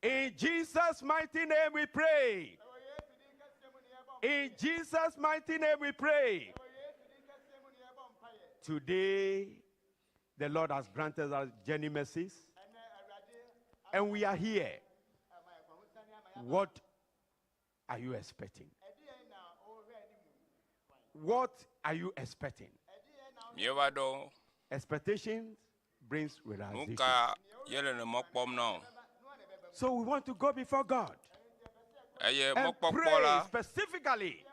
In Jesus' mighty name we pray. In Jesus' mighty name we pray. Today, the Lord has granted us journey mercies, and we are here. What are you expecting? What are you expecting? Míeva ɖo Expectations brings nu realization. ka yele le mɔ kpɔm na o. So we want to go before God Eye and mɔkpɔkpɔ pray la specifically.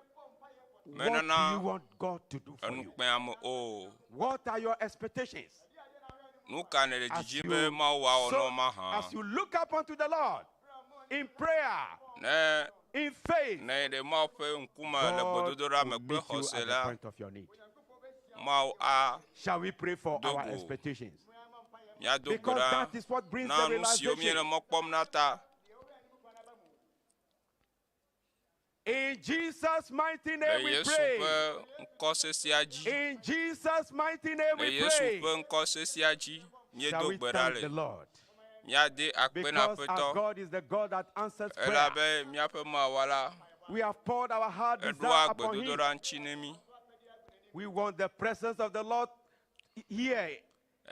What do menana you want God to do for enu you? kpẽ ame o. What are your expectations? Nu ka nèle As dzidzim you, be Mawu wòawɔ so, na wò mahã? as you look up unto the Lord in prayer, Ne in faith, ne ɖe Mawu ƒe ŋkume le God gbedodoɖa me will kple meet you xɔse at the la, point of your need. Mawu a Shall we pray for do our go. expectations? Míado gbe Because ɖa that is what brings na the nu siwo míele realization. mɔ kpɔm na ta. In Jesus' mighty Le name we Yesu pray. ƒe ŋkɔ sesia dzi. In Jesus' mighty name Le we Yesu pray. ƒe ŋkɔ sesia dzi Shall míedo we gbe ɖa thank the le. Lord? Míade akpe na Because our Aƒetɔ God is the God that answers prayer. elabe míaƒe Mawu la We have poured our heart desire eɖoa upon Him. gbedodoɖa ŋuti ne mí. We want the presence of the Lord here.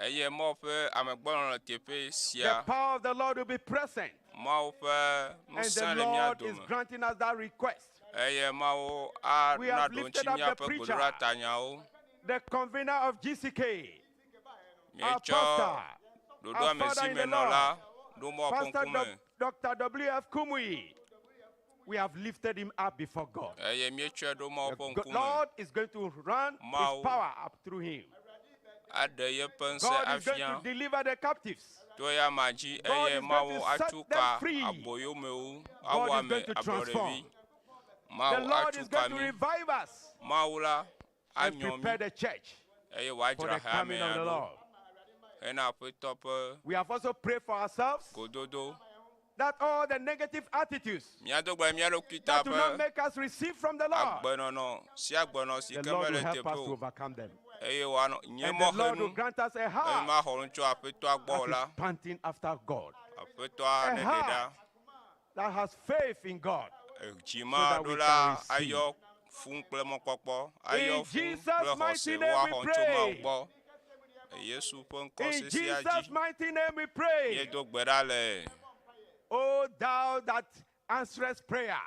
Eye Mawu ƒe amegbɔnɔ le teƒe The sia. power of the Lord will be present. Mawu ƒe And the ŋusẽ le mía Lord is dome. granting us that request. Eye Mawu We ana have ɖo lifted ŋuti up the míaƒe preacher. gbedodoɖa tanyawo. The convener of GCK, our Míetsɔ pastor, our ɖoɖoa father in the Lord, zimenɔla ɖo Mawu ƒe Pastor ŋkume. Dr. W.F. Kumui. We have lifted him up before God. Eye míetsɔe ɖo Mawu The ƒe Go- ŋkume. Lord is going to run his Mawu power up through him. aɖe yeƒe ŋusẽ God is going afia to deliver the captives. to ya ma dzi God eye is going Mawu to set atu them ka free. aboyomewo God awɔ is ame going to ablɔɖevi. transform. The Mawu Lord atu is ka going to mí. revive us Mawu la and anyɔ prepare mí the church eye for wòadzra the coming hamea of the ɖo Lord. hena Aƒetɔ ƒe We have also prayed for ourselves gododo. that all the negative attitudes Míado gbe mía ɖokui ta that do not be make us receive from the Lord, agbenɔnɔ sia agbenɔ si the ke Lord will mele help teƒe us to o overcome them. eye wòanɔ nye And the Lord will mɔxenu grant us a eye heart maxɔ nu tso Aƒetɔa gbɔ o that la, is panting after God, Aƒetɔa A neɖe ɖa. heart that has faith in God. Edzi so ma that ɖo we la can receive. ayɔ fũu kple mɔkpɔkpɔ, ayɔ In fũu Jesus' kple mighty xɔse name we woaxɔ tso Mawu pray. gbɔ. Le Yesu ƒe ŋkɔ In sesia Jesus' dzi mighty name we pray. míedo gbe ɖa le. O thou that answerest prayer,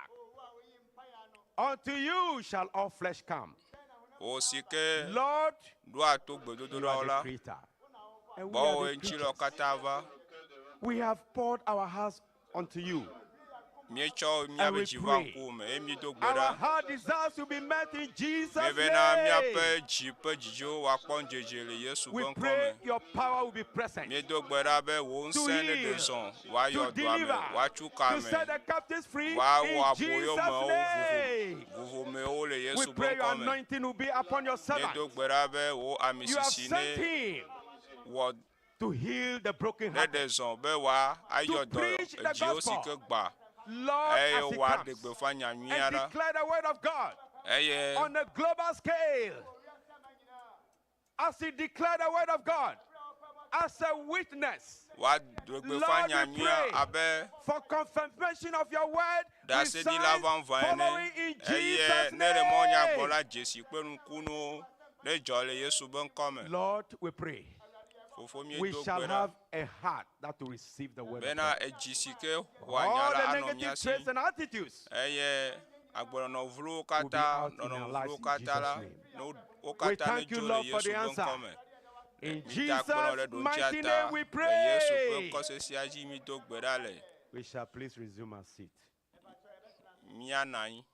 unto you shall all flesh come. Wò si ke Lord, ɖoa to you gbedodoɖawo are the la, creator. And we gbɔwòe are the ŋutilɔ creatures. katã va. We have poured our hearts unto you. Míetsɔ And míaƒe we dzi va pray. ŋkuwòme eye míedo gbe Our ɖa. heart desires to be met in Jesus' Míebena name. míaƒe dzi ƒe dzidziwo wòakpɔ ŋudzedze le Yesu We ƒe ŋkɔ pray me. your power will be present Míedo gbe ɖa be wò to ŋusẽ neɖe heal, zɔ, to wòayɔ dɔ ame, deliver, wòatsu ka to ame, set the captives free wòawɔ in Jesus' aboyomewo name. vovomewo le We Yesu ƒe pray your ŋkɔ me. anointing will be upon your servant. Míedo gbe ɖa be wò You have amisisi sent ne him wɔ to heal the neɖe brokenhearted, zɔ be wòayɔ to dɔ preach the edziwo si gospel. ke gbã Lord, eye as he wòaɖe comes gbeƒã nyanyuia and ɖa declare the word of God eye on a global scale. As he declared the word of God as a witness wòaɖe gbeƒã Lord, we nyanyuia pray abe for confirmation of your word with ɖaseɖila signs vavã ene following in eye Jesus' ne ɖe mɔ nyagblɔ name. la dzesi kple nukunuwo ne dzɔ le Yesu ƒe ŋkɔ me. Lord, we pray. Fofo We míedo shall gbe ɖa have a heart that will receive the word of bena God. edzi si ke xɔa nya All la the anɔ negative mía si traits and attitudes eye agbenɔnɔ vlowo will be katã, out in our nɔnɔme lives vlowo in katã Jesus' la, name. ne wo wo We katã thank you, nedzo le Lord, for Yesu the ƒe answer. ŋkɔ me. In Mída akpɔnɔ ɖe Jesus' mighty ɖoŋtsia ta name we le Yesu ƒe pray. ŋkɔ sesia dzi mído gbe ɖa le. We shall please resume our seat. Míanɔ anyi.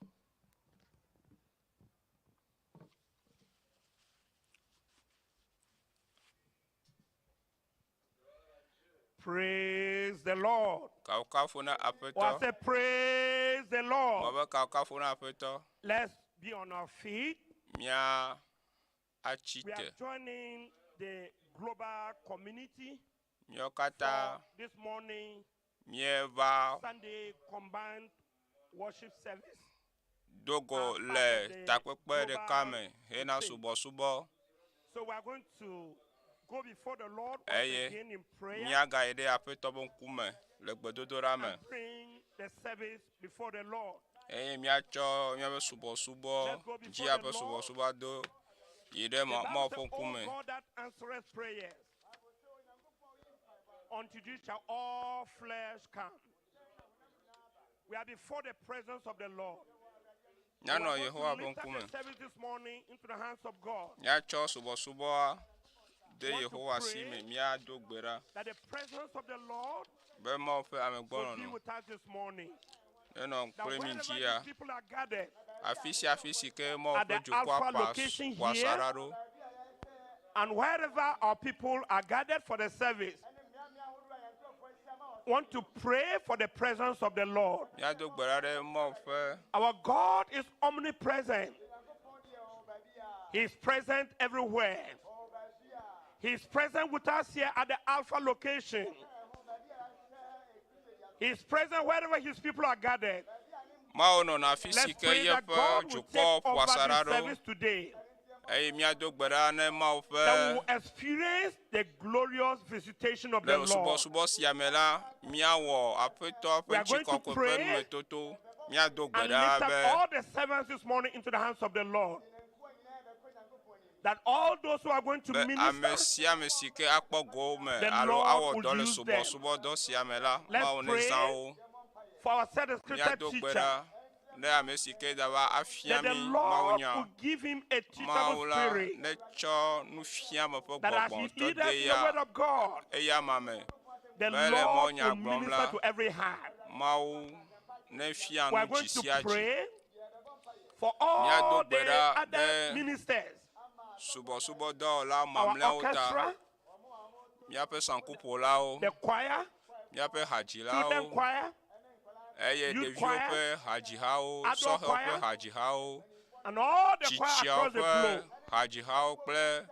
Praise the Lord. Kawokafu na Or I Aƒetɔ. say, praise the Lord. Mɔ be kawokafu na Aƒetɔ. Let's be on our feet. Mía atsi We te. are joining the global community Míawo katã for this morning míeva Sunday combined worship service. do go As part le of the takpekpe ɖeka global me hena crusade. subɔsubɔ. So we are going to go before the Lord once Eye again in prayer míagayi ɖe Aƒetɔ be ŋkume le gbedodoɖa me and bring the service before the Lord. eye míatsɔ míaƒe subɔsubɔ Let's go before dzia the ƒe Lord. subɔsubɔ do yi ɖe The Ma- Bible Mawu says, ƒe "O ŋkume. God that answereth prayers, unto thee shall all flesh come. We are before the presence of the Lord. We are Míanɔ going Yehowa to ƒe lift up ŋkume. the service this morning into the hands of God. Míatsɔ subɔsubɔa de Want to Yehowa si pray me. Míado gbe ɖa That the presence of the Lord be Mawu ƒe will be amegbɔnɔnɔ with us this morning. nenɔ That kple mí wherever dzia. these people are gathered, Afi sia afi si ke Mawu At ƒe the dukɔa Alpha ƒo location ƒo here, asaɖa ɖo and wherever our people are gathered for the service, want to pray for the presence of the Lord. míado gbe ɖa ɖe Mawu ƒe Our God is omnipresent. He is present everywhere. He is present with us here at the Alpha location. He is present wherever his people are gathered. Mawu nɔna afi si Let's ke pray that yeƒe God will dukɔ take ƒo over asaɖa this ɖo service today. eye míado gbe ɖa ne Mawu That we ƒe will experience the glorious visitation of le the Lord. subɔsubɔ sia me la míawɔ Aƒetɔ We ƒe are going to ŋutikɔkɔe ƒe pray numetoto. Míado gbe And ɖa lift up be all the servants this morning into the hands of the Lord. That all those who are going to be ame minister, sia ame si ke akpɔ gome The alo Lord awɔ will dɔ le use them. subɔsubɔdɔ sia me la, Let's Mawu pray nezã wo. for our said scripture Míado gbe teacher, ɖa ne ame si ke dava afia that the mí Lord mawunya. will give him a teachable Mawu la spirit, netsɔ nufiame ƒe that as gbɔgbɔ he tɔ leads us de in the word ya of God, eya me. the Be le Lord mawunya will gblɔm la, minister to every heart. Mawu nefia We are nu going dzi to sia dzi. pray for Míado all gbe the ɖa other ɖe ministers, subɔsubɔdɔwɔla our mamlɛawo ta, orchestra, míaƒe sankuƒolawo, the choir, míaƒe children hadzilawo, choir, eye youth ɖeviwo choir, ƒe hadzihawo, adult sɔhɛwo ƒe choir, hadzihawo, and all the choir tsitsiawo across the ƒe globe, hadzihawo kple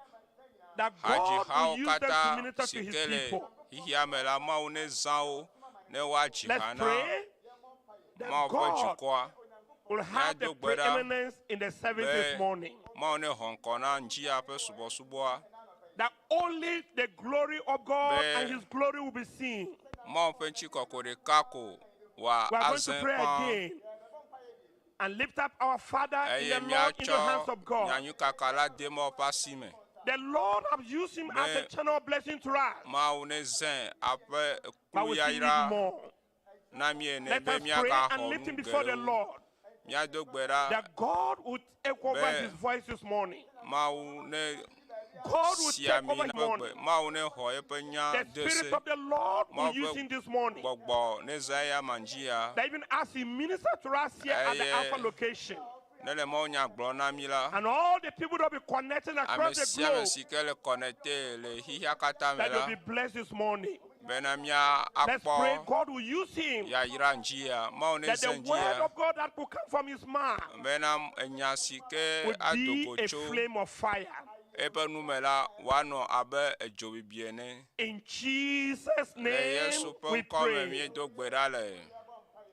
that God will hadzihawo use them to katã minister si to his ke le people. xexea me la, Mawu nezã wo ne woadzi Let's ha na pray that Mawu ƒe God dukɔa. will have the Míado gbe ɖa preeminence in the service this be morning. Mawu nexɔ ŋkɔ na ŋdzia ƒe subɔsubɔa That only the glory of God be and his glory will be seen. Mawu ƒe ŋutikɔkɔe ɖeka ko wòa We are going to azẽ pray ƒãa again and lift up our Father in eye the Lord in the hands míatsɔ of God. nyanyuikaka la de Mawu ƒe asi me The Lord has used him as a be channel of blessing to us, Mawu nezẽ aƒe but we still need kluyayra more. na mí ene Let be us pray míagaxɔ and lift nu him before the geɖewo. Lord. Míado gbe ɖa That God would take over be his voice this morning. Mawu ne God will si take ami over na his ƒe morning. gbe. Mawu nexɔ eƒe nya The de Spirit se. of the Lord will Mawu use ƒe him this morning. gbɔgbɔ nezã eya ma dzia That even as he ministers to us here at the eye Alpha location, ne le Mawu nya gblɔm na mí la, and all the people that will be connecting ame across the sia ame globe, si ke le connecte le xexea katã me that they'll la, be blessed this morning. bena mía Let's pray akpɔ God will use him. yayra ŋdzia. Mawu That nezẽ the word ŋdzia of God that will come from his mouth bena enya si ke will ado be go a tso flame of fire. eƒe nume la wòanɔ abe edzobibi ene. In Jesus' Le name Yesu ƒe we ŋkɔ me pray. míedo gbe ɖa le.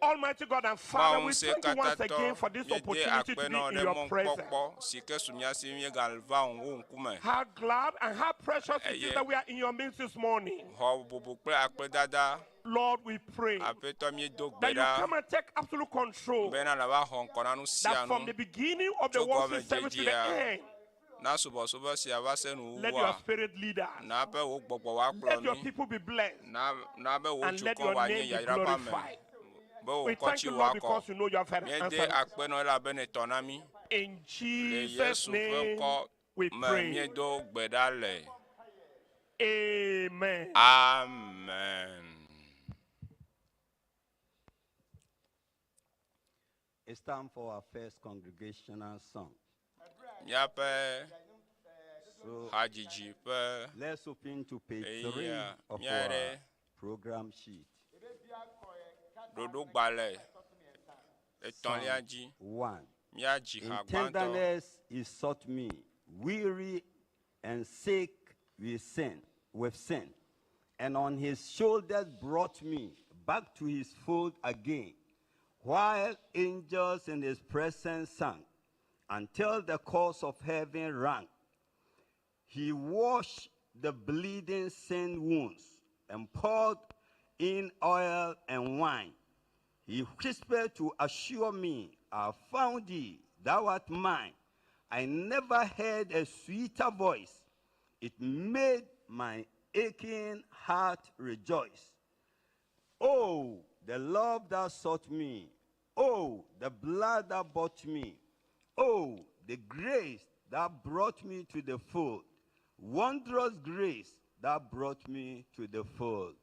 Almighty God and Father, Mawu we ŋusẽ thank you once katãtɔ, again for this míede opportunity akpe to be na wò in ɖe your presence. mɔnukpɔkpɔ si ke su mía si míegava wò ŋkume. How glad and how precious it is Eye that we are in your midst this morning. xɔ bubu kple akpedada, Lord, we pray Aƒetɔ míedo gbe that you ɖa come and take absolute control. bena nàva xɔ ŋkɔ na nu sia That from nu the beginning of the tso worship service to the gɔmedzedzea end, na subɔsubɔ sia va se let your nuwuwua, spirit lead us. na be wò gbɔgbɔ woakplɔ Let your mí, people be blessed na be wò and let dukɔ your wòanye name be yayra ƒe ame, glorified. be wò We thank ŋkɔtsi you, Lord, wòakɔ. because you know you have had Míede answered us. akpe na wò elabe nètɔ na mí. In Le Jesus' Yesu ƒe name ŋkɔ we me pray. míedo gbe ɖa le. Amen. Amen. It's time for our first congregational song. Míaƒe So hadzidzi ƒe let's open to page 3 ɣeyiɣia, of míaɖe our program sheet. ɖoɖogbalẽ etɔ̃lia Psalm dzi. 1. Míadzi In ha gbãtɔ. tenderness he sought me, weary and sick with sin, and on his shoulders brought me back to his fold again, while angels in his presence sang, until the calls of heaven rang. He washed the bleeding sin wounds and poured in oil and wine. He whispered to assure me, I found thee, thou art mine. I never heard a sweeter voice. It made my aching heart rejoice. Oh, the love that sought me. Oh, the blood that bought me. Oh, the grace that brought me to the fold. Wondrous grace that brought me to the fold.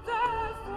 Thou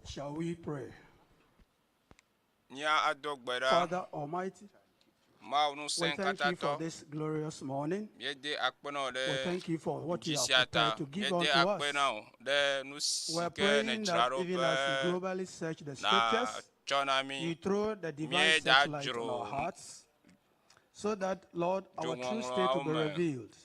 Shall we pray? Mía ado gbe ɖa. Father Almighty, Mawu we ŋusẽ thank you for katãtɔ. this glorious morning. Míede akpe na wò We ɖe thank you for what dzi you have sia ta. prepared to give Míede unto akpe us. na wò ɖe nu si We're ke praying nèdzra that ɖo even as we be globally search the scriptures, nàtsɔ na you mí. throw the divine Míeda searchlight on dzro our hearts so that, Lord, our true state will dzoŋɔŋlɔawo be me. revealed.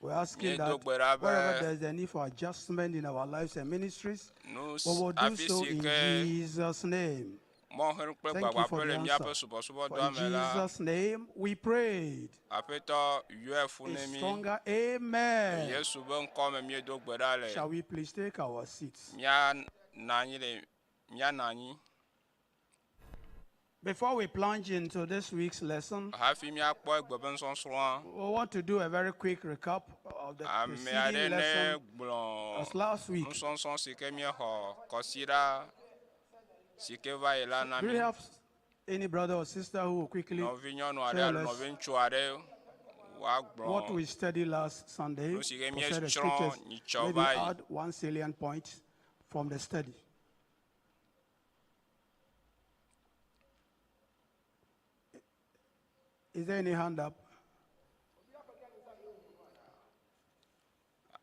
We're asking Míedo that gbe ɖa wherever be there's a need for adjustment in our lives and ministries, nu we will do afi so si in ke Jesus' name. mɔxenu kple Thank you for gbagbãƒe the le míaƒe answer. For subɔsubɔdɔa in me la, Jesus' name we prayed. Aƒetɔ yɔe fu A ne mí. stronger amen. Yesu be ŋkɔ me míedo gbe ɖa le. Shall we please take our seats? Míanɔ anyi le míanɔ anyi. Before we plunge into this week's lesson, Hafi míakpɔ egbe be nusɔsrɔ̃a, we want to do a very quick recap of the ame aɖe preceding ne lesson gblɔ as last week. nusɔsrɔ̃ si ke míexɔ kɔsiɖa si ke va yi la na Do mí. we have any brother or sister who will quickly Nɔvinyɔnu aɖe tell alo us nɔviŋutsu aɖe what woagblɔ we studied last Sunday nu si ke concerning the míesrɔ̃ scriptures? nyitsɔ Maybe va yi. add one salient point from the study. Is there any hand up?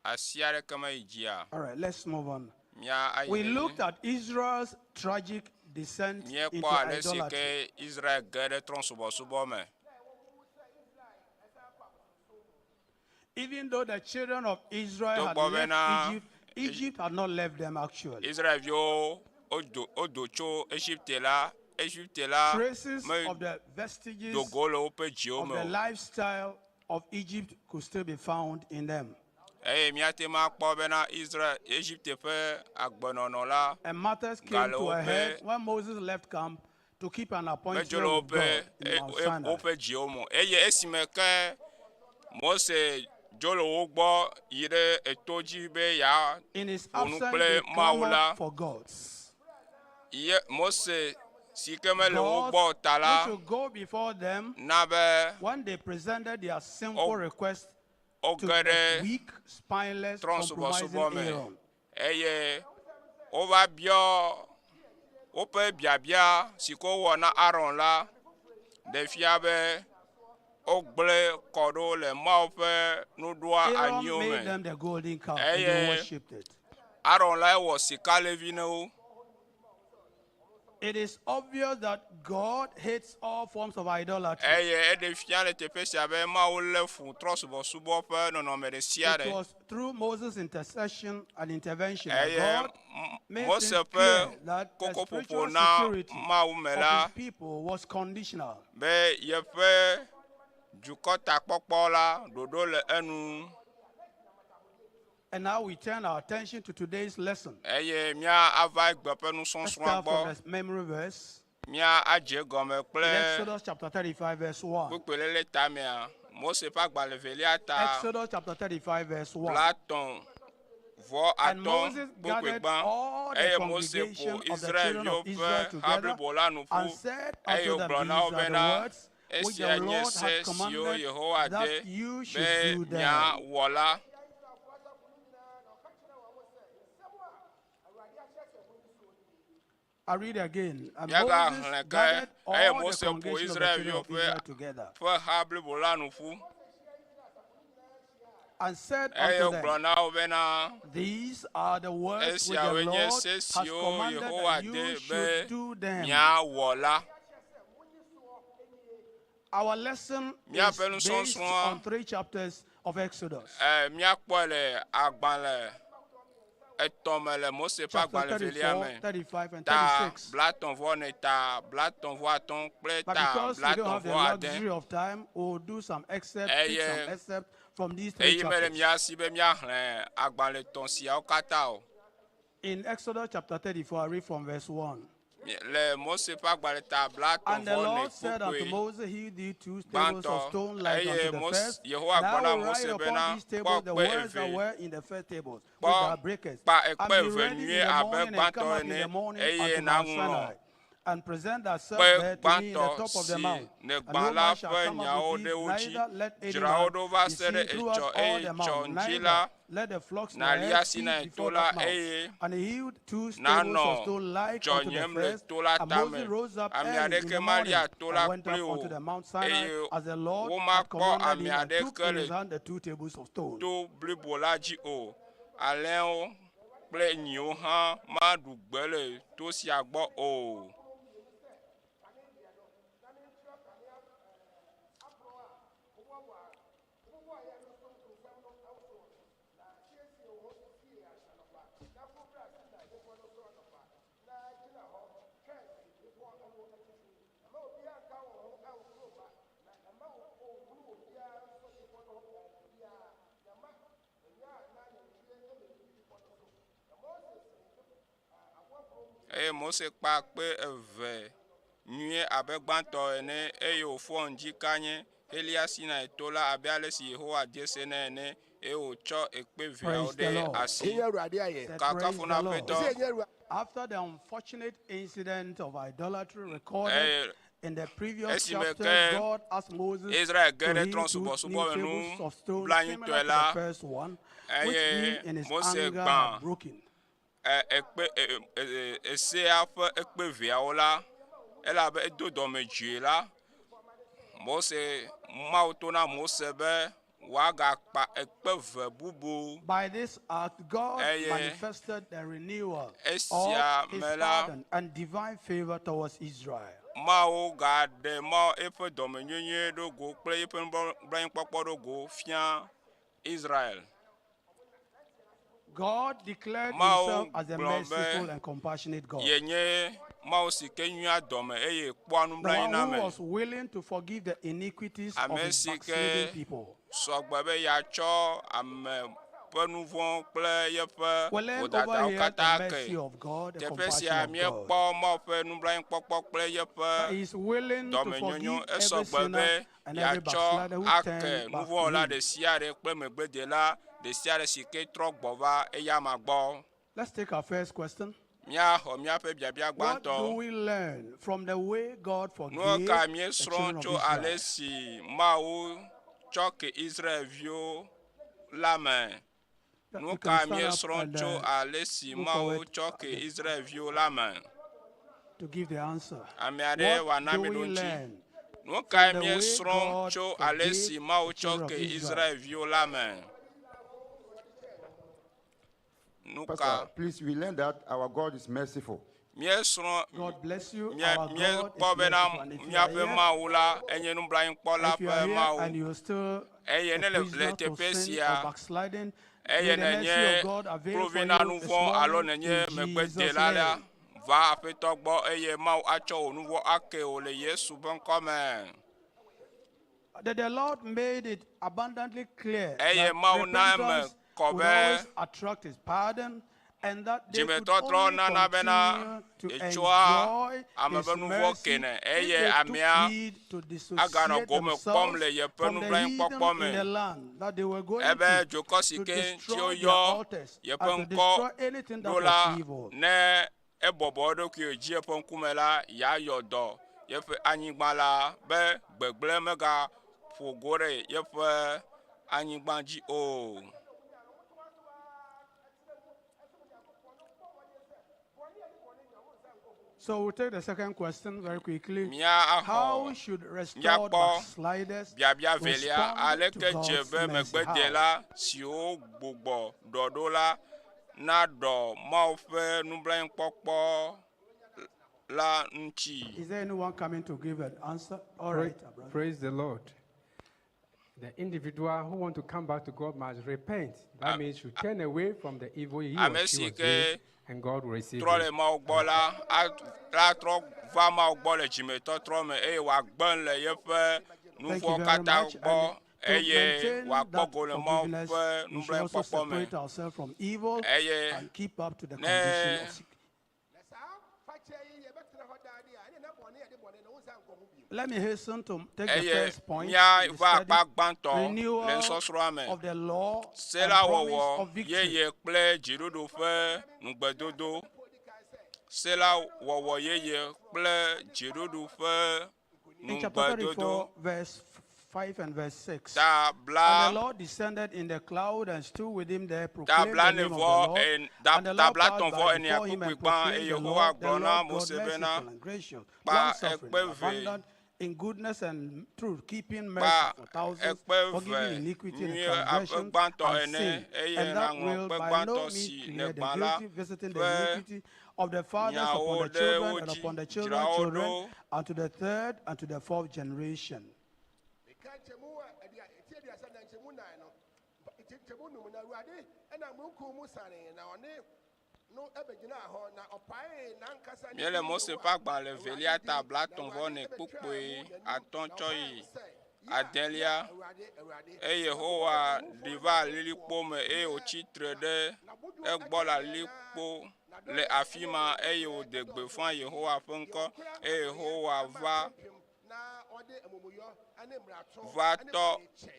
Asi aɖeke meyi dzia, All right, let's move on. mía ayi We ɖe looked edzi. at Israel's tragic descent Míekpɔ into ale si idolatry. ke Israel ge ɖe trɔ̃subɔsubɔ me. Even though the children of Israel had Togbɔ left bena Egypt, Egypt had not left them actually. Israelviwo wodo wodo tso Egipte la, Egipte la Traces me of the vestiges do go le woƒe dziwo of me the o. lifestyle of Egypt could still be found in them. Eye míate ŋu akpɔ bena Israel Egipte ƒe agbenɔnɔ la And matters came gale to a woƒe head when Moses left camp to keep an appointment medzo le with woƒe God in e- Mount e- Sinai. woƒe dziwo me o. Eye esime ke Mose dzo le wo gbɔ yi ɖe eto dzi be yeaƒo In his nu absence, kple they Mawu la, clamored for gods. ye Mose si ke mele wo Gods gbɔ o ta la which would go before them na be when they presented their sinful wo request woge to the ɖe weak, spineless, compromising trɔ̃subɔsubɔ me Aaron. eye wova biɔ woƒe biabia si ke wowɔ na Aron la ɖe fia be wogblẽ kɔ ɖo le Mawu ƒe nuɖoa Aaron anyiwo made me them the golden calf and they eye worshipped it. Aron lae wɔ sikalevi na wo. It is obvious that God hates all forms of idolatry. Eye eɖe fia le teƒe sia be Mawu lé fu trɔ̃subɔsubɔ ƒe nɔnɔme ɖe sia It ɖe. was through Moses' intercession and intervention that Eye God M- made Mose things ƒe clear that the kokoƒoƒo spiritual na security Mawu me of la his people was conditional. be yeƒe dukɔtakpɔkpɔ la ɖoɖo le enu. And now we turn our attention to today's lesson. Eye mía ava egbe ƒe Let's nusɔsrɔ̃a start gbɔ. from the memory verse Mía adze egɔme in kple Exodus chapter 35, verse 1. kpukpuilele tamea. Mose ƒe agbalẽ velia ta Exodus chapter 35, verse 1. blatɔ̃ vɔ And atɔ̃ Moses kpukpui gathered gbã. all the Eye Mose ƒo congregation of the children Israelviwo of Israel ƒe ha together blibo la nu and ƒu said eye unto them, wògblɔ na wo These are the bena words which the esia nye Lord se hath siwo commanded Yehowa de that you should be do them. miawɔ la. I read again. And Míagaxlẽ Moses ke gathered eye all the Mose ƒo congregation of the children Israelviwo of ƒe Israel together ƒe ha blibo la nu ƒu and said eye unto wògblɔ them, na wo bena These are the words which the esiawoe nye Lord se has siwo commanded Yehowa that de you be should do them. miawɔ la. Our lesson is Míaƒe based nusɔsrɔ̃a on three chapters of Exodus. e, míakpɔe le agbalẽ etɔ̃ me le Mose ƒe Chapter agbalẽ velia 34, me. 35, and Ta 36. blatɔ̃ vɔ ene, ta blatɔ̃ vɔ atɔ̃ kple But ta because we don't blatɔ̃ have the vɔ ade. luxury of time, we'll do some excerpt, pick some Eye excerpt from these three eyi mele chapters. mía si be míaxlẽ agbalẽ tɔ̃ siawo katã o. In Exodus chapter 34, I read from verse 1. Le Mose ƒe agbalẽ ta blatɔ̃ And the vɔ ene Lord said unto kpukpui Moses, Hew thee two tables of gbãtɔ stone like eye unto the Mose first, Yehowa and gblɔ I na will Mose write upon bena these kpɔ tables the kpe words that eve were in the first tables, which kpɔ thou breakest. kpa And ekpe be eve ready in nyuie the abe morning, and come gbãtɔ up in ene the morning eye unto Mount naŋlɔ Sinai. And present thyself Kpe there to me in the gbãtɔ top of the si mount. And nègbã no la man shall ƒe come up nyawo with ɖe thee, wo dzi. neither let any Dzra wo man ɖo va be se ɖe seen throughout etsɔ all eye the tsɔ mount, ŋdi neither la let the flocks nor nàlia herds feed Sinai to before la that mount. eye And he hewed two stables nanɔ of stone like unto the dzɔnyem le first. to la And tame. Moses rose up Ame early in aɖeke the malia morning to la and went kpli up o unto the Mount Sinai eye as the Lord had womakpɔ commanded ame him, and took aɖeke in le his hand the two tables of stone. to blibo la dzi o. Alẽwo kple nyiwo hã maɖu gbe le to sia gbɔ o. Eye Mose kpa kpe eve nyuie abe gbãtɔ ene eye wòfɔ ŋdi kanye helia Sinai to la abe ale si Yehowa de se nɛ ene eye wòtsɔ ekpe eveawo Praise the ɖe Lord. asi. Enye Awurade ayɛ. Said, Kakafu Praise na the Lord. Aƒetɔ. Sɛ enye Awurade. After the unfortunate incident of idolatry recorded Eye in the previous esime chapter, ke God asked Moses Israel ge to ɖe hew two trɔ̃subɔsubɔ new me tables nu of stone blanuitɔe similar to la, the first one, which eye he in his Mose anger gbã had broken. e- ekpe e- e- esea ƒe ekpe eveawo la, elabe edo dɔmedzoe la, Mose Mawu to na Mose be wòagakpa ekpe ve bubu. By this act, God Eye manifested the renewal esia of his me la, pardon and divine favor towards Israel. Mawu gaɖe mɔ eƒe dɔmenyonyo ɖo go kple eƒe nublanuikpɔkpɔ ɖo go fia Israel. God declared Mawu himself as a gblɔ be merciful and compassionate God. yenye Mawu si ke nyuia dɔme eye kpɔa The nublanui one na who ame. was willing to forgive the iniquities of Ame his si ke backsliding people. sɔgbe be yeatsɔ ame ƒe nu vɔ̃ kple yeƒe We learn over vodadawo here the katã mercy ke. of God, the Teƒe compassion sia of God. míekpɔ Mawu ƒe nublanuikpɔkpɔ kple That yeƒe he is willing to dɔmenyonyo. forgive every Esɔgbe sinner be and every yeatsɔ backslider who ake turns back to nuvɔ̃wɔla him. ɖe sia ɖe kple megbedela ɖe sia ɖe si ke trɔ gbɔ va eyama gbɔ. Let's take our first question. Míaxɔ míaƒe biabia What do gbãtɔ. we learn from the way God Nu forgave ka the míesrɔ̃ children of tso ale Israel? si Mawu tsɔ ke Israelviwo la me? That Nu you ka can stand up míesrɔ̃ and tso ale si move Mawu forward tsɔ ke Israelviwo la me? to give the answer. Ame aɖe What wòana do mi we ɖo ŋuti. learn Nu kae from the way míesrɔ̃ God tso ale forgave si Mawu the tsɔ children of ke Israel? Israelviwo la me? Nu ka Pastor, please, we learn that our God is merciful. míesrɔ̃ God bless you. mía Our God míekpɔ is bena merciful. And if you are míaƒe here, Mawu la enye nublanuikpɔla if you ƒe are here Mawu. and you're still Eye a ne le le prisoner to teƒe sin or sia, backsliding, may eye the mercy nenye of God avail for kluvi na you nu this vɔ̃ alo morning nenye in Jesus' megbedela la, name. va Aƒetɔ gbɔ eye Mawu atsɔ wò nu vɔ̃ ake wò le Yesu ƒe ŋkɔ me. That the Lord made it abundantly clear Eye that Mawu na eme repentance kɔ would be always attract his pardon and that they could dzimetɔtrɔ only nana bena continue to etsɔa enjoy ame his ƒe nu vɔ̃ mercy kenɛ if eye they took amea heed to aganɔ dissociate gome kpɔm themselves le yeƒe from the nublanuikpɔkpɔ heathen me. in the land that they were going Ebe to, dukɔ si to ke ŋuti destroy their woyɔ altars yeƒe and to ŋkɔ destroy anything that ɖo was la, evil. ne ebɔbɔ eɖokui dzi eƒe ŋkume la, yeayɔ dɔ yeƒe anyigba la be gbegblẽ megaƒo go ɖe yeƒe anyigba dzi o. So we'll take the second question very quickly. Míaxɔ How should restored míakpɔ backsliders biabia velia respond to aleke dze God's be mercy? How? megbedela siwo gbugbɔ ɖɔɖo la naɖɔ Mawu ƒe nublanuikpɔkpɔ la ŋuti. Is there anyone coming to give an answer? All Pra- right, brother. Praise the Lord. The individual who want to come back to God must repent. That means you turn away from the evil he or Ame she si was ke doing, and God will receive trɔ le him. Mawu gbɔ la, la trɔ va Mawu gbɔ le dzimetɔtrɔ me eye wòagbe le yeƒe nu Thank you vɔ̃ very katã much. gbɔ And to eye maintain wòakpɔ that go le Mawu forgiveness, ƒe we should also nublanuikpɔkpɔ me. separate ourselves from evil Eye and keep up to the ne condition of Let me hasten to take the eye first point in the míava study, akpa gbãtɔ le renewal nusɔsrɔ̃a me. of the law Se and la promise wɔwɔ of victory. yeye kple dziɖuɖu ƒe nugbedodo. Se la wɔwɔ yeye kple dziɖuɖu ƒe In chapter nugbedodo 34, verse 5 and verse 6. ta bla And the Lord descended in the cloud and stood with him there, ta proclaimed bla the ne name of the vɔ Lord. en ta And the ta Lord bla passed tɔ̃ by vɔ enea before him kpukpui and gbã proclaimed eye the Yehowa Lord, the gblɔ na Lord God Mose bena merciful and gracious, kpa long-suffering, ekpe ve abundant in goodness and truth, keeping mercy kpa for thousands, ekpe forgiving ve iniquity and nyuie abe transgression gbãtɔ and ene sin, eye and that nàŋlɔ will kpe by no gbãtɔ means si clear the nègbã la guilty, visiting the ƒe iniquity of the fathers nyawo upon the ɖe children wo and dzi upon the dzra children's wo children, ɖo unto the third and to the fourth generation. Meka nkyɛmu a ɛdi ti aduasa na nkyɛmu nan no nkyɛmu num na awurade ɛna mununkum mu sane na ɔne no ɛbɛgyinaa hɔ na ɔpaee n'ankasa ne Míele din Mose Yehowa. ƒe agbalẽ Awurade velia din, ta bla na tɔ̃ vɔ Awurade ne ɛbɛtwaa kpukpui mu n'anim, na atɔ̃ tsɔ ɔpaee yi mu sɛ, "Yah, adelia Yah, Awurade, Awurade, eye Yehowa ɖi va alilikpo me eye wòtsi tre ɖe egbɔ le alilikpo le afi ma eye wòɖe gbeƒã Yehowa ƒe ŋkɔ eye Yehowa va na ɔde amumuyɔ ne mmarato va ne tɔ bɔne kyɛ,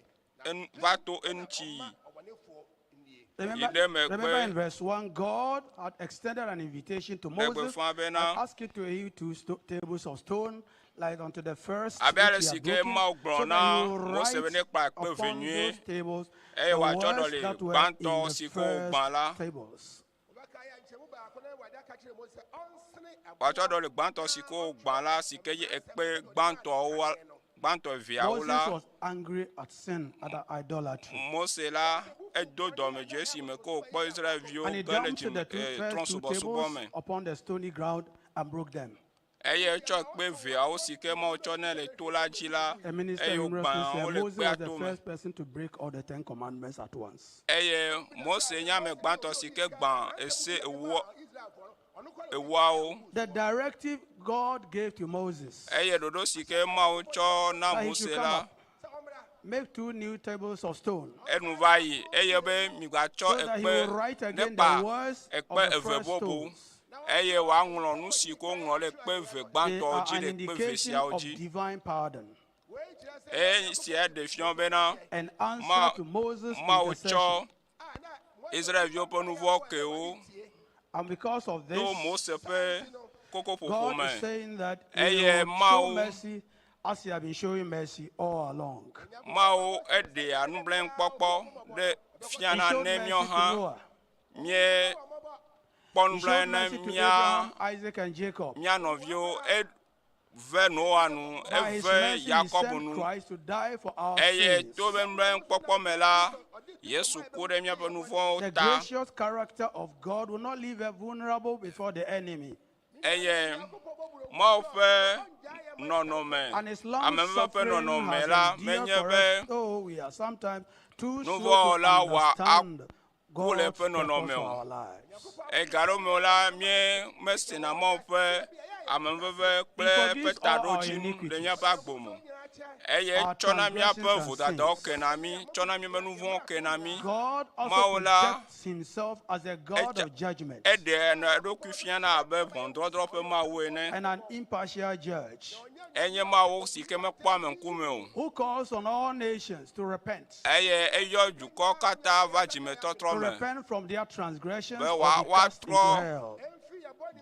na enu va to eŋuti yi ɔma ɔbɔnefoɔ nnie." Remember, ɖe megbe remember in verse 1, God had extended an invitation to ɖe Moses gbeƒã and bena asked him to hew two tables of stone like unto the first abe which ale he si had ke broken, Mawu gblɔ so that na he would Mose be write nekpa kpe ve upon nyuie those tables eye the wòatsɔ words ɖɔli that were in gbãtɔ the si ke wògbã la first tables. Wɔbɛka yɛ nkyɛmu baako na Awurade aka kyerɛ Mose sɛ ɔnsene aboɔ wòatsɔ ɖɔli gbãtɔ si ke wògbã la si ke nye ekpe gbãtɔwo gbãtɔ eveawo Moses la was angry at sin, at the idolatry. Mose la edo dɔmedzoe esime ke wòkpɔ Israelviwo And he ge le dumped dzime the two, first two trɔ̃subɔsubɔ tables me upon the stony ground and broke them. eye etsɔ kpe veawo si ke Mawu tsɔ nɛ le to la dzi la A minister eye numerously wògbã said wo le Moses kpea was the to me first person to break all the Ten Commandments at once. eye Mose nye ame gbãtɔ si ke gbã ese ewo ewoawo The directive God gave to Moses eye ɖoɖo si ke Mawu tsɔ na that he Mose should come la up, make two new tables of stone, enu va yi eye be migatsɔ so that he ekpe will write again nekpa the words of ekpe the eve first bubu stones. eye wòaŋlɔ nu si ke woŋlɔ ɖe kpe eve They gbãtɔ are dzi an ɖe kpe eve indication siawo of dzi divine pardon, eye sia ɖe fia bena an answer Ma to Moses' Mawu tsɔ intercession. Israelviwo ƒe nu vɔ̃ kewo And because of to this, Mose ƒe kokoƒoƒo God me is saying that He eye will show Mawu mercy as He has been showing mercy all along. Mawu eɖea nublanukpɔkpɔ ɖe He fiana showed ne mercy míawo to hã Noah. míekpɔ He showed nublanui na mercy to mía Abraham, Isaac, and Jacob. mía nɔviwo eve Noa nu By His eve mercy, He Yakob sent nu Christ to die for our eye sins. to be nublanuikpɔkpɔ me la Yesu ku ɖe míaƒe nu vɔ̃wo The ta gracious character of God will not leave us vulnerable before the enemy. eye Mawu ƒe nɔnɔme And His long ameveve ƒe suffering nɔnɔme has la endured menye for be us, though we are sometimes too slow to nuvɔ̃wɔla wòa understand aku le God's eƒe purpose nɔnɔme for o. our lives. Egaɖome la mí mesena Mawu ƒe ameveve He kple eƒe forgives all our taɖodzinu le iniquities, míaƒe agbo me eye our tsɔna míaƒe transgressions and vodadawo sins. kena mí tsɔna míaƒe nu vɔ̃wo kena mí God also Mawu la projects himself as a God edza of judgment eɖe eɖokui fiana abe ʋɔnudɔdrɔ̃ ƒe Mawu ene and an impartial judge enye Mawu si ke mekpɔa ame ŋkume o who calls on all nations to repent, eye eyɔ dukɔ katã va dzimetɔtrɔ to me repent from their transgressions be or woa be cast into woatrɔ hell.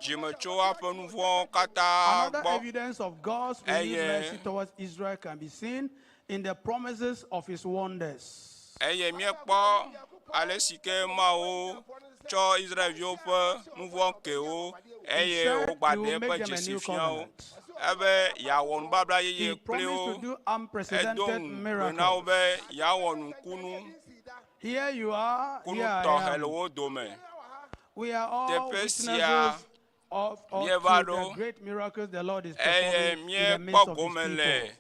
dzime tso woaƒe nu vɔ̃wo katã Another gbɔ evidence of God's renewed mercy eye towards Israel can be seen in the promises of his wonders. eye míekpɔ ale si ke Mawu tsɔ Israelviwo ƒe nu vɔ̃ kewo He eye said he wògba ɖe will eƒe make them a dzesi new fia wo covenant. ebe yeawɔ nubabla He yeye kpli promised wo to do edo unprecedented ŋugbe na wo miracles. be yeawɔ nukunu Here you are, kunu here I tɔxɛ le am. wo dome We are all teƒe sia witnesses of or míeva to the ɖo great miracles the Lord is eye performing in the míekpɔ midst of his gome le people.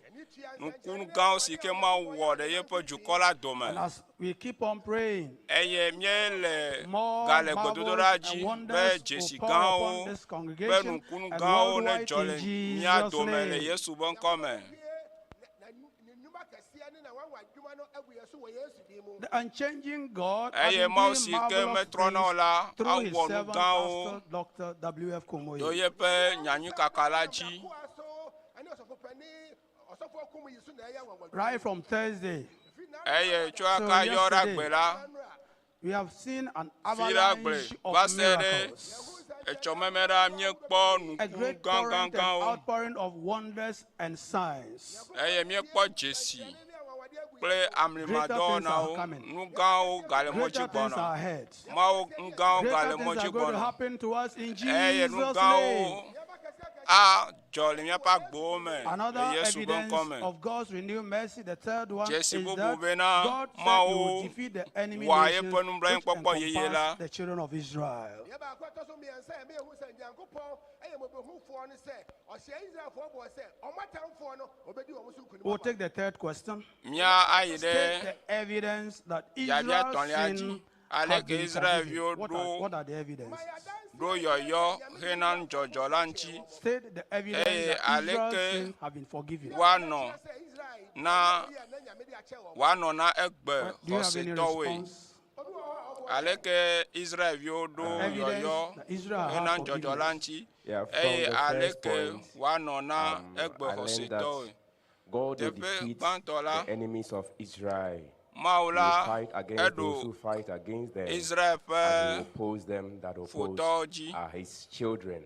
nukunu gãwo si ke Mawu wɔ ɖe yeƒe dukɔ la dome And as we keep on praying, eye míele more gale marvels gbedodoɖa and dzi be wonders will dzesi pour gãwo upon this kple congregation nukunu and gãwo ne worldwide dzɔ in le mía Jesus' dome le name. Yesu ƒe ŋkɔ me. Ne nnwuma kɛseɛ ne n'anwanwa adwuma no agu yɛn so wɔ Yesu din mu. The unchanging God has eye been Mawu doing si ke marvelous metrɔna o things la through his awɔ nu servant gãwo Pastor Dr. W.F. to Komoyi. yeƒe nyanyuikaka la dzi Akoa so ɛne ɔsɔfopanin ɔsɔfoɔ kum yi so na ɛyɛ anwanwa adwuma Right yi. from Thursday Efi n'ano eye tso till aka yɔ ɖe agbe yesterday, la we have seen an fi ɖe agble avalanche va of se ɖe miracles. Etsɔme me ɖa míekpɔ A nuku great torrent and gãgãgãwo outpouring of wonders and signs. eye míekpɔ dzesi kple Greater things are amlimadɔwɔnawo. coming. Nu gãwo gale mɔ dzi Greater things gbɔna. are ahead. Mawu nu gãwo Greater gale mɔ things dzi are going to gbɔna. happen to us in Eye nu Jesus' gãwo name. adzɔ le míaƒe agbowo me le Another Yesu ƒe evidence ŋkɔ me. of God's renewed mercy, the third one, is Dzesi bubu that bena God said he Mawu would defeat the enemy wɔa nations eƒe which nublanuikpɔkpɔ yeye la. encompassed the children of Israel. Deɛ baako a ɛtɔ so mmiɛnsa a ɛma yɛhu sɛ Nyankopɔn yɛ mmɔborɔhunufoɔ ne sɛ, ɔhyɛ Israelfoɔ bɔ sɛ, ɔmo atamfoɔ no, ɔbɛdi wɔn so nkonim We'll ama take the third question. Mía ayi State ɖe the evidence that biabia Israel's etɔ̃lia dzi. sin have Aleke been Israelviwo forgiven. What are, ɖo what are the evidences? ɖo yɔyɔ hena nudzɔdzɔ la ŋuti State the evidence eye that Israel's aleke sins have been forgiven. woanɔ na woanɔ na egbe Do you have any xɔsetɔwoe. response? Aleke Israelviwo ɖo Evidence yɔyɔ that Israel hena have nudzɔdzɔ la forgiveness. ŋuti Yeah, from eye the first aleke point, woanɔ na egbe I learned that xɔsetɔwoe. God will Teƒe defeat gbãtɔ la, the enemies of Israel. Mawu He will la fight against those eɖo who fight against them, Israel and he ƒe will oppose them that oppose futɔwo dzi his children.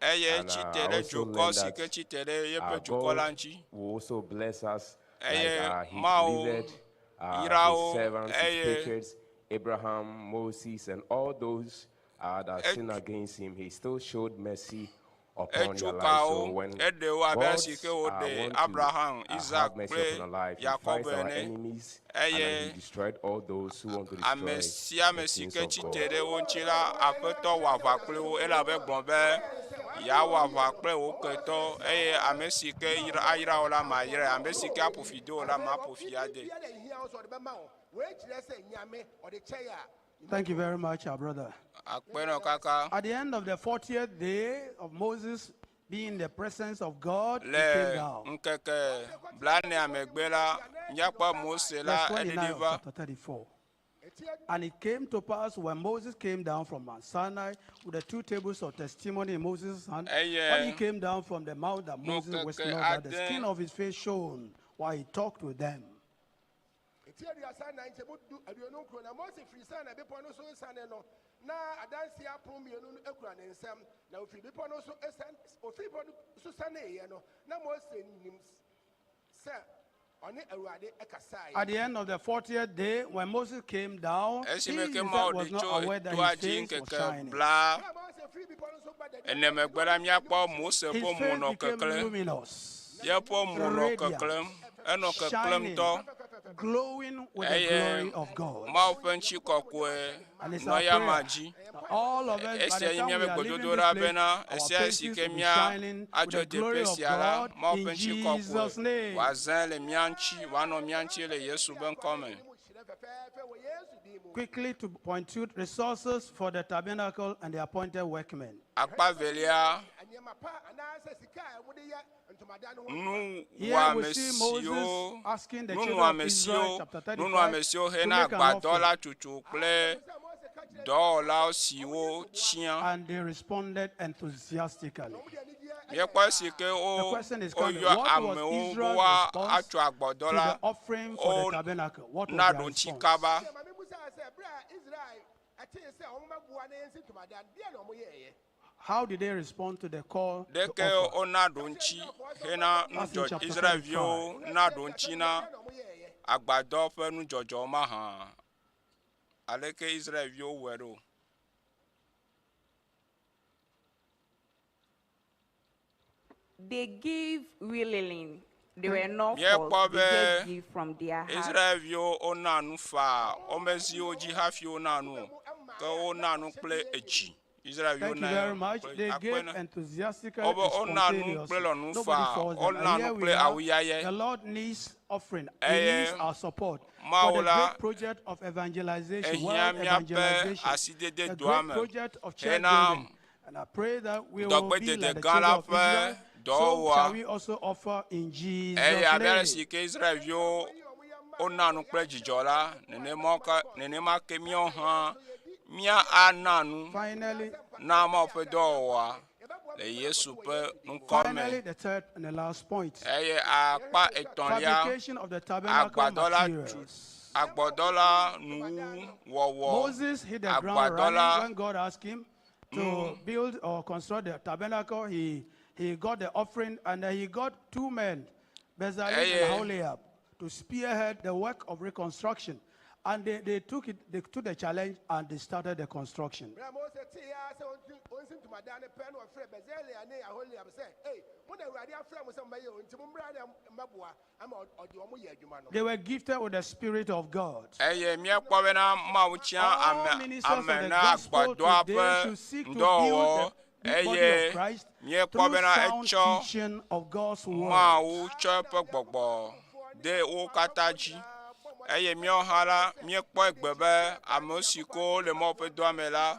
eye And tsi te I ɖe also dukɔ learned si that ke tsi te ɖe yeƒe our dukɔ la God ŋuti will also bless us like eye he Mawu delivered yra his wo servants, his eye patriots, Abraham, Moses, and all those that sinned against him. He still showed mercy upon etso their life. kawo So when eɖe wo abe God esi ke woɖe want to Abraham, Isaac have mercy kple upon our life, he Yakob fights our ene enemies and then eye he destroyed all those who want to ame destroy sia the ame si things ke of tsi te God. ɖe wo ŋuti la, Aƒetɔ wɔ aʋa kple wo elabe gblɔ be yeawɔ aʋa kple wo ketɔ eye ame si ke yra ayra wo la mayrae, ame si ke aƒo fi de wo la maƒo fi ade. Biribiara a ɛhia wo sɛ ɔde bɛma wo. Wei kyerɛ sɛ Nyame, ɔde kyɛ yɛ a, Thank you very much, our brother. Akpe nɔ kaka. At the end of the 40th day of Moses being in the presence of God, he came Le down. ŋkeke blanea megbe la, míakpɔ Mose la Verse 29 eɖiɖi of va. chapter 34. And it came to pass when Moses came down from Mount Sinai with the two tables of testimony in Moses' hand, Eye when he came down from the mount that Moses was ŋkeke not, that the ade skin of his face shone while he talked with them. Eti aduasa nan nkyɛmu du aduonu nkron na Mose firi Sinai bepɔ no so siane no, na adanseɛ apon mmienu no kura ne nsam. Na ofiri bepɔ no so esiane ofiri bepɔ no so sianeeɛ no, na Mose nim sɛ ɔne Awurade ɛkasaeɛ. At the end of the 40th day, when Moses came down, he Esime ke himself Mawu was ɖi not tso aware that etoa his dzi face was ŋkeke shining. bla ene megbe la, míakpɔ Mose His ƒe mo face nɔ became keklẽm. luminous, Yeƒe mo nɔ radiant, keklẽm, enɔ keklẽm shining, ŋutɔ glowing with the eye glory of God. Mawu ƒe ŋutikɔkɔe And it's nɔ our ya ma prayer dzi. that all of us, by Esia the nye time we míaƒe are leaving gbedodoɖa this place, bena our esia si faces ke will be mía shining with adzɔ the glory teƒe of sia la, God Mawu in ƒe Jesus' ŋutikɔkɔe name. wòazẽ le mía ŋuti, wòanɔ mía ŋuti le Yesu ƒe ŋkɔ me. Quickly to point two resources for the tabernacle and the appointed workmen. Akpa velia, Nneɛma pa anaasɛ sika a wɔde yɛ ntomadan no ho Here we see nuwɔamesiwo Moses asking the children of Israel, nunɔamesiwo chapter 35, nunɔamesiwo to hena make an agbadɔ la offering. tsotso kple dɔwɔlawo siwo tsiã. And they responded enthusiastically. Míekpɔ esi ke The wo question is coming. woyɔ What was amewo be Israel's woa response atso to agbadɔ the la, offering for the wo tabernacle? What was na their ɖo ŋuti response? kaba. Maame musa sɛ bere a Israel ɛtee sɛ wɔn bɛboa na yɛnsi ntomadan, deɛ na wɔn yɛɛyɛ? How did they respond to the call to Ɖeke offer? wona ɖo ŋuti hena That's in nudzɔ chapter Israelviwo 35. na ɖo ŋuti na agbadɔ ƒe nudzɔdzɔ mahã. Aleke Israelviwo wɔe ɖo? They give willingly. They were not Míekpɔ forced. They be just give from their heart. Israelviwo wona nu faa, womezi wo dzi hafi wona nu o, ke wona nu kple edzi. Israelviwo Thank you na very much. kple They akpe gave na. enthusiastically Wobe and wona nu kple spontaneously. lɔlɔ̃nu Nobody faa, forced them. wona And nu here we kple are. awuyayɛ. The Lord needs offering. He Eye needs our support for Mawu the la great project of evangelization, ehiã world míaƒe evangelization, asidede the doa great me project of church hena building. And I pray that we will be dɔgbedede like the gã children la of ƒe Israel. So dɔwɔwɔa. shall we also offer in Jesus' Eye abe ale name. si ke Israelviwo wona nu kple dzidzɔ la, nenema ke nenema ke míawo hã mía ana nu Finally, na Mawu ƒe dɔwɔwɔa le Yesu ƒe ŋkɔ me. finally, the third and the last point. Eye akpa etɔ̃lia, Fabrication of the tabernacle agbadɔ la tu materials. agbadɔ la nuwɔwɔ, Moses hit the ground agbadɔ running la when God asked him. to build or construct the tabernacle, he, he got the offering and then he got two men, Bezalel Eye- and Aholiab, to spearhead the work of reconstruction. And they, they, took it, they took the challenge and they started the construction. Berɛ a Mose tee ara sɛ ɔntu- ɔnsi ntomadan no pɛ na ɔfrɛ Bezalel ne Aholiab sɛ, "Ei, mo na Awurade afrɛ mo sɛ mommɛyɛ o, nti mommra na mmɛboa ama ɔde ɔmo yɛ adwuma no." They were gifted with the Spirit of God. Eye míekpɔ bena Mawu tia All ame ministers of ame the na gospel agbadɔa today ƒe should seek to build ŋdɔwɔwɔ the body eye of Christ míekpɔ through bena sound etsɔ teaching of God's word. Mawu tsɔ eƒe gbɔgbɔ de wo katã dzi. Eye míawo hã la, míekpɔ egbe be ame si ko le Mawu ƒe dɔa me la,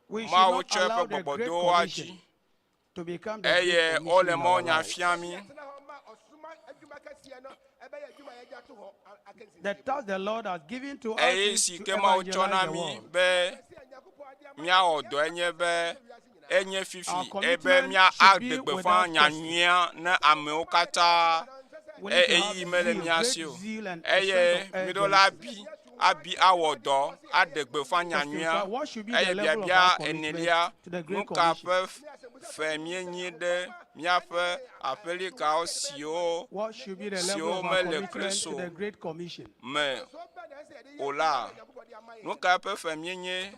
We should Mawu not tsɔ eƒe allow the gbɔgbɔ Great do woa dzi Commission to become the eye Great wole Commission in Mawu our nya lives. fia mí. Tena hɔ ma ɔsoma adwuma kɛseɛ no ɛbɛyɛ adwuma a yɛgya to hɔ a- akansi. The task the Lord has given to us Eye is si to ke Mawu tsɔ na evangelize the mí world. be míawɔ dɔe nye be enye Our fifi ebe commitment mía should aɖe be gbeƒã without nya question. nyuia ne amewo katã We need to eye have eyi mele zeal, mía great si o zeal and a eye sense of míɖo la urgency. abi abi awɔ dɔ aɖe gbeƒã nya Question nyuia five, what should be the eye level of biabia our commitment enelia to the Great nu ka Commission? ƒe fe míenyi ɖe míaƒe aƒelikawo siwo What should be the level siwo of our mele commitment to Kristo the Great Commission? me o la nu ka ƒe fe míenye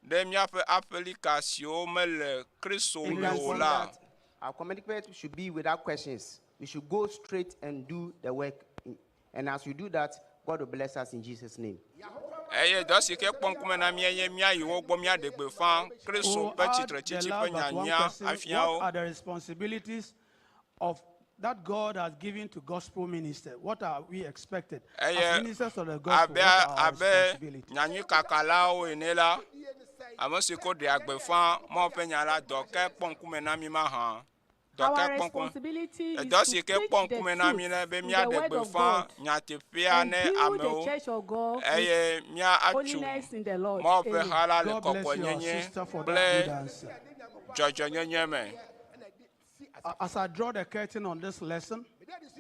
ɖe míaƒe aƒelika siwo mele Kristo We me can o see la that our commitment should be without questions. We should go straight and do the work. And as we do that, God will bless us in Jesus' name. eye dɔ si ke kpɔ ŋkume na mía nye míayi wo gbɔ míaɖe gbeƒã Kristo We'll ƒe add the tsitretsitsi ƒe last nya but one nyuia question. afia wo. What are the responsibilities of that God has given to gospel ministers? What are we expected? As eye ministers of the gospel, abe what are our abe responsibilities? nyanyuikakalawo ene la ame si ko ɖea gbeƒã Mawu ƒe nya la dɔ ke kpɔ ŋkume na mí mahã dɔ Our ke kpɔ ŋkume responsibility is edɔ si to ke preach kpɔ the ŋkume na mí truth le be in the míaɖe word of gbeƒã God nyateƒea and ne build the amewo church of God eye with míatso holiness in the Lord. Mawu ƒe Amen. ha la le God bless you, our kɔkɔenyenye sister, for that kple good answer. dzɔdzɔnyenye me As I draw the curtain on this lesson,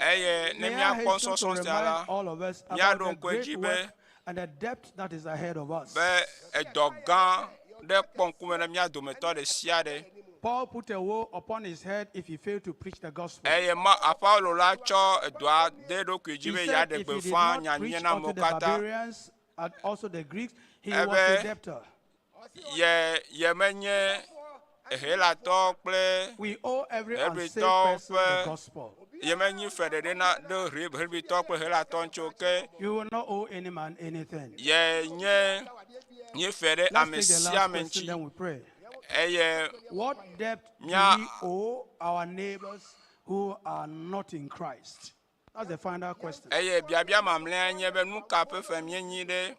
eye ne may I míakpɔ hasten to nusɔsrɔ̃ sia la remind all of us about míaɖo the ŋku edzi great be work and the depth that is ahead of us. be edɔ gã ɖe kpɔ ŋkume na mía dometɔ ɖe sia ɖe Paul put a woe upon his head if he failed to preach the gospel. eye ma Paulo la tsɔ edɔa de eɖokui dzi He be said yeaɖe if he did gbeƒã not nya preach nyuie na unto amewo the katã barbarians and also the Greeks, he was ebe a debtor. ye yemenye Helatɔ kple We owe every unsaved Hebritɔwo person the ƒe gospel. yemenyi fe ɖeɖe na ɖe Hebritɔ kple Helatɔ ŋuti o ke You will not owe any man anything. ye nye nye fe ɖe Let's ame take the sia last ame question, ŋuti then we pray. eye What debt do mía we owe our neighbors who are not in Christ? That's the final question. eye biabia mamlɛa nye be nu ka ƒe fe míenyi ɖe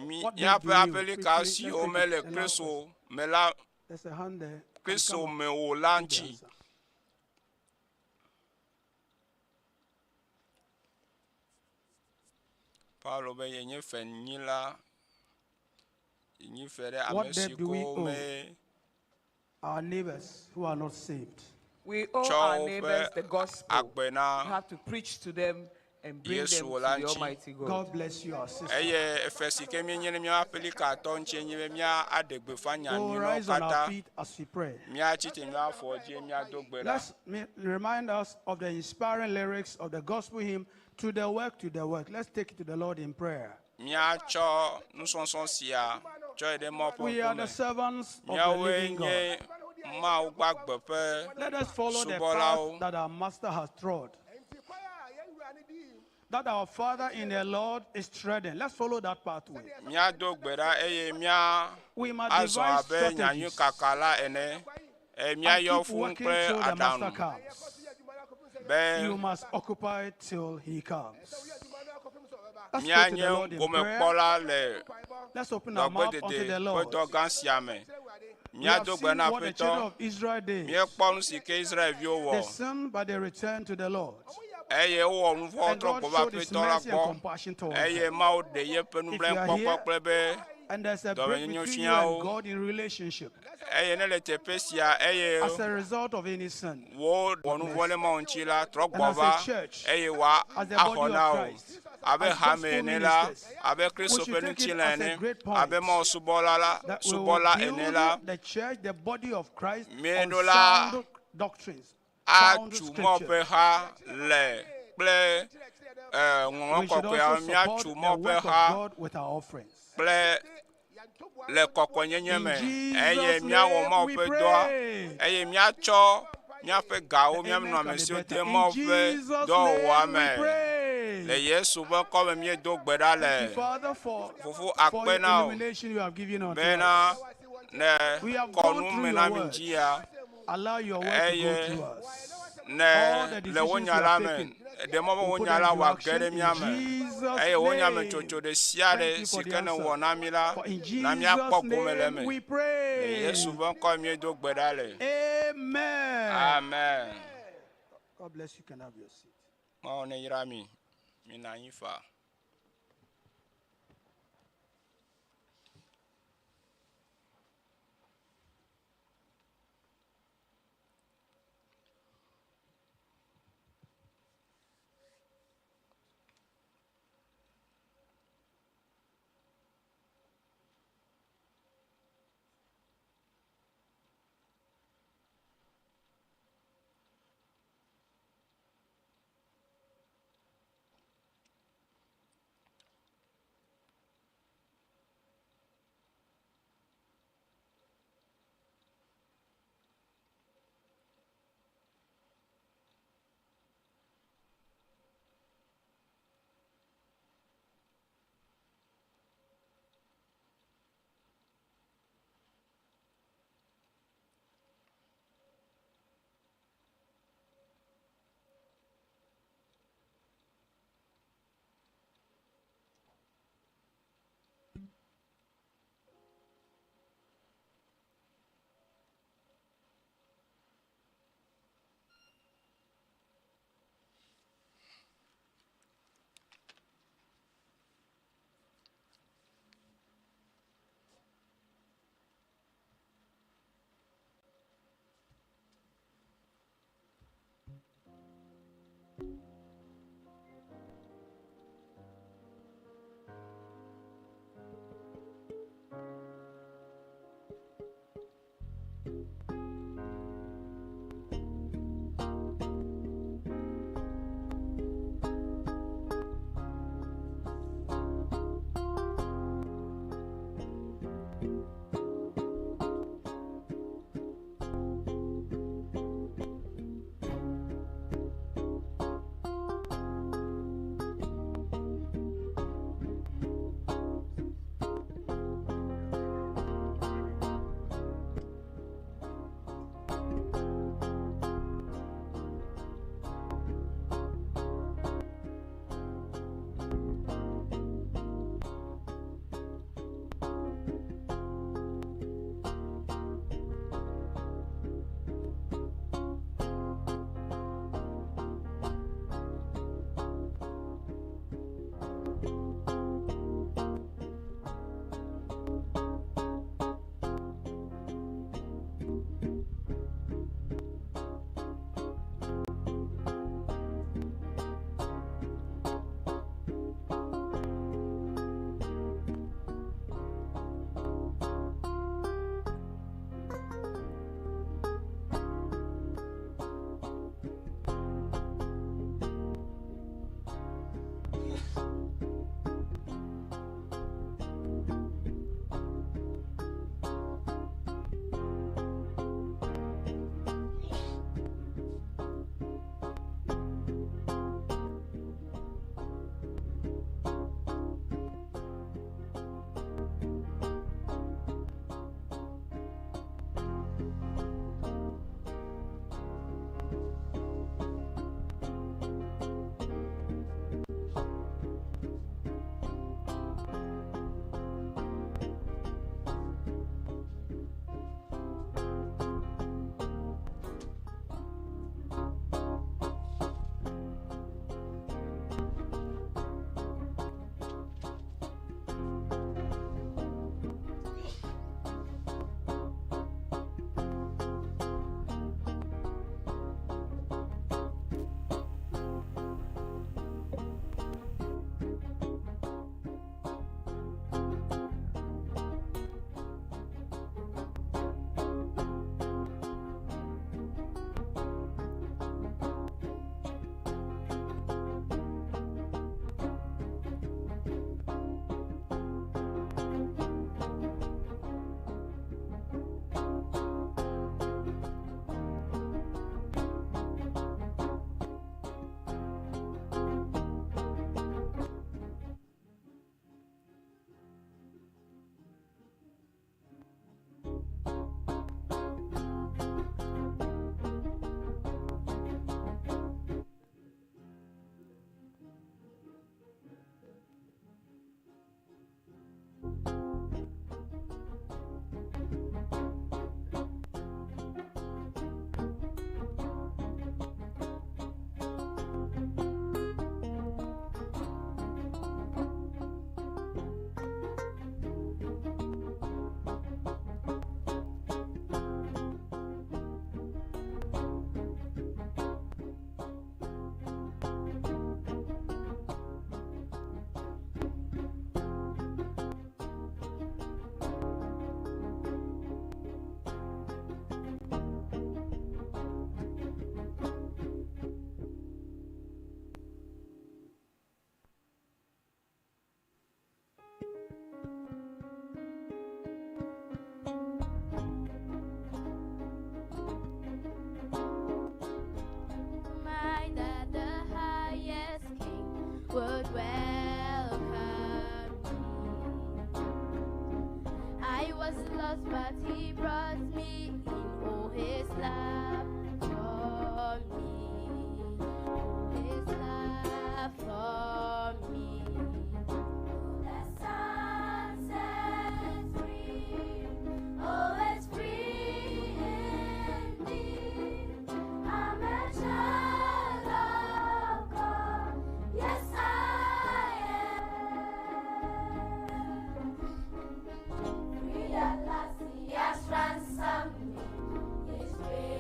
mi What debt míaƒe do we owe? aƒelika Quickly, let's siwo take mele it. The last Kristo question. me la There's a hand there. Can Kristo come up. me o la Give the ŋuti. answer. Paulo be yenye fenyila yenye fe ɖe ame What si debt do we ko owe me our neighbors who are not saved? We owe tsɔ our woƒe neighbors the gospel. agbe We na have to preach to them and bring Yesu them to la the ŋuti. Almighty God. God bless you, our sister. Eye efe si ke míenye ne míaƒe aƒelikatɔ ŋuti nye be mía aɖe gbeƒã nya We'll nyui na wo rise on our katã. feet as we pray. Míatsi tre mía afɔ dzi míado gbe ɖa. Let's remind us of the inspiring lyrics of the gospel hymn, To the Work, to the Work. Let's take it to the Lord in prayer. Míatsɔ nusɔsɔ sia tsɔ yi ɖe Mawu ƒe We are the ŋkume. servants of the Míawoe living nye God. Mawu gbagbe ƒe Let us follow the subɔlawo. path that our master has trod, that our Father in the Lord is treading. Let's follow that pathway. Míado gbe ɖa eye mía We must azɔ devise abe strategies nyanyuikakala ene. Eye and míayɔ keep fũu working kple till the master aɖaŋu comes. be You must occupy till he comes. Let's go to the míanye Lord in prayer. gomekpɔla le Let's open our mouth unto dɔgbedede the ƒe Lord. dɔ gã sia me. We have Míado gbe seen na what the children Aƒetɔ. of Israel did. Míekpɔ nu si ke Israelviwo They wɔ sinned, but they returned to the Lord. eye wowɔ nu vɔ̃ And trɔ God gbɔ va showed His Aƒetɔ la mercy and gbɔ compassion towards eye them. Mawu ɖe yeƒe If you are nublanuikpɔkpɔ here kple be and there's a break dɔmenyonyo between you fia and wo God in relationship eye ne le teƒe sia eye as a result of any sin, wo wɔ nu vɔ̃ ɖe Mawu ŋuti la trɔ and gbɔ as va a church, eye wòa as the axɔ body na of wò. Christ, abe As hame gospel ene la ministers, abe we Kristo should ƒe take it ŋutilã as a ene great point abe Mawu subɔla la that we will subɔla ene la build the church, the body of Christ, on Míeɖo la sound doctrines, sound atu Mawu scripture. ƒe ha le kple eh, ŋɔŋlɔ We should kɔkɔeawo also support míatu the Mawu ƒe work of ha God with our offerings. kple le kɔkɔenyenye In me eye Jesus' míawɔ name Mawu we ƒe dɔa pray. eye míatsɔ míaƒe gawo The míaƒe amen can be nɔamesiwo better. de In Mawu ƒe Jesus' dɔwɔwɔa name we me pray. le Yesu ƒe ŋkɔ me míedo gbe ɖa Thank le you, Father, for, fofo for akpe your na wò illumination you have given unto bena us. ne We have kɔ gone nu through me your na mi word. dzia Allow your word to go eye through us. ne All the le wo decisions nya we la have me taken, ɖe mɔ be we wo put nya them la into wòage action ɖe in mía me Jesus' eye wo nya me name. tsotso ɖe sia Thank ɖe you si for the ke ne answer. wɔ na mí la For in na míakpɔ Jesus' gome le name eme we le pray. Yesu ƒe ŋkɔ míedo gbe ɖa le Amen. amen God bless you. Can have your seat. Mawu ne yra mi minɔ anyi faa. was lost, but he brought me in. Oh, his love for me. His love for me. The sun sets free. Oh, it's free indeed. I'm a child of God. Yes, I am. Free at last, He has ransomed me. His grace.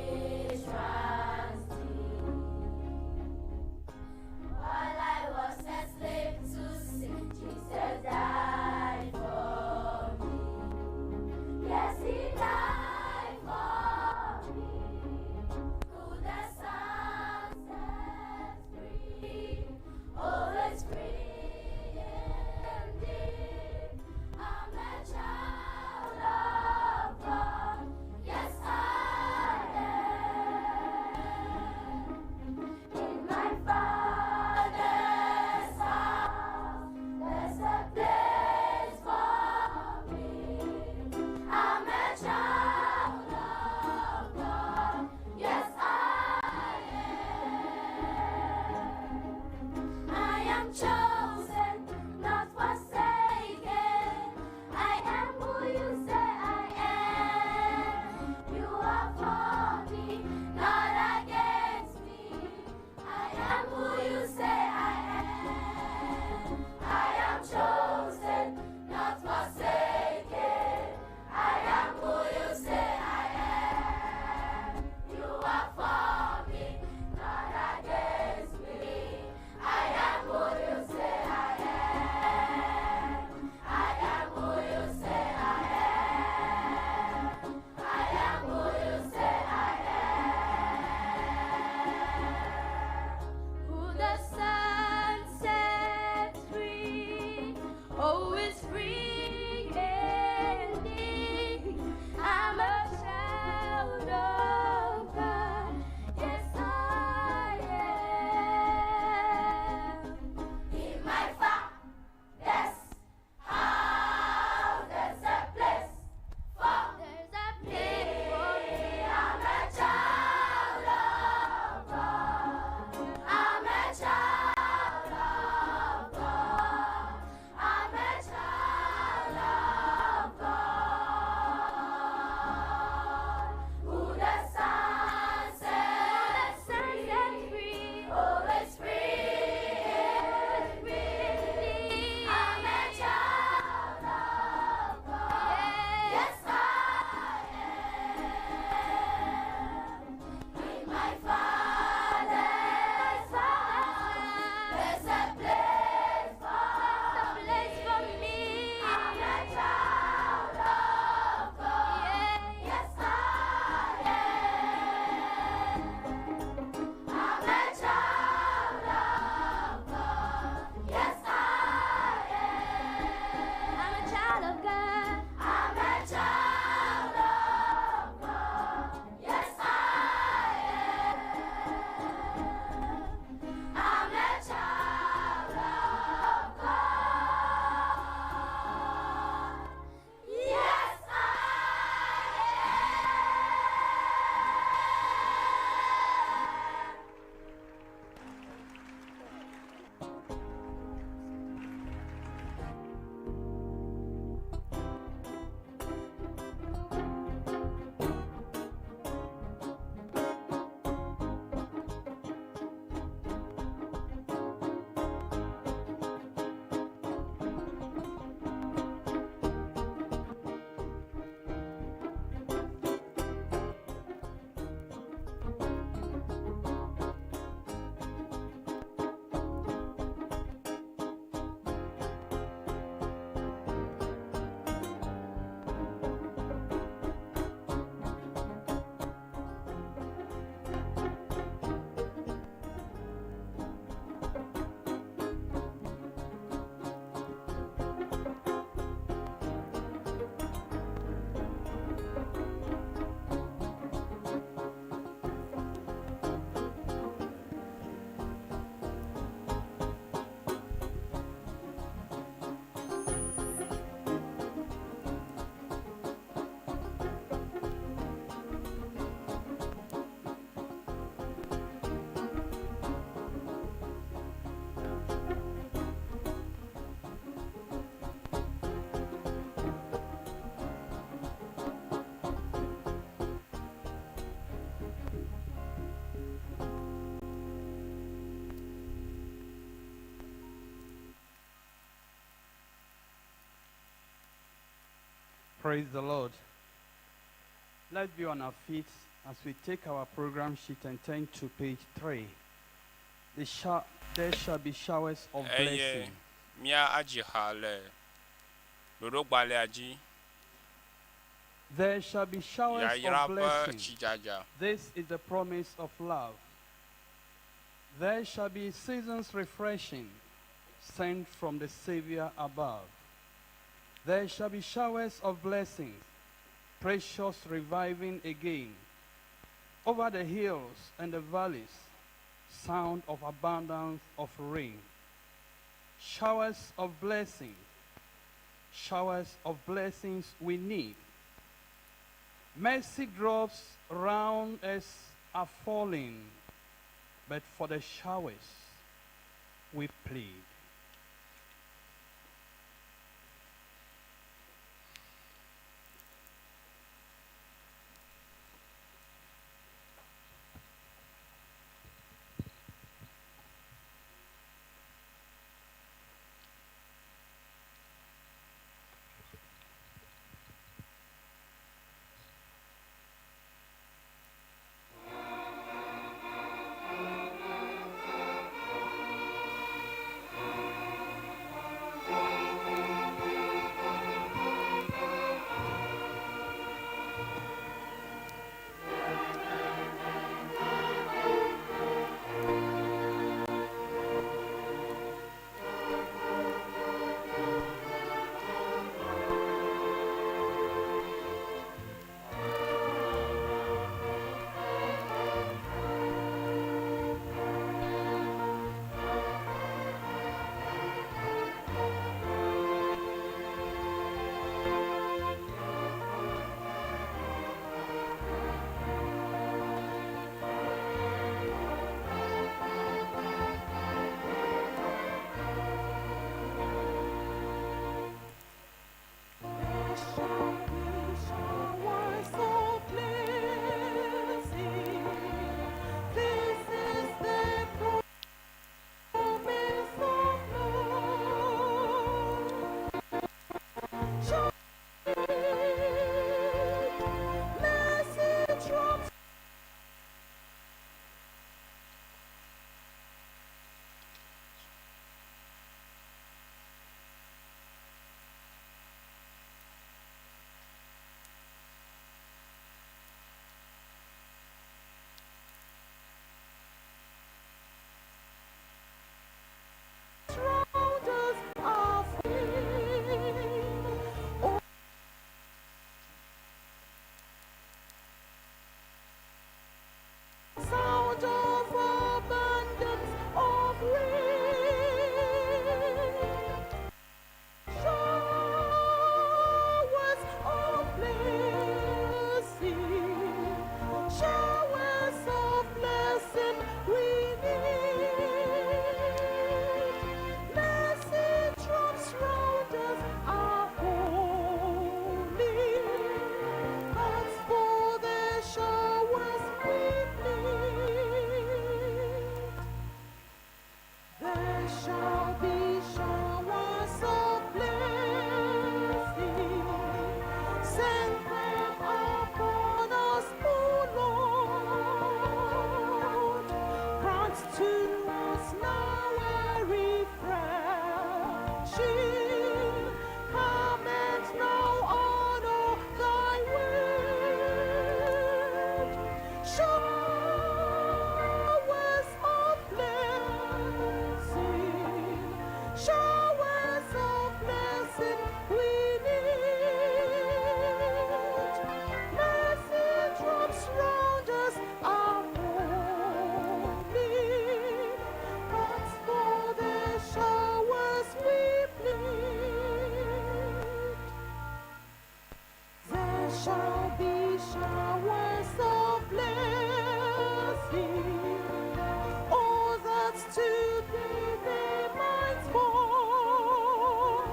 Praise the Lord. Let's be on our feet as we take our program sheet and turn to page 3. There shall be showers of Eye blessing. Mía adzi ha le ɖoɖogbalẽa dzi. There shall be showers Yayra of ƒe blessing. tsidzadza. This is the promise of love. There shall be seasons refreshing sent from the Savior above. There shall be showers of blessings, precious reviving again. Over the hills and the valleys, sound of abundance of rain. Showers of blessings, showers of blessings we need. Mercy drops round us are falling, but for the showers we plead. Sound of abundance of rain, showers of blessing, showers of blessing we need. Mercy drops round us are holy, but for the showers we plead. There shall be showers of blessing. Send them upon us, O Lord. Grant to us now a refreshing. Come and now honor thy word. Showers of blessing, showers of blessing we need. Mercy drops round us are falling, but for the showers we plead. There shall be showers of blessing. All that today they might fall.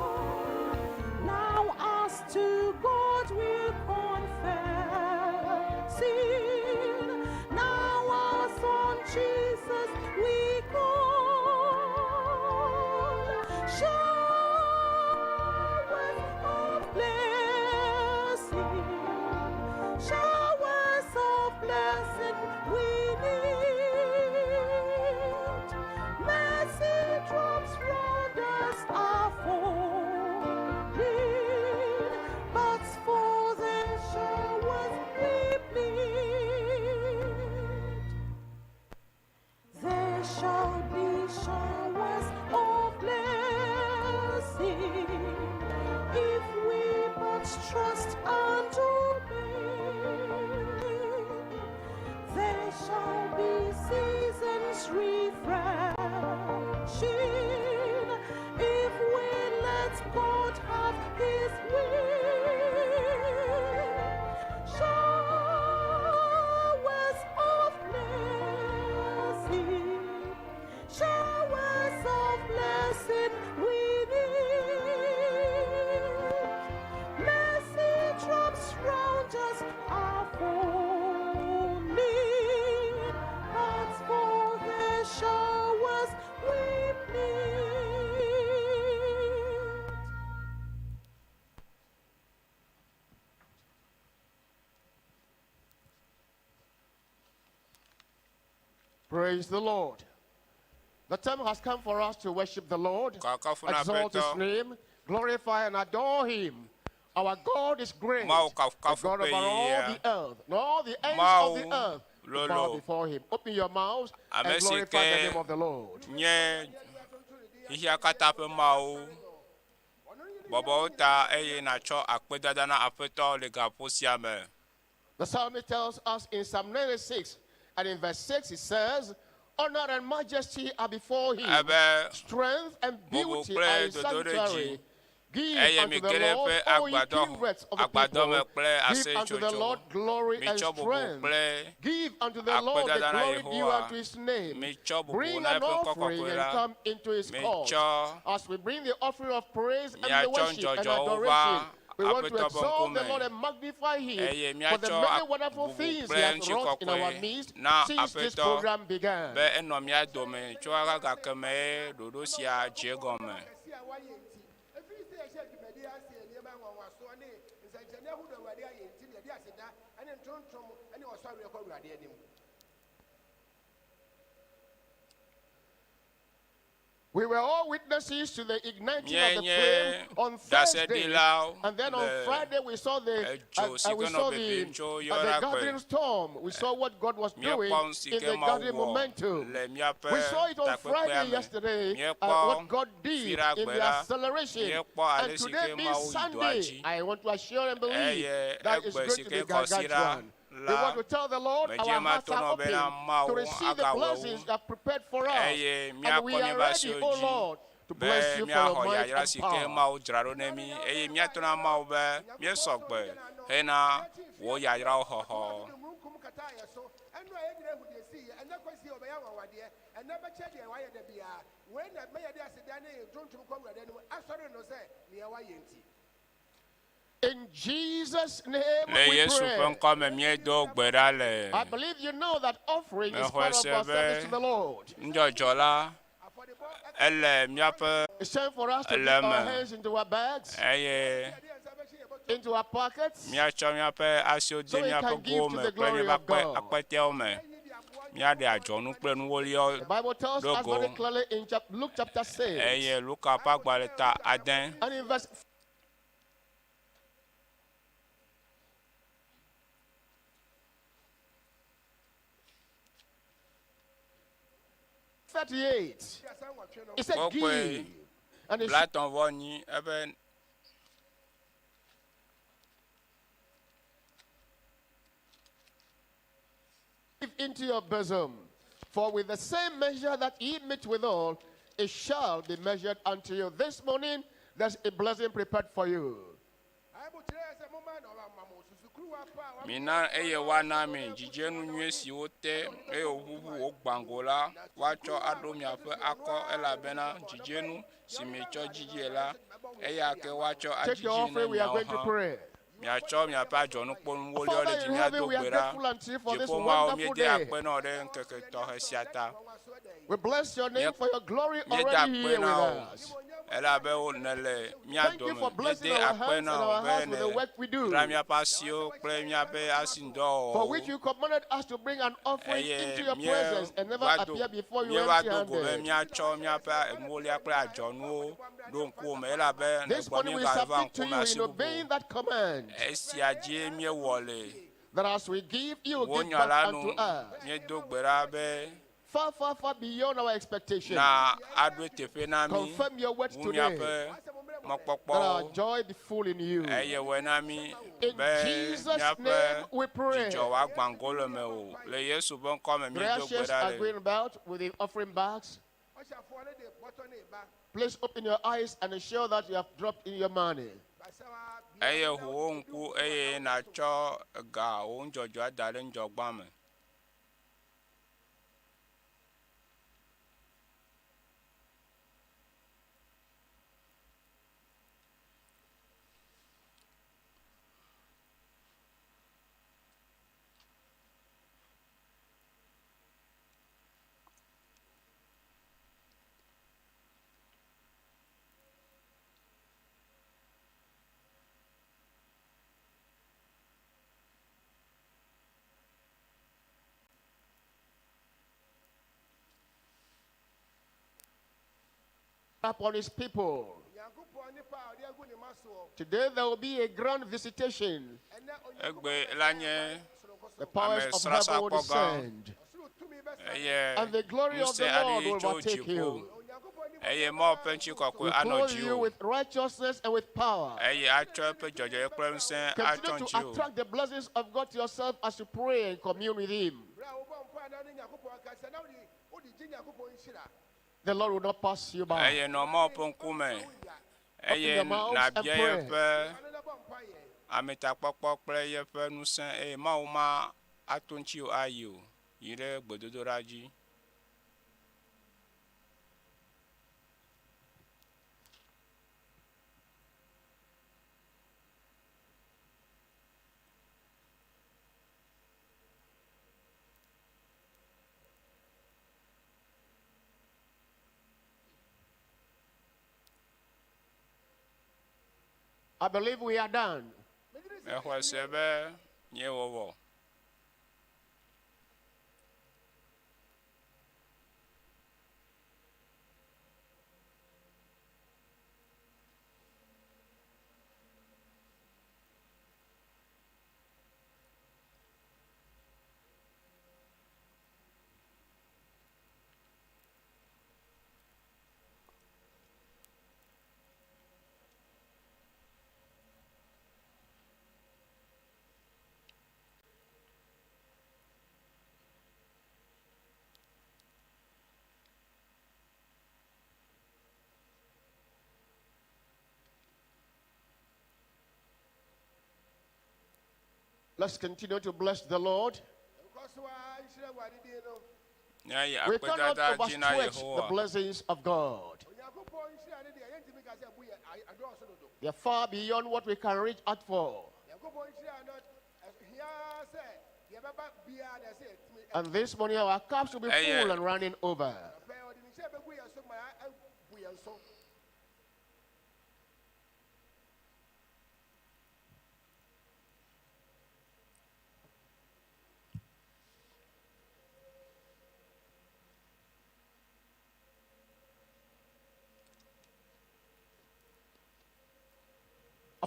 Now us to God we confess sin. Now us on Jesus we call. Showers of blessing, His will. Showers of mercy, showers of blessing we need. Mercy drops round us are falling, but for the showers we plead. Praise the Lord. The time has come for us to worship the Lord, Kafu na exalt His Aƒetɔ. name, glorify and adore Him. Our God is great, Mawu the kafukafu God ƒe over all yia. the earth, and all the ends of the Mawu earth to bow lolo. before Him. Open your mouths and Ame si glorify the ke name of the Lord. nye xexea katã ƒe Mawu. Bɔbɔ wo ta eye nàtsɔ akpedada na Aƒetɔ le gaƒo sia me. The psalmist tells us in Psalm 96 and in verse 6, he says, Honor and majesty are before him, Ebe strength and bubu beauty kple are in dodoɖedzi sanctuary. Give eye unto mi the ge ɖe Lord, eƒe all ye agbadɔ kindreds of the agbadɔ me people. kple Give unto the aseyetsotso. Lord glory and Mitsɔ bubu strength. kple Give unto the Lord the akpedada na glory due Yehowa. unto his name. Mitsɔ bubu Bring na an eƒe ŋkɔ offering kɔkɔe and la. come into his courts. Mitsɔ As we bring the offering of praise and the miatsɔ worship and ŋdzɔdzɔwo va adoration, we want to Aƒetɔ ƒe exalt the ŋkume. Lord and magnify him Eye for the míatsɔ many wonderful bubu things he kple has wrought in our ŋutikɔkɔe midst na since this Aƒetɔ program began. be enɔ mía dome tso gake me ɖoɖo sia dze gɔme. Kɛse a wayɛ nti, ɛfiri sɛ yɛhyɛ dwumadi ase nneɛma nwanwasoɔ ne nsɛnkyerɛnne ahodoɔ Awurade ayɛ nti ne yɛde aseda ne ntontom ne ɔsɔreɛ kɔ Awurade anim. We were all witnesses to the igniting of the Míenye flame on Thursday, ɖaseɖilawo and then on le Friday we saw the edzo si we ke nɔ saw bibim the, tso the Yɔragbe. gathering storm. We saw what God was doing Míekpɔ nu si in ke the Mawu gathering wɔ momentum. le míaƒe We saw it on takpekpea Friday me. yesterday, Míekpɔ what God did in Fiɖagbe the la, acceleration. míekpɔ ale And si today ke being Mawu yi dɔa Sunday, dzi. I want to assure and believe Eye that it's egbe going si to be ke kɔsiɖa gargantuan. We la, want to tell the Lord medze our hearts mato are nɔ open bena to Mawu receive the agawɔ blessings wu you have prepared for us. eye And míakɔ we are míaƒe ready, asiwo O dzi Lord, to be bless you for your míaxɔ might yayra and si ke power. Mawu dzra ɖo ne mí eye míato na Mawu be míesɔ gbe hena wò yayrawo xɔxɔ. Mununkum kataa yɛ so ɛnu a yɛgyina ehu deɛ sii yɛ ɛnɛ kɔsi yɛ ɔbɛyɛ anwanwadeɛ ɛnɛ bɛkyɛ deɛ wayɛ da biara wei na mɛyɛ de aseda ne ntontom kɔ Awurade anim asɔre no sɛ nea wayɛ nti. In Jesus' name Le we Yesu ƒe pray. ŋkɔ me míedo gbe ɖa le. I believe you know that offering is Mexɔe part of se our be service to the Lord. nudzɔdzɔ la ele míaƒe It's time for us to ele dip our me hands into our bags, eye into our pockets, míatsɔ míaƒe asiwo de So we míaƒe can give gowo to me the kple glory míaƒe of akpe God. akpeteawo me. Míaɖe adzɔnu kple nuwoliawo The Bible tells ɖo us go very clearly in Luke chapter 6 eye Luka ƒe agbalẽ ta ade and in verse 38. It said, Kpɔkpɔe Give. And it blatɔ̃ vɔ nyi ebe give into your bosom. For with the same measure that ye meet withal, it shall be measured unto you. This morning, there's a blessing prepared for you. Mina eye woana mi dzidzenu nyui siwo te eye wòʋuʋu wògbã go la, woatsɔ aɖo miaƒe akɔ elabena dzidzenu si mietsɔ dzidzie la, eya ke woatsɔ Take your adzidzee ne offering, we are miawo going to hã. pray. Miatsɔ miaƒe adzɔnukpɔnuwoliwo ɖe Father dzi in heaven, míado we gbe are ɖa. grateful unto you for this Dziƒo Mawu wonderful míede day. akpe na wò ɖe ŋkeke tɔxɛ sia ta. We bless your name for your glory Míede already akpe here with na wò us. elabe wo nèle mía Thank you dome. for blessing Míede our akpe hands and na wò our be hearts with the work we do. nèyra míaƒe asiwo kple míaƒe asinudɔwɔwɔwo. For which you commanded us to bring an offering eye into your presence and never míeva do appear before you míeva do go be empty-handed. míatsɔ míaƒe enuwolia kple adzɔnuwo ɖo ŋkuwò me elabe This nègbɔ morning we míegava submit to ŋkume you in asi bubu. obeying that command. Esia dzie míewɔ le. That as we give, you Wò will give nya la back nu unto us. míedo gbe ɖa be Far, far, far beyond our expectation. na aɖo teƒe na mí Confirm your words wu today. míaƒe That our mɔkpɔkpɔwo joy be full in you. eye wɔe na mí In be Jesus' míaƒe name we pray. dzidzɔ wòagbã go le me o. Le Yesu ƒe ŋkɔ me The míedo gbe ushers ɖa are le. going about with the offering bags. Please open your eyes and ensure that you have dropped in your money. Eye ʋu wò ŋku eye nàtsɔ ga wò nudzɔdzɔa da ɖe nudzɔgba me. Upon his people. Today there will be a grand visitation. Egbe la nye The powers ame of heaven will srasakpɔ gã descend. eye And the glory of the ŋusẽ Lord aɖe will tso overtake dziƒo you. eye Mawu ƒe ŋutikɔkɔe Will anɔ clothe you dziwò with righteousness and with power. eye atsɔ eƒe dzɔdzɔe kple ŋusẽ Continue atsɔ to dziwò. attract the blessings of God to yourself as you pray and commune with Him. The Lord will not pass you by. Eye nɔ Mawu ƒe ŋkume Open eye your mouths and nàbia pray. yeƒe ametakpɔkpɔ kple yeƒe ŋusẽ eye Mawu ma ato ŋutiwò ayi o yi ɖe gbedodoɖa dzi. I believe we are done. Mexɔe se be míewɔ vɔ. Let's continue to bless the Lord. Míayi We cannot akpedada dzi na overstretch the Yehowa. blessings of God. They are far beyond what we can reach out for. And this morning our cups will be Eye- full and running over.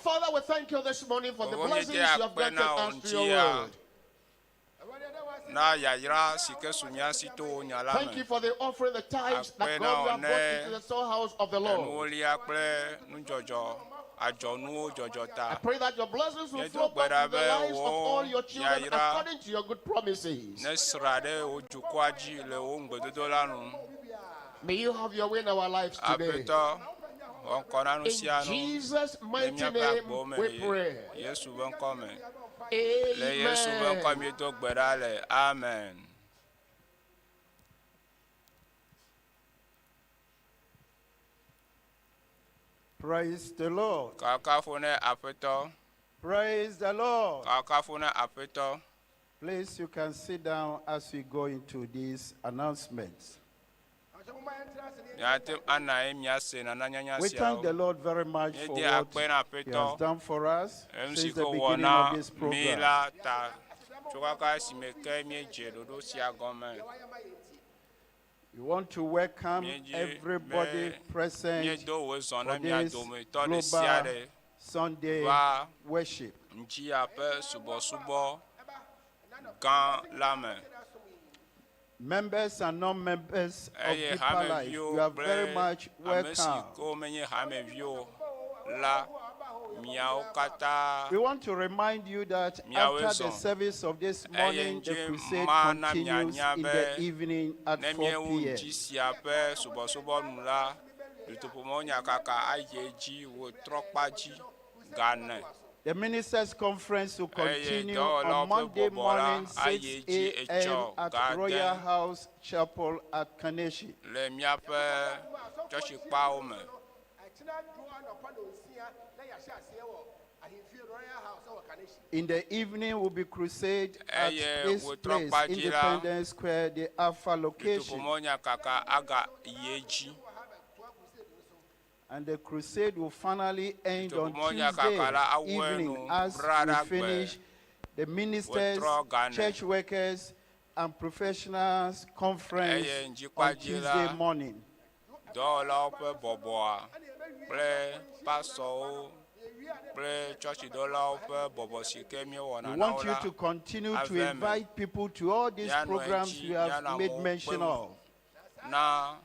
Father, we thank you this morning for the Fofo blessings míede you have akpe granted na wò us through your ŋuti ya word. na yayra si ke su mía si to wò nya la Thank me. you for the offering, the tithes that Akpe God na you wò have brought ne into the storehouse of the Lord. enuwolia kple nudzɔdzɔ, adzɔnuwo dzɔdzɔ ta. I pray that your blessings will Míedo flow gbe back ɖa to the be lives of wò all your children yayra according to your good promises. nesra ɖe wò dukɔa dzi le wò ŋugbedodo la nu. May you have your way in our lives today. Aƒetɔ, wɔ ŋkɔ na nu In sia nu Jesus' le mighty míaƒe name agbewo me we le pray. Yesu ƒe ŋkɔ me. Le Yesu ƒe ŋkɔ Amen. míedo gbe ɖa le. Amen. Praise the Lord. Kakafo ne Aƒetɔ. Praise the Lord. Kakafo ne Aƒetɔ. Please, you can sit down as we go into these announcements. Míate ŋu ana ye míase nananyanya We thank the siawo. Lord very much for Míede what akpe na He has Aƒetɔ done for us enu si since the ke wɔ beginning na of this mí program. la ta tso kaka esime ke míedze ɖoɖo sia gɔme. We want to welcome Míedzi everybody be present míedo wò zɔ na for mía this dometɔ ɖe sia global ɖe Sunday va worship. ŋutia ƒe subɔsubɔ gã la me. Members and non-members of Eye Deeper Life, hameviwo you are very kple much ame si welcome. kewo menye hameviwo la, miawo katã We want to remind you that Miawoe after the zɔ. service of this Eye morning, the ŋdzi crusade ma na continues mianya in be the evening at ne 4 míewu p.m. ŋdzi sia ƒe subɔsubɔ nu la, dutoƒomewo nyakaka ayi edzi wòtrɔ kpa dzi ga ene. The ministers' conference will Eye continue dɔwɔlawo on ƒe Monday bɔbɔ la morning, 6 ayi edzi a.m. etsɔ at ga Royal ade House Chapel at Kaneshi. le míaƒe tsɔtsikpawo me. Ɛkyena dwoa anɔpa nnɔnsia na yɛahyɛ aseɛ wɔ ahemfie Royal House ɛwɔ Kaneshie. In the evening will be crusade at Eye this wòtrɔ place, kpa dzi la, Independence Square, the Alpha location. dutoƒomɔnyakaka aga yi edzi. And the crusade will finally end on Dutoƒomɔnyakaka Tuesday la awu evening enu as bra we ɖe agbe. finish the ministers, Wòtrɔ ga ne. church workers, and professionals conference Eye on ŋdzikpa dzi la, Tuesday morning. dɔwɔlawo ƒe bɔbɔa kple pasɔwo kple tsɔtsidɔlawo ƒe bɔbɔ si ke míewɔna We na wo want you la to continue to ave eme. invite people to all these Míanɔ programs edzi, we have míanɔ made amewo mention kpem of. na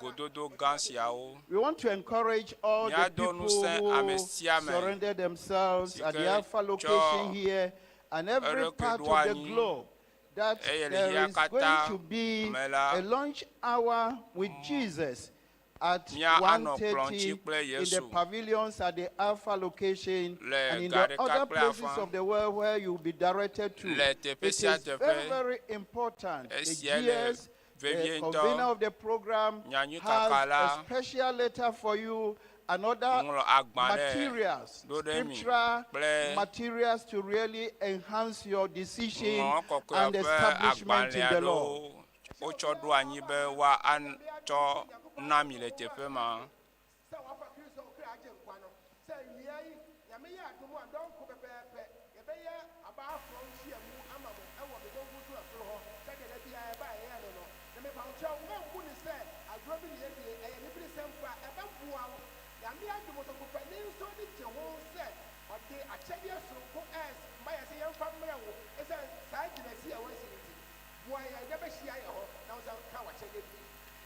gododo gã siawo. We want to encourage all the Míado people ŋusẽ ame who sia ame surrender themselves si at ke the Alpha tsɔ location here and every eɖokui part ɖo of the anyi globe that eye le there xexea is going katã to be me la, a lunch hour with Jesus at mía anɔ kplɔ̃ ŋuti 1:30 kple in the Yesu pavilions at the Alpha location le and in ga the ɖeka other kple places afã of the world where you'll be directed to. le teƒe It sia is very, teƒe. very important. The Esia le GS, the vevie convener ŋutɔ. of the program, Nyanyui has kaka a la special letter for you and other ŋlɔ agbalẽ materials, ɖo ɖe mi scriptural kple materials to really enhance your decision Ŋɔŋlɔ kɔkɔea and ƒe establishment in agbalẽ the Lord. aɖewo wotsɔ ɖo anyi be woatsɔ na mi le teƒe ma. Sɛ wɔafa Kristo kra agye nkwa no, sɛ awia yi, Nyame yɛ adom a dɔnko pɛpɛɛpɛ, yɛbɛyɛ abaaforɔ nhyiamu ama mo ɛwɔ me benkum so ɛsoro hɔ, sɛdeɛ da biara ɛba a yɛyɛ no no. Na mepa wo kyɛw, woammu ne sɛ agorɔ bi ne yɛdie, ɛyɛ aniberesɛm pa, ɛbɛboa wo. Nyame adom ɔsɔfopanin nso ani gye ho sɛ ɔde akyɛdeɛ soronko ɛs ma yɛ sɛ yɛmfa mmerɛ wo, ɛsiane saa gyinasi a woasi no nti. Boa yɛn na bɛhyia yɛ hɔ, na wo nsa ka w'akyɛdeɛ bi.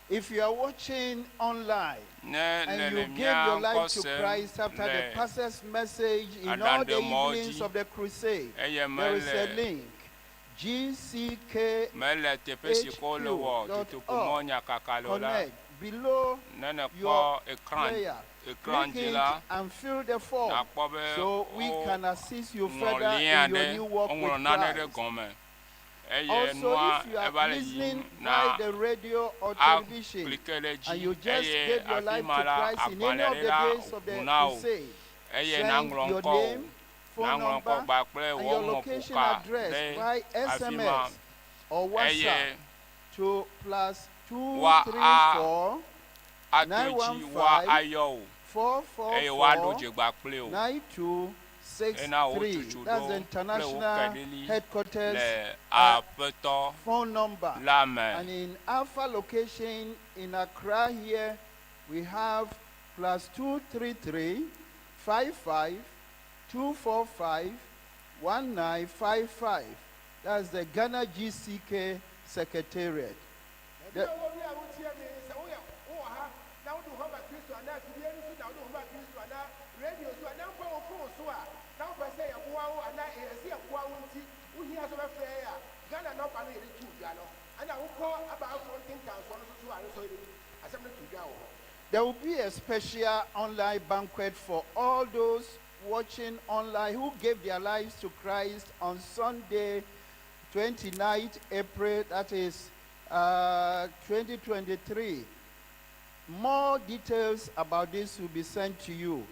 If you are watching online Ne and nele you gave mía your life ŋkɔ to sem Christ after the le pastor's message in all the aɖaŋdemɔwo evenings dzi of the crusade, eye there is a mele link mele teƒe si ke wole wɔ gckhq.org. dutoƒomɔ nyakaka le o la, Connect below ne nèkpɔ your ekran prayer. ekran Click dzi it la, and fill the form nàkpɔ be so we can assist you woŋlɔ further lia in your ɖe new walk woŋlɔ with nane ɖe Christ. gɔme eye Also, nua if you are eva le listening yiyim by na the radio or television aklike ɖe and dzi you just eye gave your afi life ma to la Christ in any agbalẽ of ɖe the la days of the ʋu na wò crusade, eye send naŋlɔ your ŋkɔ wò name, phone naŋlɔ ŋkɔ number, gba kple and wò your location mɔƒoka address ɖe by afi ma SMS or eye WhatsApp to plus 2 woa 3 a 4 ato 9 edzi 1 woa 5 ayɔ wò 4 4 eye woaɖo 4 dzegba kpli wò 9 2 6 ena wò 3. tsutsu That's ɖo the kple wò international keɖeli headquarters le aƒetɔ phone number. la me. And in Alpha location in Accra here, we have plus 233 55 245 1955. That's the Ghana GCK Secretariat. Baabi The- a wowɔ bi a wotie me, sɛ woyɛ wowɔ ha na wode wo ho ma Kristo anaa afidie no so na wode wo ho ma Kristo anaa radio so anaa mpo wo phone so a, na wopɛ sɛ yɛboa wo anaa ɛyɛ sɛ yɛboa wo nti, wohia sɛ wobɛfrɛ yɛn a, Ghana nɔmba no yɛde too dwa no, ɛna wokɔ abaafoɔ ntentansoɔ no so so a, no nso yɛde asɛm no too dwa wɔ hɔ. There will be a special online banquet for all those watching online who gave their lives to Christ on Sunday, 29th April, that is 2023. More details about this will be sent to you.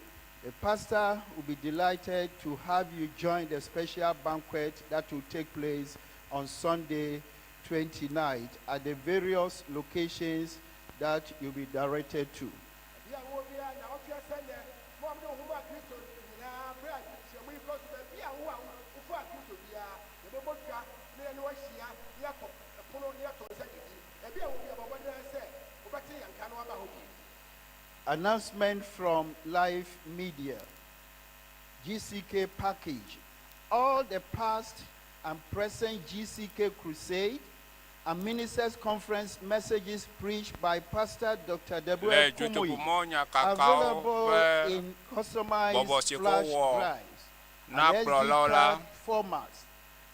The pastor will be delighted to have you join the special banquet that will take place on Sunday, 29th, at the various locations that you'll be directed to. Baabi a wowɔ biara na wɔtwe sɛ nnɛ, mo a mode wo ho maa Kristo nyinaa, berɛ a nhyiamu yi kɔ so, baabi a wo a wofaa Kristo biara, yɛbɛbɔ dwa na yɛne wo ahyia na yɛatɔ pono na yɛatɔ nsa didi. Baabi a wowɔ biara, bɔ mmɔden ara sɛ wobɛte yɛn nka na woaba hɔ bi. Announcement from Life Media, GCK package. All the past and present GCK crusade and ministers conference messages preached by Pastor Dr. Le W. Kumuyi dzotoƒomɔ nyakakawo available ƒe in customized bɔbɔ si ke flash wowɔ drives na and SD kplɔlawo la card formats.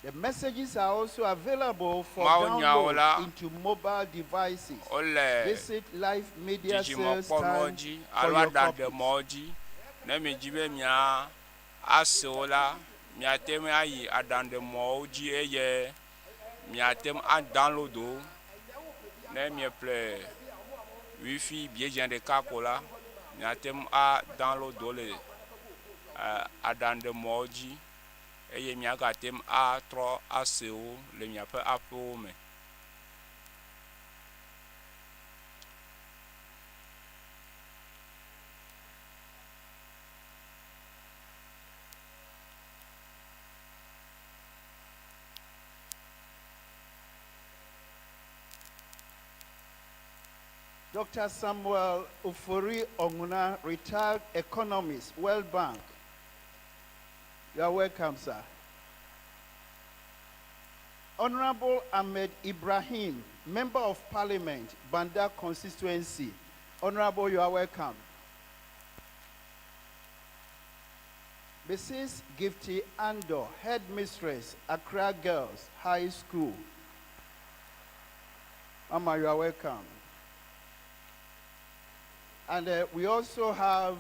The messages are also available for Mawu nyawo download la into mobile devices. wole Visit Life Media Sales dzidzimɔkpɔnuwo Stand dzi for alo your copies. aɖaŋdemɔwo dzi. Ne miedi be mia ase wo la, miate ŋu ayi aɖaŋuɖemɔwo dzi eye miate ŋu a download wo. Ne mieƒle wifi biedzẽ ɖeka ko la, miate ŋu a download wo le aɖaŋuɖemɔwo dzi eye miagate ŋu atrɔ ase wo le miaƒe aƒewo me. Dr. Samuel Ofori Onguna, retired economist, World Bank. You are welcome, sir. Honorable Ahmed Ibrahim, Member of Parliament, Banda Constituency. Honorable, you are welcome. Mrs. Gifty Andor, Headmistress, Accra Girls High School. Mama, you are welcome. And we also have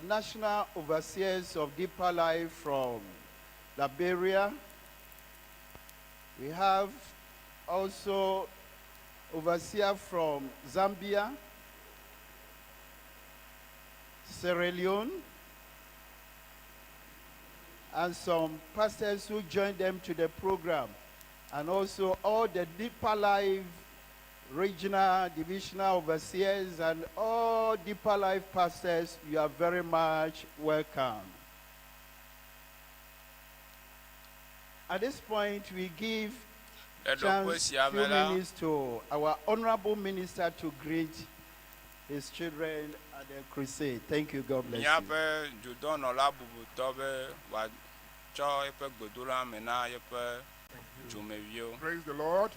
National Overseers of Deeper Life from Liberia. We have also Overseer from Zambia, Sierra Leone, and some pastors who joined them to the program, and also all the Deeper Life regional, divisional overseers, and all Deeper Life pastors, you are very much welcome. At this point, we give Le ɖoƒe chance sia few me la, minutes to our honorable minister to greet his children at the crusade. Thank you. God bless you. míaƒe dudɔnɔla bubutɔ be wòatsɔ eƒe gbedoɖame na yeƒe dzomeviwo. Praise the Lord.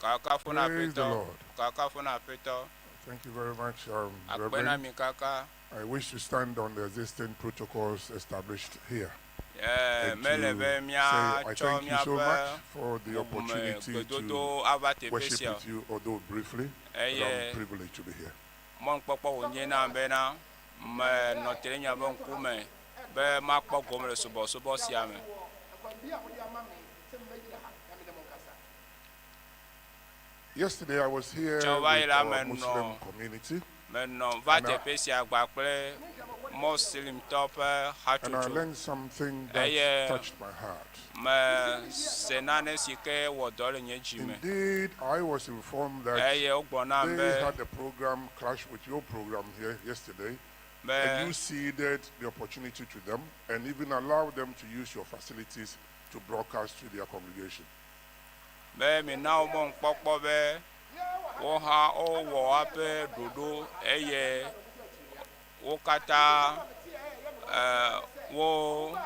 Kakafo na Praise the Aƒetɔ. Lord. Kakafo na Aƒetɔ. Thank you very much, Akpe na Reverend. mi kaka. I wish to stand on the existing protocols established here. Eh, And mele to be say I míatsɔ thank you so míaƒe much for the bubume opportunity gbedodo to ava teƒe worship sia. with you, although briefly, but Eye I'm privileged to be here. mɔnukpɔkpɔ wònye nam bena menɔ te ɖe miaƒe ŋkume be makpɔ gome le subɔsubɔ sia me. Yesterday I was here Tsɔ va yi with la our menɔ Muslim community, menɔ va And I- teƒe sia gba kple Moslimtɔ ƒe and I hatsotso. learned something that Eye touched my heart. mese nane si ke wɔ dɔ le nye dzi me. Indeed, I was informed that Eye wogblɔ nam they be had a program clash with your program here yesterday, be and you ceded the opportunity to them and even allowed them to use your facilities to broadcast to their congregation. be mina wo mɔnukpɔkpɔ be wo hã wowɔ woaƒe ɖoɖo eye wo katã eh, wo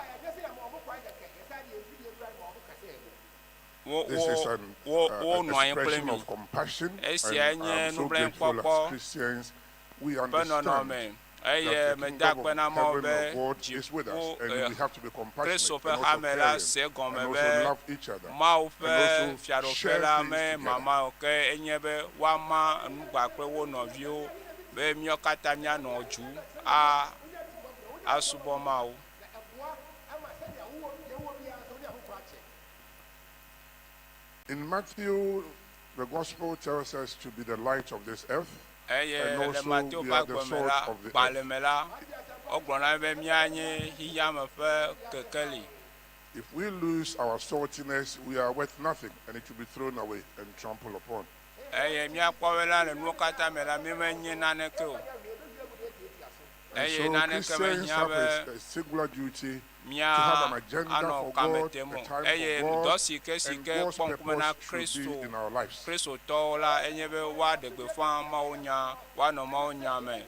wo This is wo an wo wonɔ anyi kple expression mi. of compassion, Esia and nye I'm so grateful as nublanuikpɔkpɔ Christians we ƒe understand nɔnɔme that eye the meda kingdom akpe of na Mawu heaven be of God is with us, dziƒo and eh, we have to be compassionate Kristo and ƒe also hame la caring, se gɔme and be also love each other, Mawu and ƒe also fiaɖuƒe share la things me together. mama o ke enye be woama nugba kple wo nɔviwo be míawo katã míanɔ dzu a asubɔ Mawu. In Matthew, the gospel tells us to be the light of this earth, Eye and le also Mateo we ƒe are the agbe me salt la, of the earth. gbalẽ me la, wogblɔ na mí be míanye xixeame ƒe kekeli. If we lose our saltiness, we are worth nothing, and it will be thrown away and trampled upon. Eye míakpɔ be la le nuwo katã me la, mímenye naneke o. And Eye so naneke Christians mehiã have be a singular duty to mía have an agenda anɔ for kame God, tem a o. time Eye for dɔ God, si ke si and ke God's kpɔ ŋkume na purpose should Kristo be in our lives. Kristotɔwo la enye be woaɖe gbeƒã Mawu nya, woanɔ Mawu nya me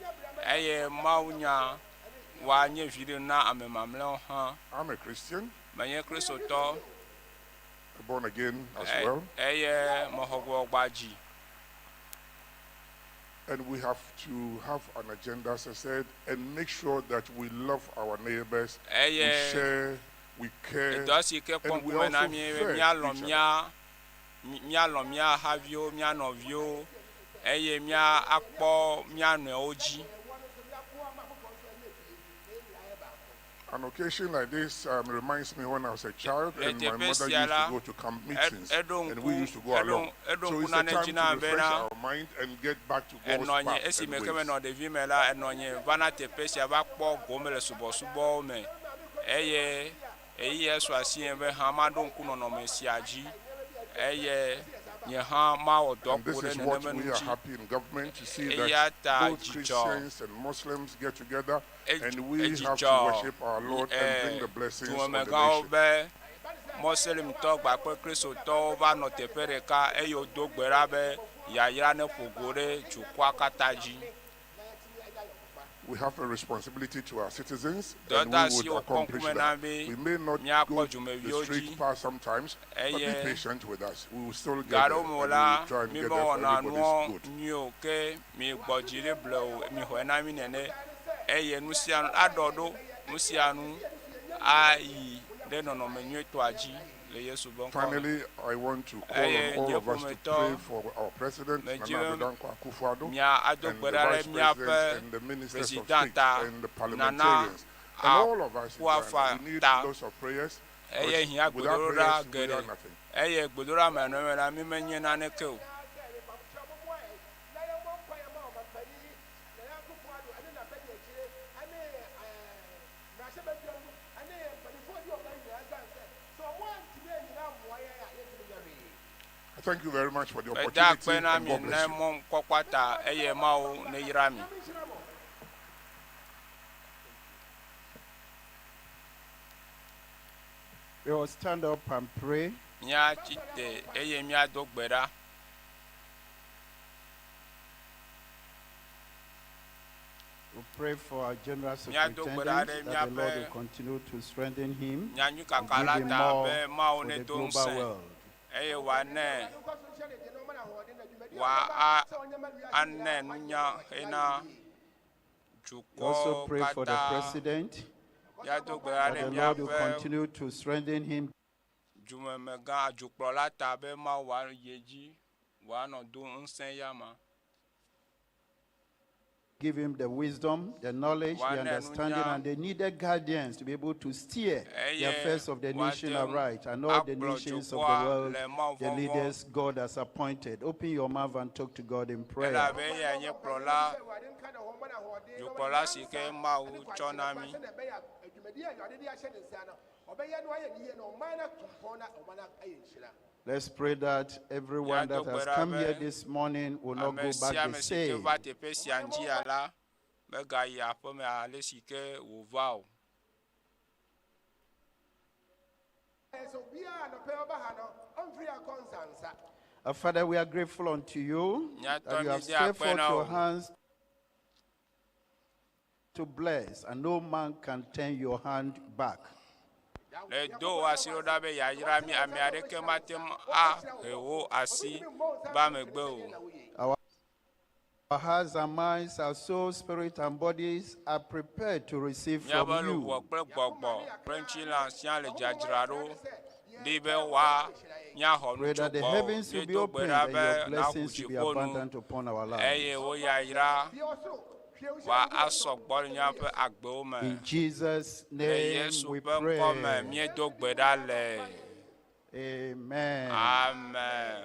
eye Mawu nya woanye viɖe na ame mamlɛawo hã. I'm a Christian, Menye Kristotɔ born again as e- well, eye mexɔ gbɔgbɔ dzi. and we have to have an agenda, as I said, and make sure that we love our neighbors, we Eye share, we care, dɔ si ke kpɔ and we ŋkume na also mí be serve míalɔ̃ each other. mía míalɔ̃ mía haviwo, mía nɔviwo eye mía akpɔ mía nɔewo dzi. An occasion like this reminds me when I was a child Le and my teƒe mother sia used la, to go to camp e- meetings eɖo and we ŋku used to go eɖo along. eɖo So ŋku it's a nane time dzi to nam refresh bena our mind and get back to God's enɔ nye path and esime ke ways. menɔ ɖevi me la enɔ nye vana teƒe sia va kpɔ gome le subɔsubɔwo me eye eyi su asie be hã maɖo ŋku nɔnɔme sia dzi eye nye hã mawɔ dɔ And ku this ɖe is what neneme we are ŋuti happy in government to see Eya that ta both dzidzɔ Christians and Muslims get together edz- and we have to edzidzɔ worship our Lord and bring eh, the blessings on the dumemegãwo nation. be mɔselimtɔ gbakple kristotɔwo va nɔ teƒe ɖeka eye wodo gbe ɖa be yayra ne ƒo go ɖe dukɔa katã dzi. We have a responsibility to our citizens and Dɔdeasi we would wokpɔ accomplish ŋkume na that. be We may not míakpɔ go the dzumeviwo straight dzi path sometimes, but be eye patient with us. We will still get ga there ɖewo and me we o la will try and mi get there for mewɔna everybody's nuɔ good. nyuie o ke mi gbɔ dzi ɖe ble o mi xɔe na mi nene eye nu sia nu aɖɔ ɖo nu sia nu ayi ɖe nɔnɔme nyuietɔa dzi le Yesu ƒe ŋkɔ me. Finally, I want to call Eye on all nye of us to ƒometɔ pray for our president, Nana medzi be Addo Dankwa Akufo-Addo, mia ado and gbe the ɖa ɖe vice míaƒe president and the ministers of president state ta and the Nana parliamentarians and all of us in Akufo-Addo Ghana. We need ta lots of prayers eye because hiã without gbedodoɖa prayers, we are geɖe nothing. eye gbedoɖa me nɔnɔme la mi menye naneke o. I Thank you very much for the Meda opportunity akpe na and mi God ne bless you. mɔnukpɔkpɔ ta eye Mawu ne yra mi. We will stand up and pray. Míatsi te eye míado gbe ɖa. We pray for our General Míado gbe ɖa Superintendent ɖe that the Lord míaƒe will continue to strengthen him and nyanyuikaka give la him ta more be Mawu for the nedo global ŋusẽ world. eye wòanɛ wòa a anɛ nunya hena We also dukɔwo pray for the katã. President Míado gbe ɖa that ɖe the Lord will míaƒe continue to strengthen him, dumemegã adzokplɔla ta be Mawu wòayi edzi wòanɔ do ŋusẽ yama. give him the wisdom, the knowledge, the Wòanɛ understanding, nunya and the needed guidance to be able to steer the eye affairs of the nation wòate ŋu aright and all the akplɔ nations of the dukɔa world, le Mawu the vɔvɔ̃ leaders God has appointed. Open your mouth and talk to God in prayer. elabe eyae nye kplɔla dukplɔla si ke Mawu tsɔ na mí. Let's pray that everyone Míado that gbe has ɖa come here be this morning will not ame go sia back the ame si ke same. va teƒe sia ŋdzia la megayi aƒeme ale si ke wòva o. Our Father, we are grateful unto you Míatɔ that you have míde stretched akpe forth na your wò. hands to bless, and no man can turn your hand back. Le do wò asi ɖo ɖa be yeayra mí ame aɖeke mate ŋu ahe wò asi va megbe o. Our our hearts and minds, our soul, spirit, and bodies are prepared to receive Míaƒe from luʋɔ you. kple gbɔgbɔ kple ŋutilã sia le dzadzra ɖo ɖi be woa míaxɔ nu Pray tso that the gbɔwò. heavens will be Míedo gbe opened ɖa and be your nàʋu blessings will be dziƒo nu abundant upon our lives. eye wò yayra wòa asɔ gbɔ le míaƒe agbewo me. In Jesus' Le name Yesu we ƒe ŋkɔ me pray. míedo gbe ɖa le. Amen. Amen.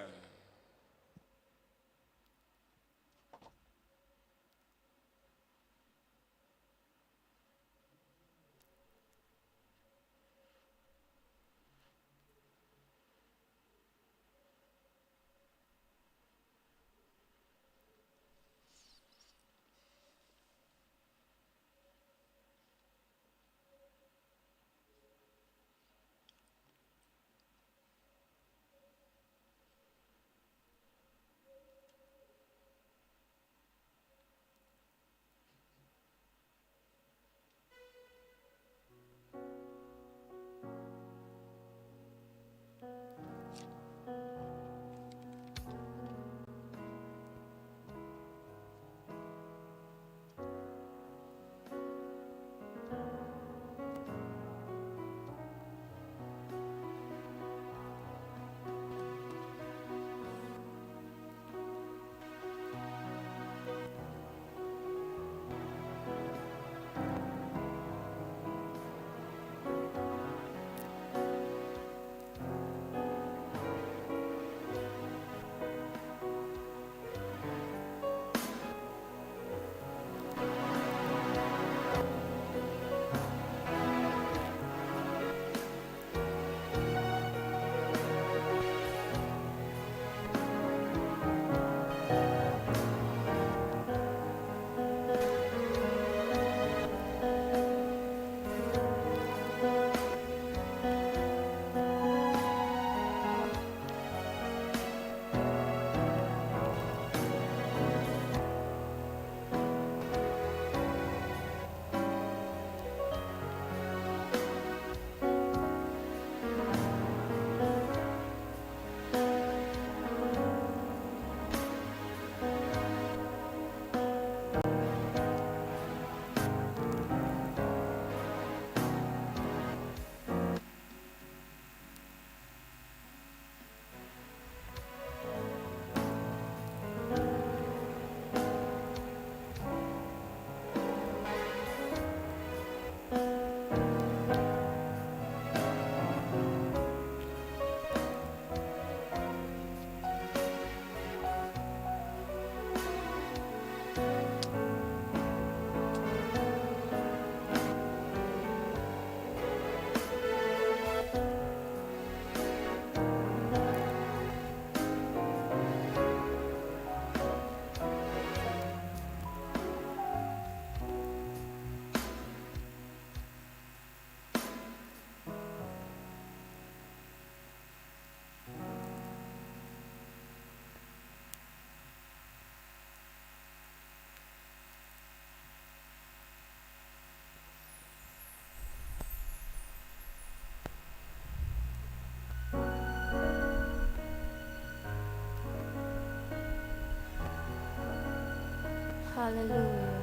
Hallelujah.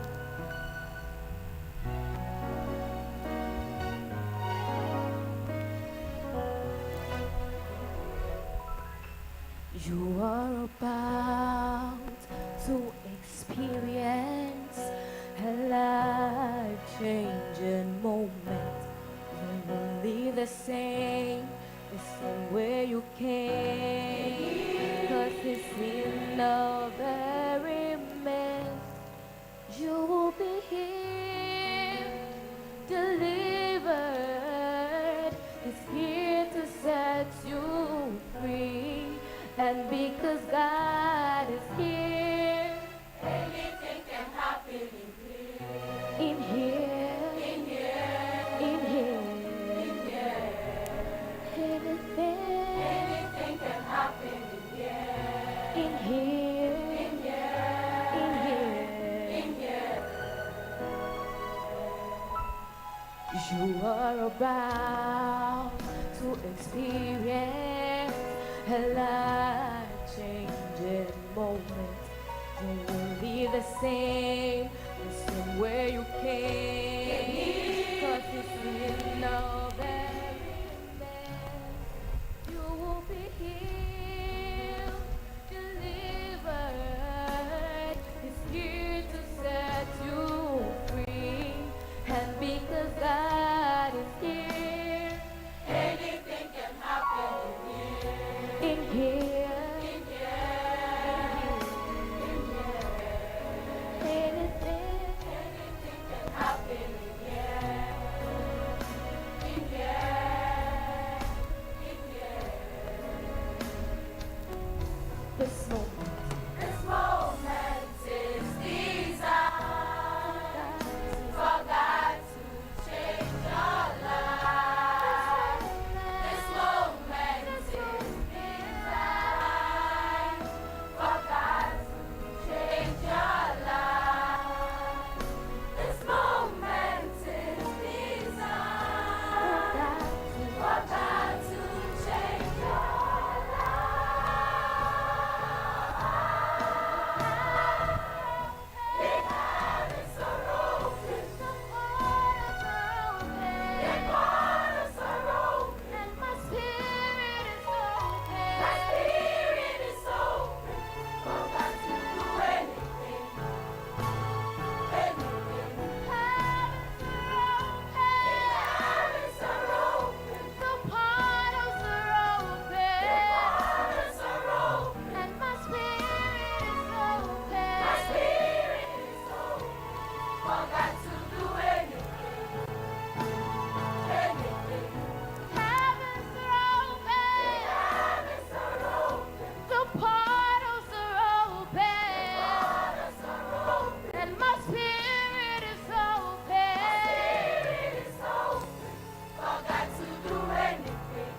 You are about to experience a life-changing moment. You will leave the same way you came. 'Cause it's in the very midst. You will be healed, delivered. He's here to set you free. And because God is here, Anything can happen in here. in here, In here. in here, In here. anything, Anything can happen in here. in here, In here. in here. In here. You are about to experience a life-changing moment. You will be the same way you came. 'Cause it's in the very best. You will be healed, delivered. He's here to set you free. And because God is here, Anything can happen in here. in here, In here. In here. anything, Anything can happen in here. In here. In here. this moment. This moment is designed for God to change your life. This moment is designed for God to change your life. This moment is designed for God to change your And my spirit is open. My spirit is open for God to do anything, anything. Heavens are open. The heavens are open. The portals are open. The portals are open. And my spirit is open. My spirit is open for God to do anything, anything. Heavens are open. The heavens are open. The portals are open. The portals are open. And my spirit is open. My spirit is open for God to do anything,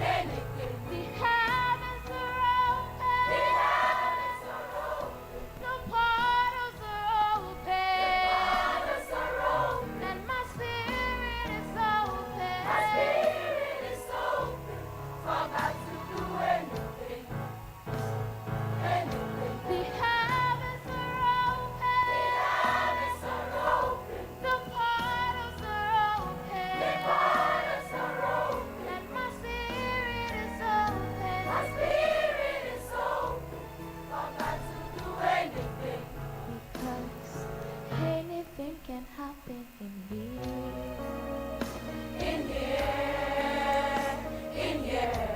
anything. The heavens are open. The heavens are open. The portals are open. The portals are open. And my spirit is open. My spirit is open for God to do anything, anything. The heavens are open. The heavens are open. The portals are open. The portals are open. And my spirit is open. My spirit is open for God to do anything. Because anything can happen in here. In here, in here.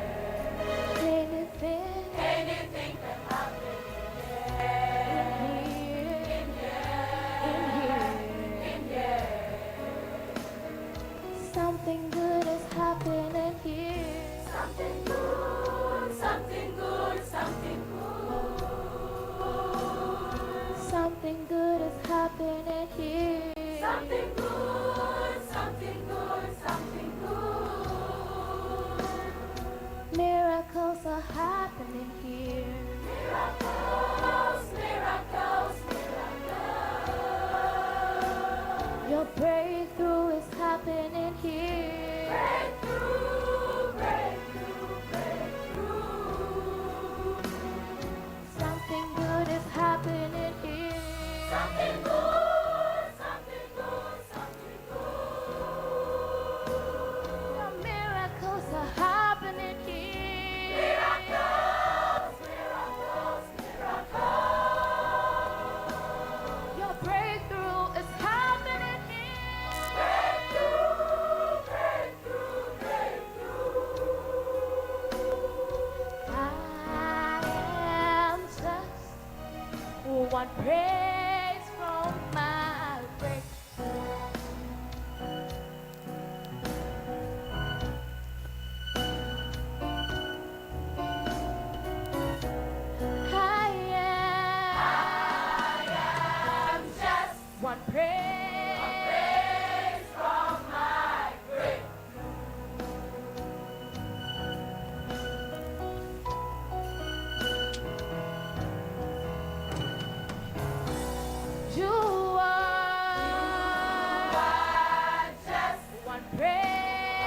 Anything, Anything can happen in here. in here, In here. in here. Something good is happening here. Something good, something good, something good. Something good is happening here. Something good, something good, something good. Miracles are happening here. Miracles, miracles, miracles. Your breakthrough is happening here. Breakthrough, breakthrough, breakthrough. Something good is happening here. One praise. One praise from my breakthrough. You are just one praise.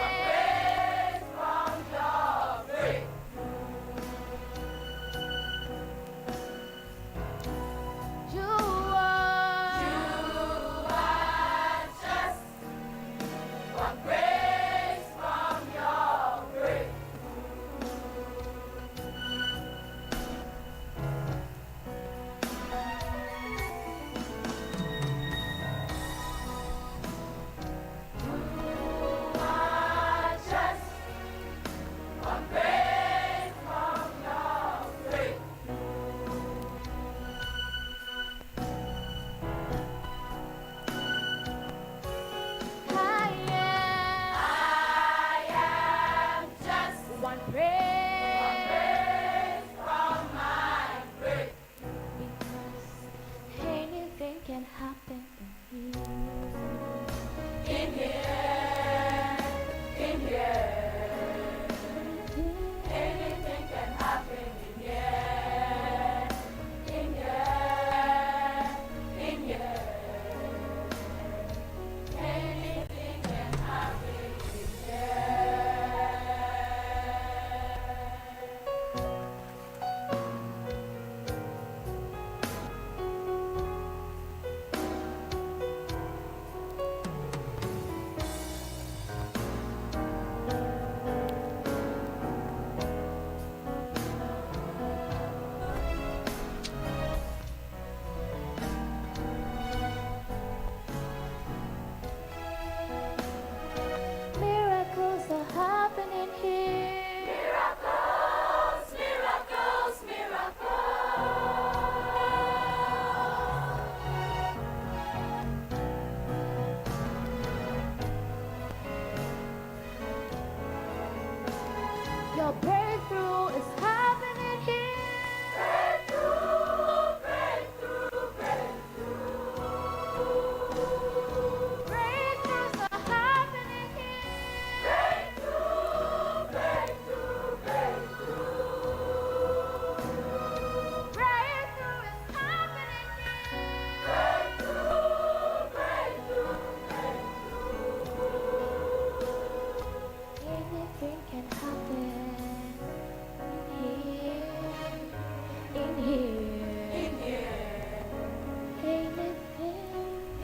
One praise from your breakthrough. You are. You are just one praise from your breakthrough. You are just one praise from your breakthrough. I am. I am just one praise. One praise from my breakthrough. Because anything can happen in here. In here, in here, anything can happen in here, in here, in here, anything can happen in here. Miracles are happening here. Miracles, miracles, miracles. Your breakthrough is happening here. Breakthrough, breakthrough, breakthrough. Breakthroughs are happening here. Breakthrough, breakthrough, breakthrough. Breakthrough is happening here. Breakthrough, breakthrough, breakthrough. Anything can happen in here. In here. In here. Anything.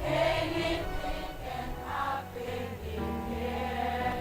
Anything can happen in here.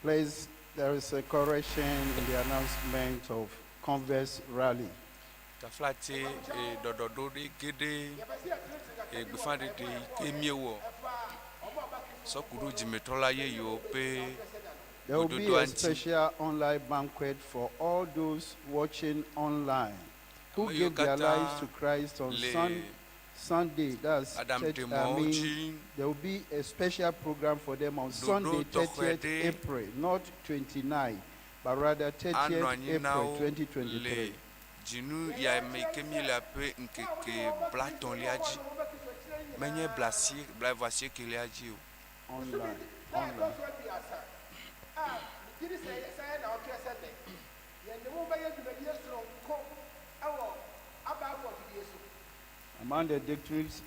Please, there is a correction in the announcement of Converse Rally. Taflatse eh, ɖɔɖɔɖo ɖe ge ɖe eh, gbeƒãɖeɖe yi ke míewɔ sɔ ku ɖo dzimetrɔla yeyewo ƒe There will be gododoa a ŋuti. special online banquet for all those watching online who Ame yiwo gave their katã lives to Christ on le Sunday. That's Adam church, I Demɔwo mean, dzi. there will be a special program for them on Ɖoɖo Sunday, tɔxɛ 30th ɖe April, not 29, but rather anɔ 30th anyi na April wo le 2023. dzinu ya me ke míele ƒe ŋkeke blatɔ̃lia dzi. Menye blasie blaeve-asiekelia dzi o. Online. Da a ɛtɔ so 30 a megye di sɛ ɛsan yɛ nnawɔtwe sɛ nnɛ, yɛne wo bɛyɛ dwumadie soronko wɔ abɛɛfo afidie so. Among the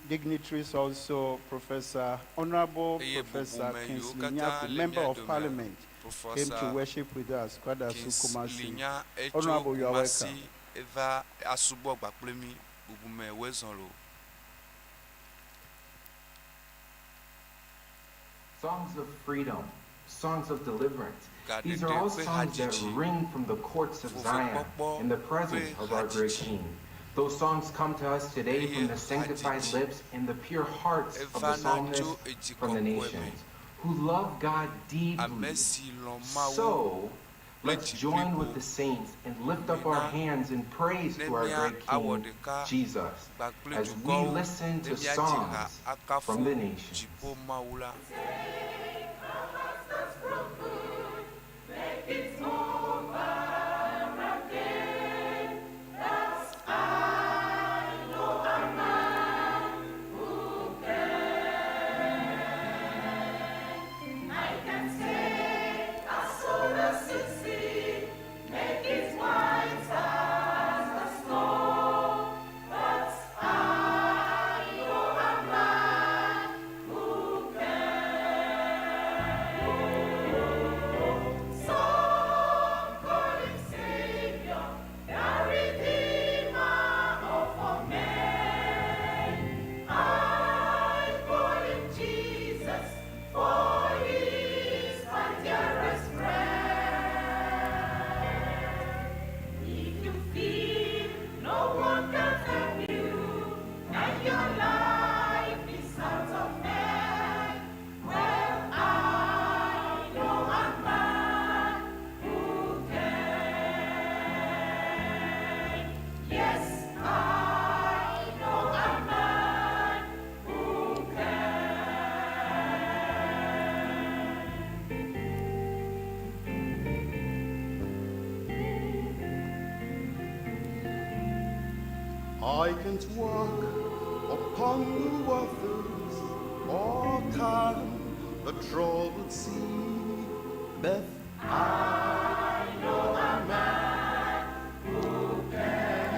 dignitaries also, Professor, Honorable Eye Professor bubume yiwo Kingsley katã Nyako, le Member mía of domea, Parliament, came to Professor worship with us, Kwadaso Kingsley Kumasi. Nya etso Honorable, you are Kumasi welcome. eva asubɔ kpakple mí. Bubume woezɔ lo. Songs of freedom, songs of deliverance. These are Gaɖeɖe all ƒe songs that hadzidzi, ring from the courts of Zion vovokpɔkpɔ in the presence ƒe of our great hadzidzi King. Those songs come to us today from eye the sanctified hadzidzi lips and the pure hearts of the evana tso psalmists edzi from the kɔkɔe me. nations who love God Ame deeply. si lɔ̃ Mawu So kple let's dzi join blibo. with the saints and lift up our Mina hands in praise ne to our mía great awɔ King, ɖeka Jesus, kpakple as we dukɔwo listen ne to míadzi ha songs akafu from the nations. dziƒo Mawu la. Yes, I know a man who I can't walk upon the waters or calm the troubled sea, but I know a man who can.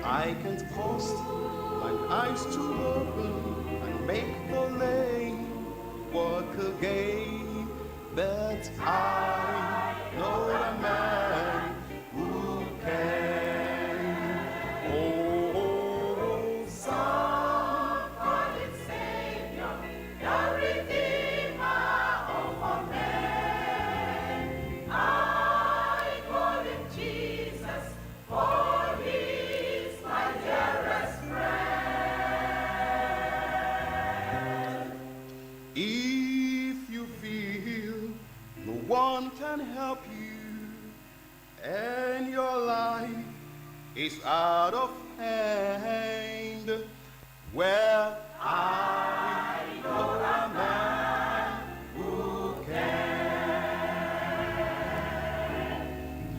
I can't cause mine eyes to open and make the lame walk again, but I know a man who can. Oh, Some call him Savior, the Redeemer of all men. I call him Jesus, for he's my dearest friend. If you feel no one can help you and your life is out of hand, well, I know a man who can.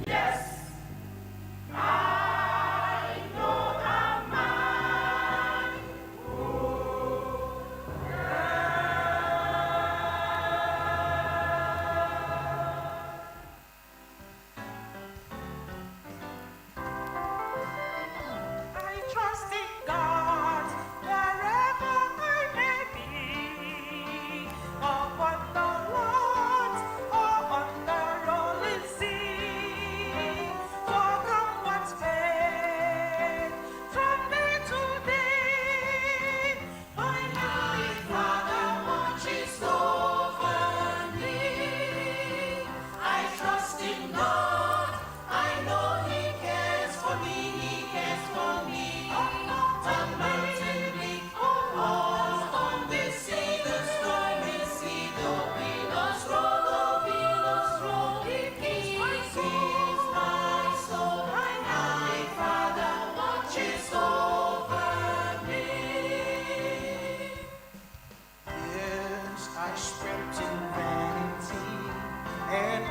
Yes, I know a man I trust in God wherever I may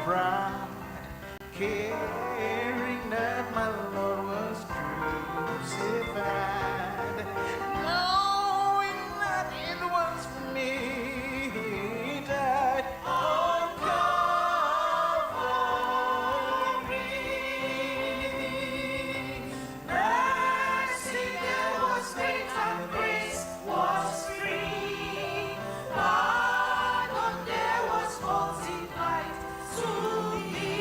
proud, caring that my Lord was crucified, knowing that it was for me he died on Calvary. Mercy there was great and grace was free. Pardon there was multiplied to me.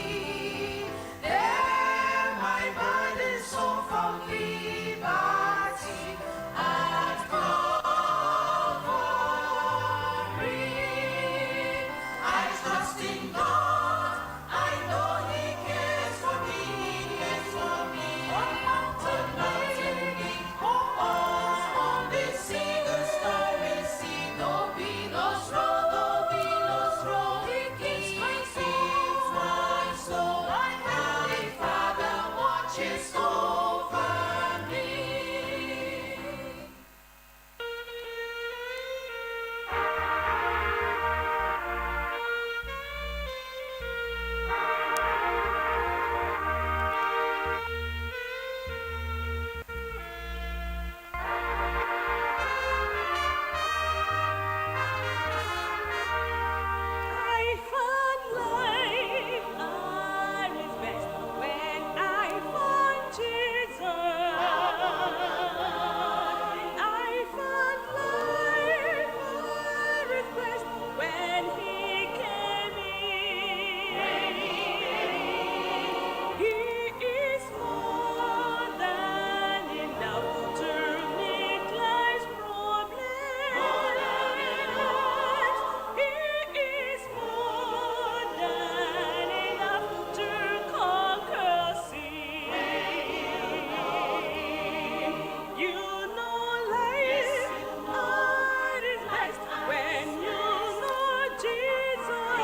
There my burden so found liberty at Calvary. I trust in God. I know He cares for me. He cares for me. On mountain, mountain peak, oh, on the sea, the stormy sea, no be no road, no be no road. He keeps my soul, my soul. My heavenly Father watches over me. I found life at its best when I found Jesus. I found life at its best when He came in. He is more than enough to meet life's problems. He is more than enough to conquer sin. You know life at its best when you know Jesus.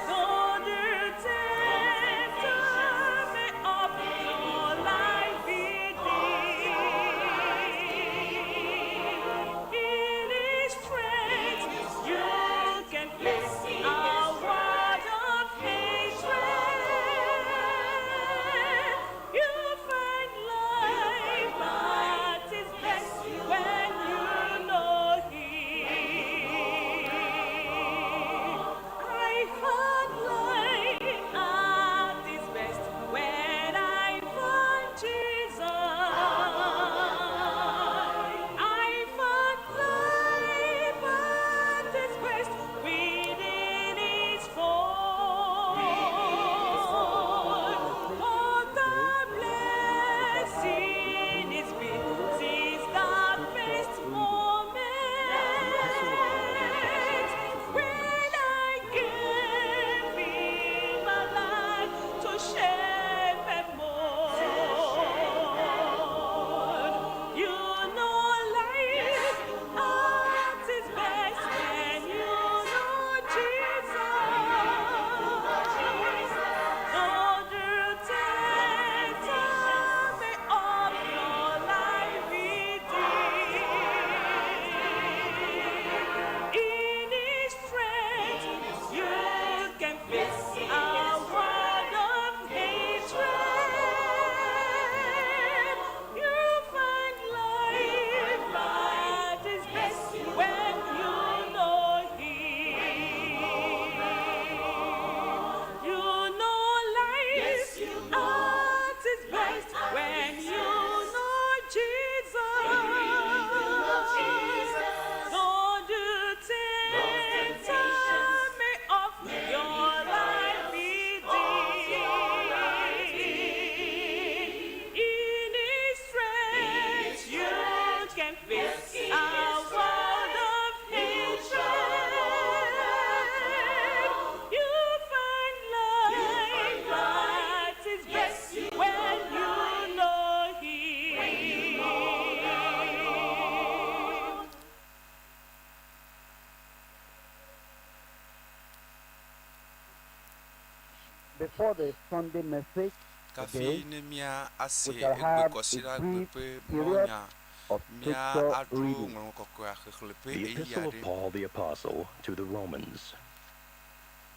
Though the tempter may of your life be dim, in His strength you can face a world of hatred. You find life at its best when you know Him. I found life at its best when I found Jesus. I found life at its best within its fold. What a blessing it's been since that first moment when I gave Him my life to shepherd more. You know life at its best when you know Jesus. Though the tempter may of your life be dim, in His strength you can face a world of hatred. You find life at its best when you know Him. You know life at its best when you know Jesus. Though the tempter may of your life be dim, in His strength you can face a world of hatred. You find life at its best when you know Him. Before the Sunday message Kafi today, ne mía ase we shall egbe have a kɔsiɖa brief gbe ƒe period mɔnya of mía scripture aɖo reading. ŋlɔ kɔkɔea xexlẽ ƒe The ɣeyiɣi Epistle of aɖe. Paul the Apostle to the Romans.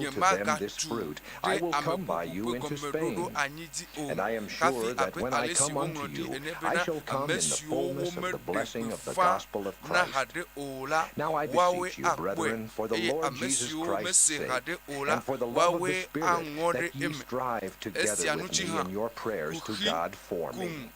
yield to them this Nyemagatu fruit, I ɖe will ame come by bubu you ƒe into gɔmeɖoɖo Spain. anyi dzi o. And I am Hafi sure that abe when I ale si come unto woŋlɔ ɖi you, ene I bena shall come ame in the siwo fullness of the womeɖe blessing of the gbeƒã gospel of na Christ. haɖe o la, Now I woawoe beseech you, akpɔe brethren, for the eye Lord ame Jesus siwo Christ's mese sake, haɖe o la, and for the love of the woawoe Spirit, aŋɔ that ɖe ye eme. strive together Esia with ŋuti me hã, in your prayers to kuxi God for me, kum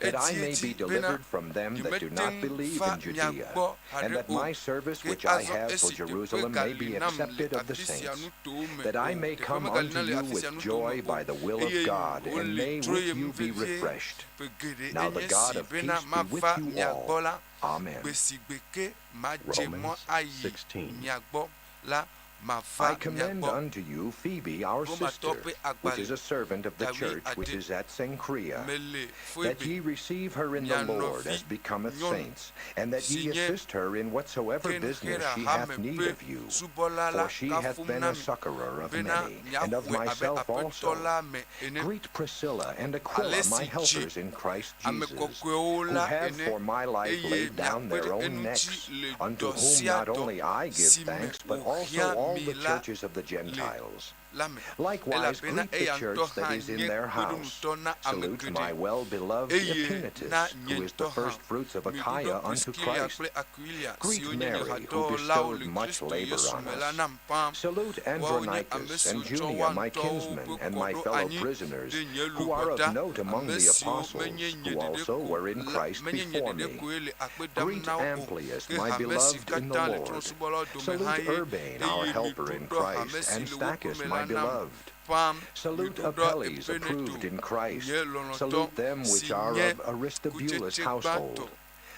that I may edziedzi be bena delivered from them that do nyemete not ŋu believe va in mia Judea, gbɔ and haɖe that o. my service Ke which I azɔ have for esi teƒe Jerusalem may be gali nam le accepted of the afi sia saints, nutowo me that I o, may teƒe come megali unto nam le you afi sia with nutowo joy me by o the will of eye God, and wole may dzro with yem you be vevie refreshed. ƒe geɖe Now the enye God si of bena peace be with mava you mia all. gbɔ la Amen. gbe si gbe ke madze mɔ Romans ayi 16. mia gbɔ la. Mava I mia commend gbɔ. unto you Phoebe, our Romatɔ sister, ƒe which agbalẽ is a servant of the gawi church which ade. is at Cenchrea, Mele that Foebe, ye receive her in the mia Lord as nɔvi becometh nyɔnu saints, and that si ye nye assist her in whatsoever business Kenxera she hame hath need ƒe of you. subɔla la For she hath kafum been na a mi succorer of bena many, and of miaxɔe abe myself Aƒetɔ also. la me ene. Greet Priscilla and Aquila, Ale my si dze helpers in Christ ame Jesus, kɔkɔewo who la have ene for my life eye laid down miakpe their ɖe own eŋuti necks, le unto dɔ whom sia not dɔ only I give si me thanks, but also wòhiã all mi the la churches of the le Gentiles. la me. Likewise, Elabena greet the eya church ŋutɔ that hã is in nye their house. kpeɖeŋutɔ na ame Salute geɖe my well-beloved eye Epaenetus, na nye who is the ŋutɔ hã. first fruits of Miɖuɖɔ Achaia unto Priskila Christ. kple Aquilia Greet siwo nye nye Mary, who hadɔwɔlawo bestowed le much Kristo labor Yesu on me la us. nam pam. Salute Woawo nye ame Andronicus and siwo tsɔ Junia, woa my ŋutɔwo kinsmen, ƒe and kɔ my ɖo fellow anyi prisoners, ɖe nye who are luʋɔ of ta. note among Ame the siwo apostles, menye nye who ɖeɖe also ko were in la Christ menye nye before ɖeɖe me. koe le akpe dam Greet na wo o, Amplias, ke my hame si beloved in the katã le Lord. trɔ̃subɔlawo dome hã Salute ye Urbane, our eye helper in miɖuɖɔ hame Christ, si and le woƒe Stachys, me my la nam beloved. pam. Salute Miɖuɖɔ Apelles, Epeneto, approved in Christ. nye lɔlɔ̃tɔ Salute them si which are nye of Aristobulus' kutsetse household. gbãtɔ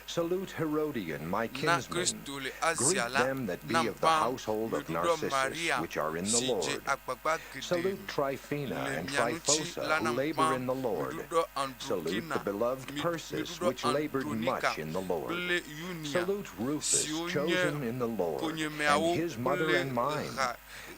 Salute Herodion, my na kinsman. Kristo le Greet Asia la them that be nam of the pam. household of Miɖuɖɔ Narcissus, Maria which are in the si dze Lord. agbagba geɖe Salute Tryphena le and mia ŋuti Tryphosa, la who nam labor pam. in the Lord. Miɖuɖɔ Salute the Androkina, beloved Persis, miɖuɖɔ which labored Andronika much in the Lord. kple Yunia Salute Rufus, siwo nye chosen in the Lord, and konyemeawo his mother kple and mine.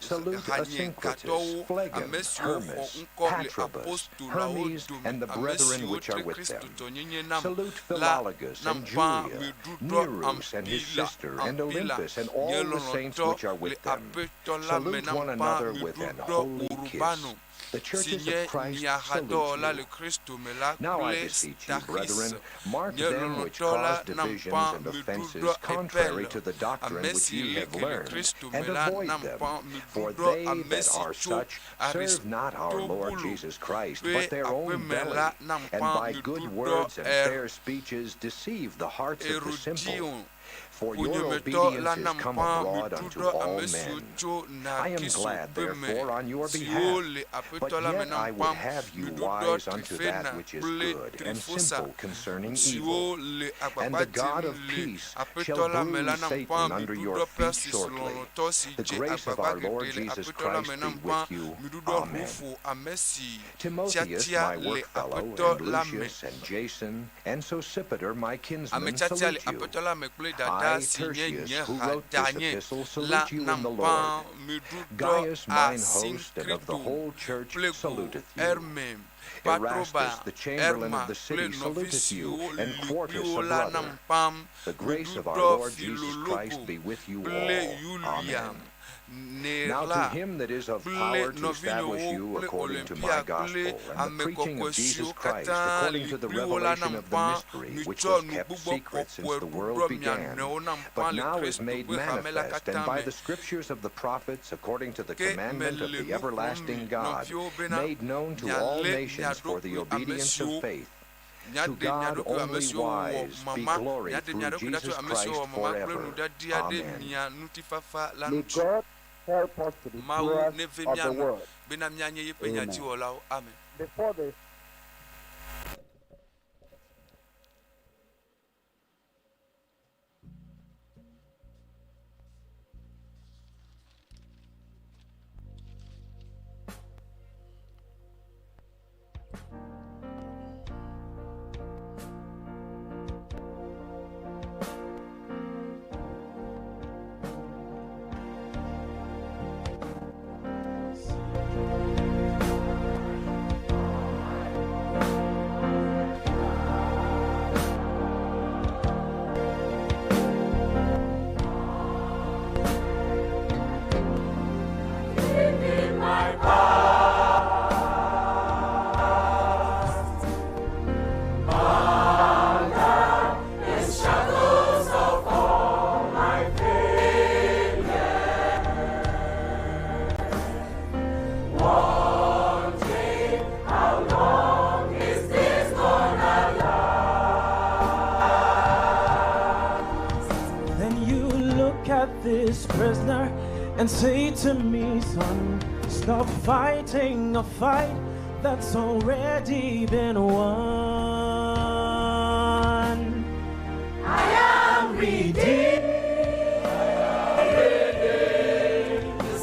Salute hanye Asyncritus, gatɔwo, Phlegon, ame siwo xɔ Hermas, ŋkɔ le Patrobas, apostoloawo Hermes, dome, and the ame brethren siwo which are tre with them. Kristotɔnyenye nam Salute la Philologus nam and pam. Julia, Miɖuɖɔ Nereus and his Ampila, sister, and Ampila, Olympus, and nye all the saints lɔlɔ̃tɔ which are le with them. Aƒetɔ la me Salute nam one pam. another with an Miɖuɖɔ holy kiss. Urbano The si churches nye of Christ mia salute hadɔwɔla you. le Kristo me la Now I kple beseech you, Stachys, brethren, mark nye them which lɔlɔ̃tɔ la cause nam divisions pam. and offenses Miɖuɖɔ contrary Epel, to the doctrine ame which si ye li have ke le learned, Kristo me and la avoid nam them. pam. For Miɖuɖɔ they ame that si are tso such serve not our Lord Aristobulu Jesus Christ, ƒe but their own aƒeme belly, la nam and pam. by good Miɖuɖɔ words and fair speeches deceive the hearts of the simple. Herodion For your ƒonyemetɔ la obedience is nam come pam. abroad unto Miɖuɖɔ all ame siwo men. tso I am Narkiso glad, ƒe me therefore, on your siwo behalf, le but Aƒetɔ la me yet nam I would pam. have you Miɖuɖɔ wise unto Trifena that which is kple good, and Trifosa simple concerning siwo evil. le And agbagba the God dzem of le peace Aƒetɔ shall la me la bruise nam Satan pam. under your Miɖuɖɔ feet Persis shortly. lɔlɔ̃tɔ si The dze grace of agbagba our Lord geɖe le Jesus Aƒetɔ la me Christ nam be pam. with you. Miɖuɖɔ Amen. Rufo, ame si Timotheus, tiatia my le workfellow, Aƒetɔ and la me. Lucius, and Jason, and Sosipater, my Ame kinsmen, tiatia le salute you. Aƒetɔ la me kple dada I, si nye Tertius, nye who wrote this hadanye epistle, la salute you in nam the pam. Lord. Miɖuɖɔ Gaius, mine host, and of the Asinkrito whole church, kple saluteth you. Herme, Patroba, Erastus, the chamberlain Erma of the kple city, nɔvi saluteth you, siwo and li kpli Quartus, wo a la brother. nam pam. The grace of our Miɖuɖɔ Lord Jesus Christ Filologo be with you kple all. Yulia, Amen. Now to Nera him that is of kple power to establish nɔvinyewo you kple according to my Olympia kple gospel and the ame preaching kɔkɔe of Jesus siwo Christ, katã according li to the kpli wo la revelation nam of the pam. mystery, which Mitsɔ was kept nugbugbɔ secret since kɔkɔe the world ɖuɖɔ mia began, nɔewo nam but pam le now is Kristo made ƒe hame la manifest, and katã by me. the scriptures of the prophets, according to the Ke commandment of mele the nu xlɔ̃m mi everlasting God, nɔviwo bena made known to all mialé mia nations for the ɖokui ame obedience of siwo faith. To miaɖe mia God ɖokui ame only siwo wɔ wise be mama, glory miaɖe mia through ɖokui ɖa tso Jesus ame siwo Christ wɔ mama kple forever. nuɖaɖia ɖe Amen. mia ŋutifafa la May ŋuti. God help us to be Mawu doers neve of mía the nu word. bena míanye yeƒe Amen. nyadziwɔlawo. Amen. Before this, In my past, under the shadows of all my failures, wondering how long is this gonna last? Then you look at this prisoner and say to me, son, stop fighting a fight that's already been won. I am redeemed. The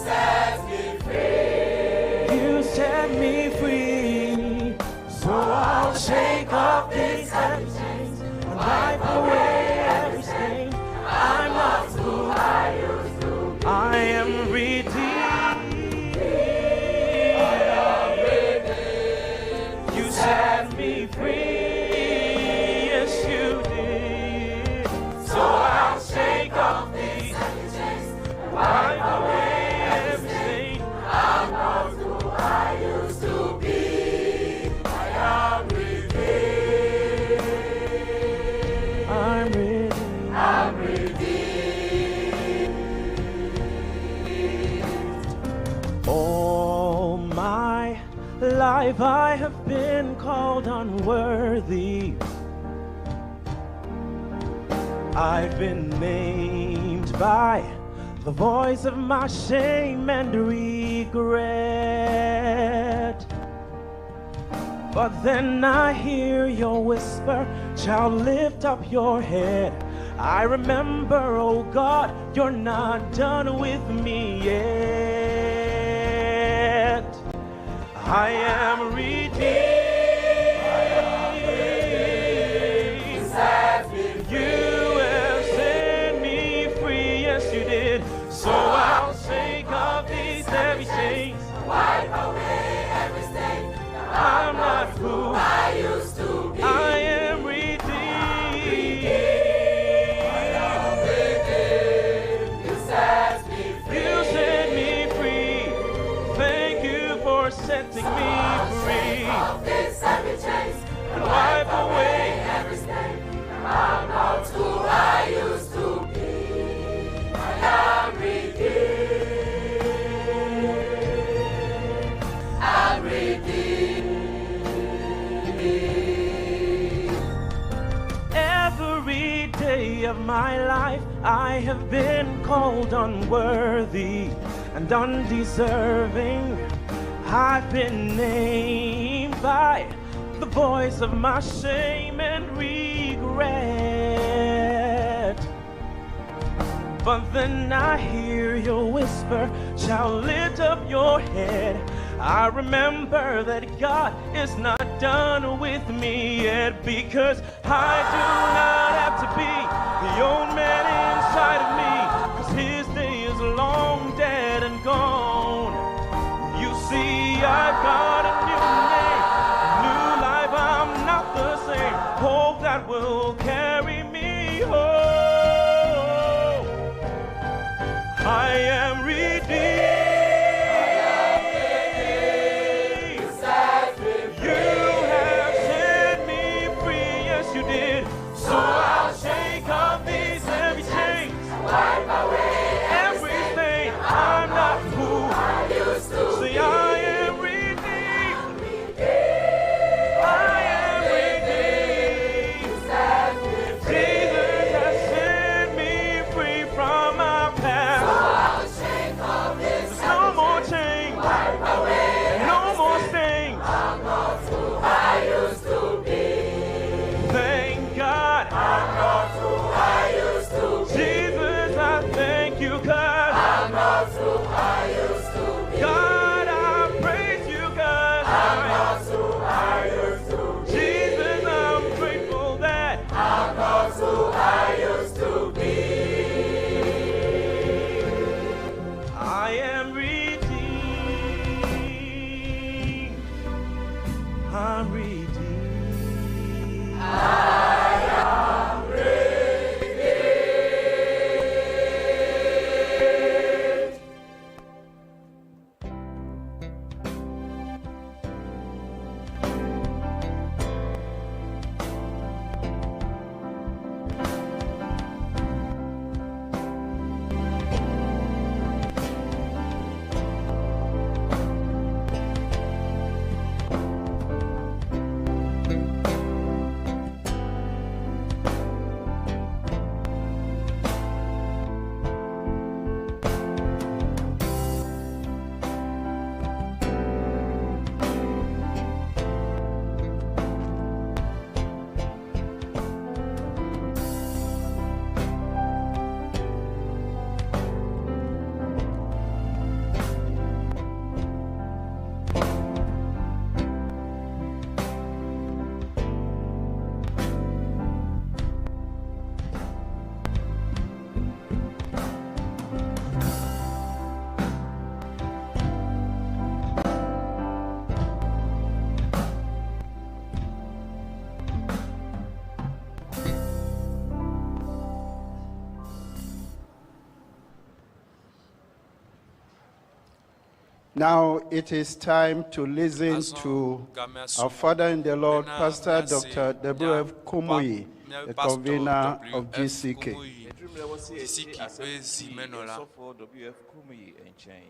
life, I have been called unworthy. I've been named by the voice of my shame and regret. But then I hear your whisper, child, lift up your head. I remember, oh God, you're not done with me yet. I am redeemed. You have set me free, yes, you did. So I'll shake off these heavy chains. Wipe away every stain. I'm not who I used to be. I am redeemed. You set me free. You set me free. Thank you for setting me free. Off this heavy chains. And wipe away every stain. I'm not who I used to be. I am redeemed. I'm redeemed. Every day of my life, I have been called unworthy and undeserving. I've been named by the voice of my shame and regret. But then I hear your whisper, child, lift up your head. I remember that God is not done with me yet because I do not have to be the old man inside of me, because his day is long dead and gone. You see, I've got a new name, new life, I'm not the same. Hope that will carry me home. I am redeemed. You have set me free, yes you did. So I'll shake off these heavy chains. Wipe away everything. I'm not who I used to See, be. I am redeemed. I am redeemed. Jesus has set me free from my past. I'll shake off this There's no more chains. Wipe away No more stains. I'm not who I used to be. Thank God. I'm not who I used to be. Jesus, I thank you, God. I'm not who I used to be. God, I praise you, God. I'm not who I used to be. Jesus, I'm grateful that I'm not who I used to be. I am redeemed. I'm redeemed. I am redeemed. Now it is time to listen to our father in the Lord, Pastor Dr. W.F. Kumuyi, the convener of GCK. GCK ƒe zimenɔla. Sɔfo W.F. Kumuyi nkyɛn.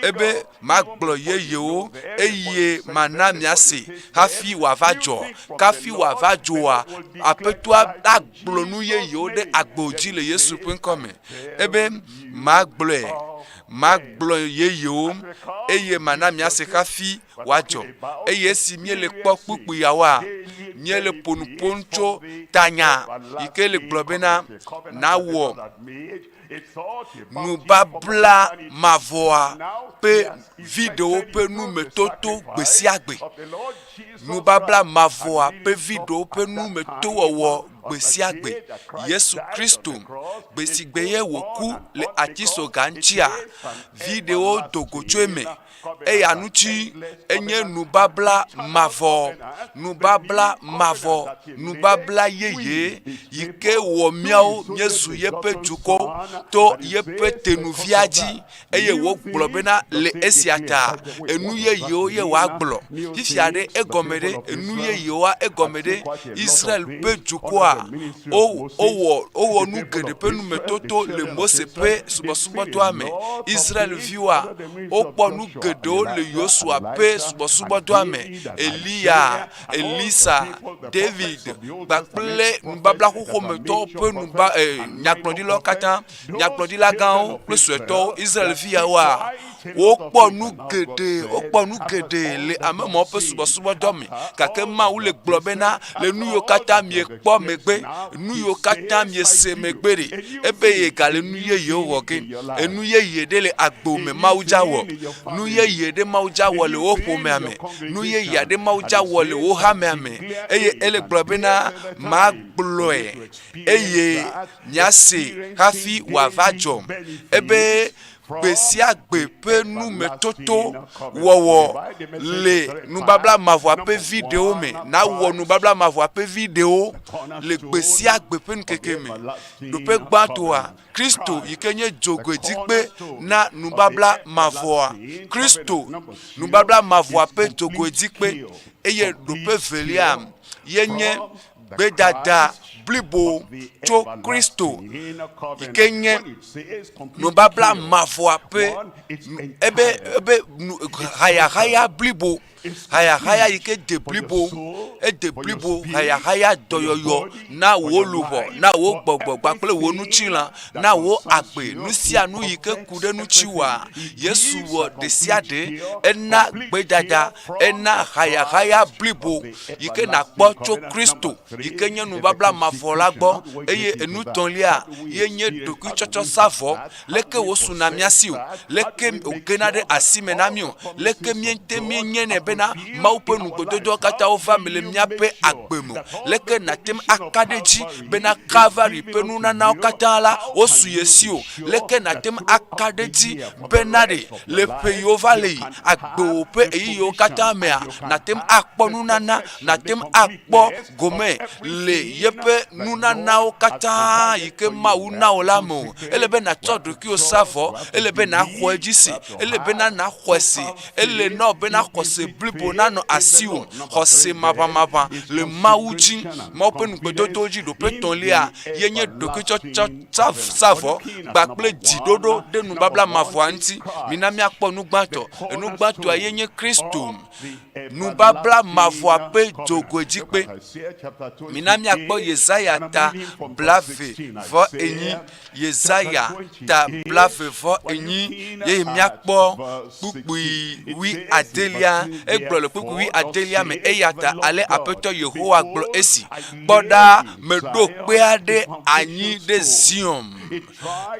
Ebe magblɔ yeyewo eye mana miase hafi wòava dzɔ. Kafi wòava dzoa, Aƒetɔa agblɔ nu yeyewo ɖe agbo dzi le Yesu ƒe ŋkɔ me. Ebe magblɔe, magblɔ yeyewo eye mana miase hafi wòadzɔ. Eye esi míele kpɔ kpukpuiawoa, míele ƒo nu ƒom tso tanya yi ke le gblɔ bena nawɔ. Nubabla mavɔa ƒe viɖewo ƒe numetoto gbesiagbe. Nubabla mavɔa ƒe viɖewo ƒe numetowɔwɔ gbesiagbe. Yesu Kristo, gbesigbe ye wòku le atisoga ŋutia, viɖewo do go tso eme. Eya ŋuti enye nubabla mavɔ, nubabla mavɔ, nubabla yeye yi ke wɔ míawo míezu yeƒe dukɔ to yeƒe tenuvia dzi eye wògblɔ bena le esia ta enu yeyewo ye wòagblɔ. Fifia ɖe egɔme ɖe enu yeyewoa egɔme ɖe Israel ƒe dukɔa wowɔ wowɔ nu geɖe ƒe numetoto le Mose ƒe subɔsubɔdɔa me. Israel-viwoa Wokpɔ nu geɖewo le Yosua ƒe subɔsubɔdɔa me, Eliya, Elisa, David, kpakple nubabla xoxometɔwo ƒe nuba, e, nyagblɔɖilawo katã, nyagblɔɖila gãwo kple suetɔwo, Israel-viawoa, wokpɔ nu geɖe, wokpɔ nu geɖe le ame mawo ƒe subɔsubɔdɔ me. Gake Mawu le gblɔ bena, le nu yiwo katã miekpɔ megbe, nu yiwo katã miese megbe ɖe, ebe yegale nu yeyewo wɔ ge. Enu yeye ɖe le agbo me Mawu dza wɔ. Nu yeye ɖe Mawu dza wɔ le wo ƒomea me. Nu yeye aɖe Mawu dza wɔ le wo hamea me. Eye ele gblɔ bena, Magblɔe eye miase hafi wòava dzɔ. Ebe gbe sia gbe ƒe numetoto wɔwɔ le nubabla mavɔa ƒe viɖewo me. Nawɔ nubabla mavɔa ƒe viɖewo le gbe sia gbe ƒe ŋkeke me. Ɖoƒe gbãtɔa, Kristo yi ke nye dzogoedzikpe na nubabla mavɔa. Kristo, nubabla mavɔa ƒe dzogoedzikpe eye ɖoƒe velia ye nye gbedada blibo tso Kristo yi ke nye nubabla mavɔa ƒe ebe ebe hayahaya blibo. Hayahaya yi ke de blibo, ede blibo, hayahaya dɔyɔyɔ na wò luʋɔ, na wò gbɔgbɔ kpakple wò ŋutilã, na wò agbe, nu sia nu yi ke ku ɖe ŋutiwòa, Yesu wɔ ɖesiaɖe, ena gbedada, ena hayahaya blibo yi ke nàkpɔ tso Kristo yi ke nye nubabla mavɔ la gbɔ. Eye enu tɔ̃lia ye nye ɖokuitsɔtsɔsavɔ. Leke wòsuna mía si o, leke wògena ɖe asi me na mí o, leke míete míenyenɛ bena Mawu ƒe nugbedodowo katã wova eme le míaƒe agbe me o, leke nàte ŋu aka ɖe edzi bena Kalvari ƒe nunanawo katã la wosu ye si o, leke nàte ŋu aka ɖe edzi bena ɖe le ƒe yiwo va le yi agbewò ƒe ɣeyiɣiwo katã mea, nàte ŋu akpɔ nunana, nàte ŋu akpɔ gome le yeƒe nunanawo katã yi ke Mawu na wò la me o. Ele be nàtsɔ ɖokuiwò sa vɔ, ele be nàxɔ edzi se, ele bena nàxɔe se, ele na wò bena xɔse blibo nanɔ asiwò, xɔse maʋamaʋã le Mawu dzi, Mawu ƒe ŋugbedodowo dzi. Ɖoƒe etɔ̃lia ye nye ɖokuitsɔtsɔ sa vɔ kpakple dziɖoɖo ɖe nubabla mavɔa ŋuti. Mina míakpɔ nu gbãtɔ. Enu gbãtɔa ye nye Kristo. Nubabla mavɔa ƒe dzogoedzikpe. Mina míakpɔ Yesaya ta 42. Yesaya ta 42 ye míakpɔ kpukpui wui adelia. Egblɔ le kpukpui wui adelia me, eya ta ale Aƒetɔ Yehowa gblɔ esi, Kpɔ ɖa, meɖo kpe aɖe anyi ɖe Zion.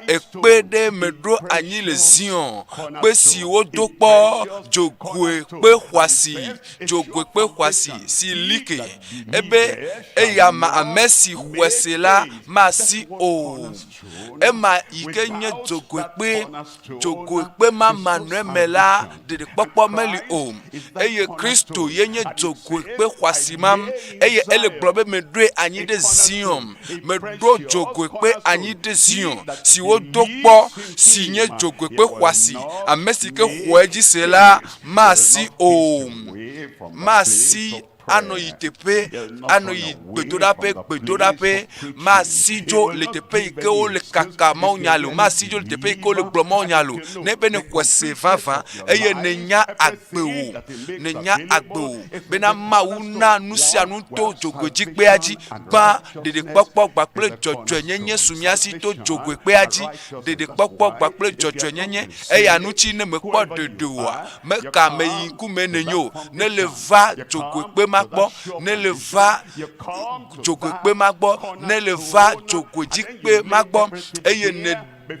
Ekpe ɖe meɖo anyi le Zion, kpe si wodo kpɔ, dzogoe kpe xɔasi, dzogoe kpe xɔasi si li ke. Ebe eya ma ame si xɔe se la masi o. Ema yi ke nye dzogoe kpe, dzogoe kpe ma manɔe la ɖeɖekpɔkpɔ meli o. Eye Kristo ye nye dzogoekpe xɔasi ma. Eye ele gblɔ be meɖoe anyi ɖe Zion. Meɖo dzogoekpe anyi ɖe Zion, si wodo kpɔ, si nye dzogoekpe xɔasi. Ame si ke xɔe dzi se la masi o. Masi anɔ yi teƒe, anɔ yi gbedoɖaƒe, gbedoɖaƒe, masi dzo le teƒe yi ke wole kaka mawunya le o, masi dzo le teƒe yi ke wole gblɔ mawunya le o. Ne be nèxɔe se vavã eye nènya agbe wò, nènya agbe wò bena Mawu na nu sia nu to dzogoedzikpea dzi, gbã ɖeɖekpɔkpɔ kpakple dzɔdzɔenyenye su mía si to dzogoekpea dzi, ɖeɖekpɔkpɔ kpakple dzɔdzɔenyenye. Eya ŋuti ne mèkpɔ ɖeɖe oa, meka ame yi ŋkume nènye o. Ne le va dzogoekpe ma gbɔ, ne le va dzogoekpe ma gbɔ, ne le va dzogoedzikpe ma gbɔ eye ne.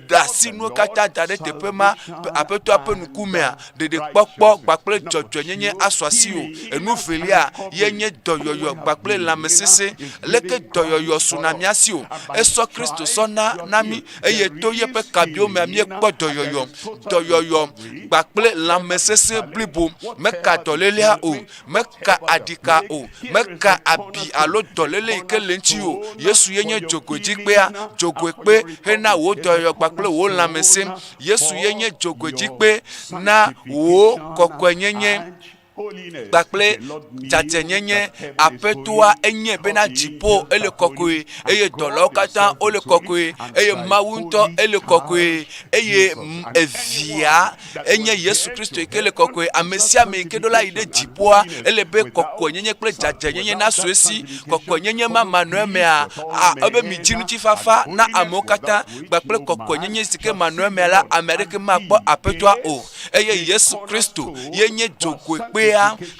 da asi nuwo katã da ɖe teƒe ma Aƒetɔa ƒe ŋkumea, ɖeɖekpɔkpɔ kpakple dzɔdzɔenyenye asu asiwò. Enu velia ye nye dɔyɔyɔ kpakple lãmesesẽ. Leke dɔyɔyɔ suna mía si o? Esɔ Kristo sɔ na na mí eye to yeƒe kabiwo mea míekpɔ dɔyɔyɔ. Dɔyɔyɔ kpakple lãmesesẽ blibo meka dɔlélea o, meka aɖika o, meka abi alo dɔléle yi ke le ŋuti o. Yesu ye nye dzogoedzikpea, dzogoekpe hena wò dɔyɔyɔ kpakple wò lãmesẽ. Yesu ye nye dzogoedzikpe na wò kɔkɔenyenye kpakple dzadzɛnyenye. Aƒetɔa enye bena dziƒo ele kɔkɔe eye dɔlawo katã wole kɔkɔe eye Mawu ŋutɔ ele kɔkɔe eye evia enye Yesu Kristo yi ke le kɔkɔe. Ame sia ame yi ke ɖo la yi ɖe dziƒoa, ele be kɔkɔenyenye kple dzadzɛnyenye nasu esi. Kɔkɔenyenye ma manɔe mea, a ebe midzi ŋutifafa na amewo katã kpakple kɔkɔenyenye si ke manɔe mea la, ame aɖeke makpɔ Aƒetɔa o. Eye Yesu Kristo ye nye dzogoekpea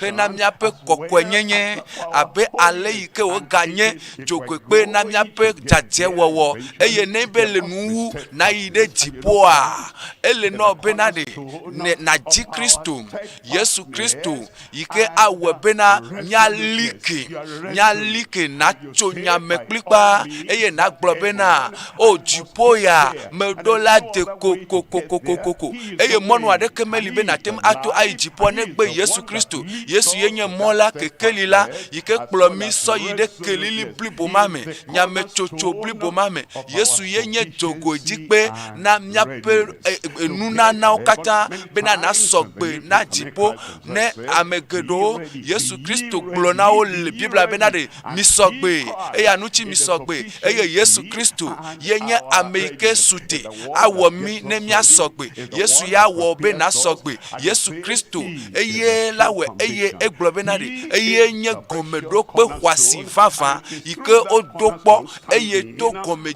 hena míaƒe kɔkɔenyenye abe ale yi ke wòganye dzogoekpe na míaƒe dzadzɛwɔwɔ. Eye ne be le nuwuwu nayi ɖe dziƒoa, ele nɔ bena ɖe ne nàdzi Kristo, Yesu Kristo, yi ke awɔe bena míali ke, míali ke natso nya me kplikpaa eye nàgblɔ bena, O dziƒo ya, meɖo la de kokokokokoko. Eye mɔnu aɖeke meli be nàte ŋu ato ayi dziƒoa negbe Yesu Kristo. Yesu ye nye mɔ la, kekeli la, yi ke kplɔ mí sɔ yi ɖe kelili blibo ma me, nyametsotso blibo ma me. Yesu ye nye dzogoedzikpe na míaƒe e, e, nunanawo katã bena nasɔ gbe na dziƒo ne ame geɖewo. Yesu Kristo gblɔ na wo le Biblia bena ɖe misɔ gbe, eya ŋuti misɔ gbe. Eye Yesu Kristo ye nye ame yi ke su te awɔ mí ne míasɔ gbe. Yesu ya wɔ be nasɔ gbe. Yesu Kristo eye la wɔe eye egblɔ bena ɖe eye nye gɔmeɖokpe xɔasi vavã yi ke wodo kpɔ eye to gɔme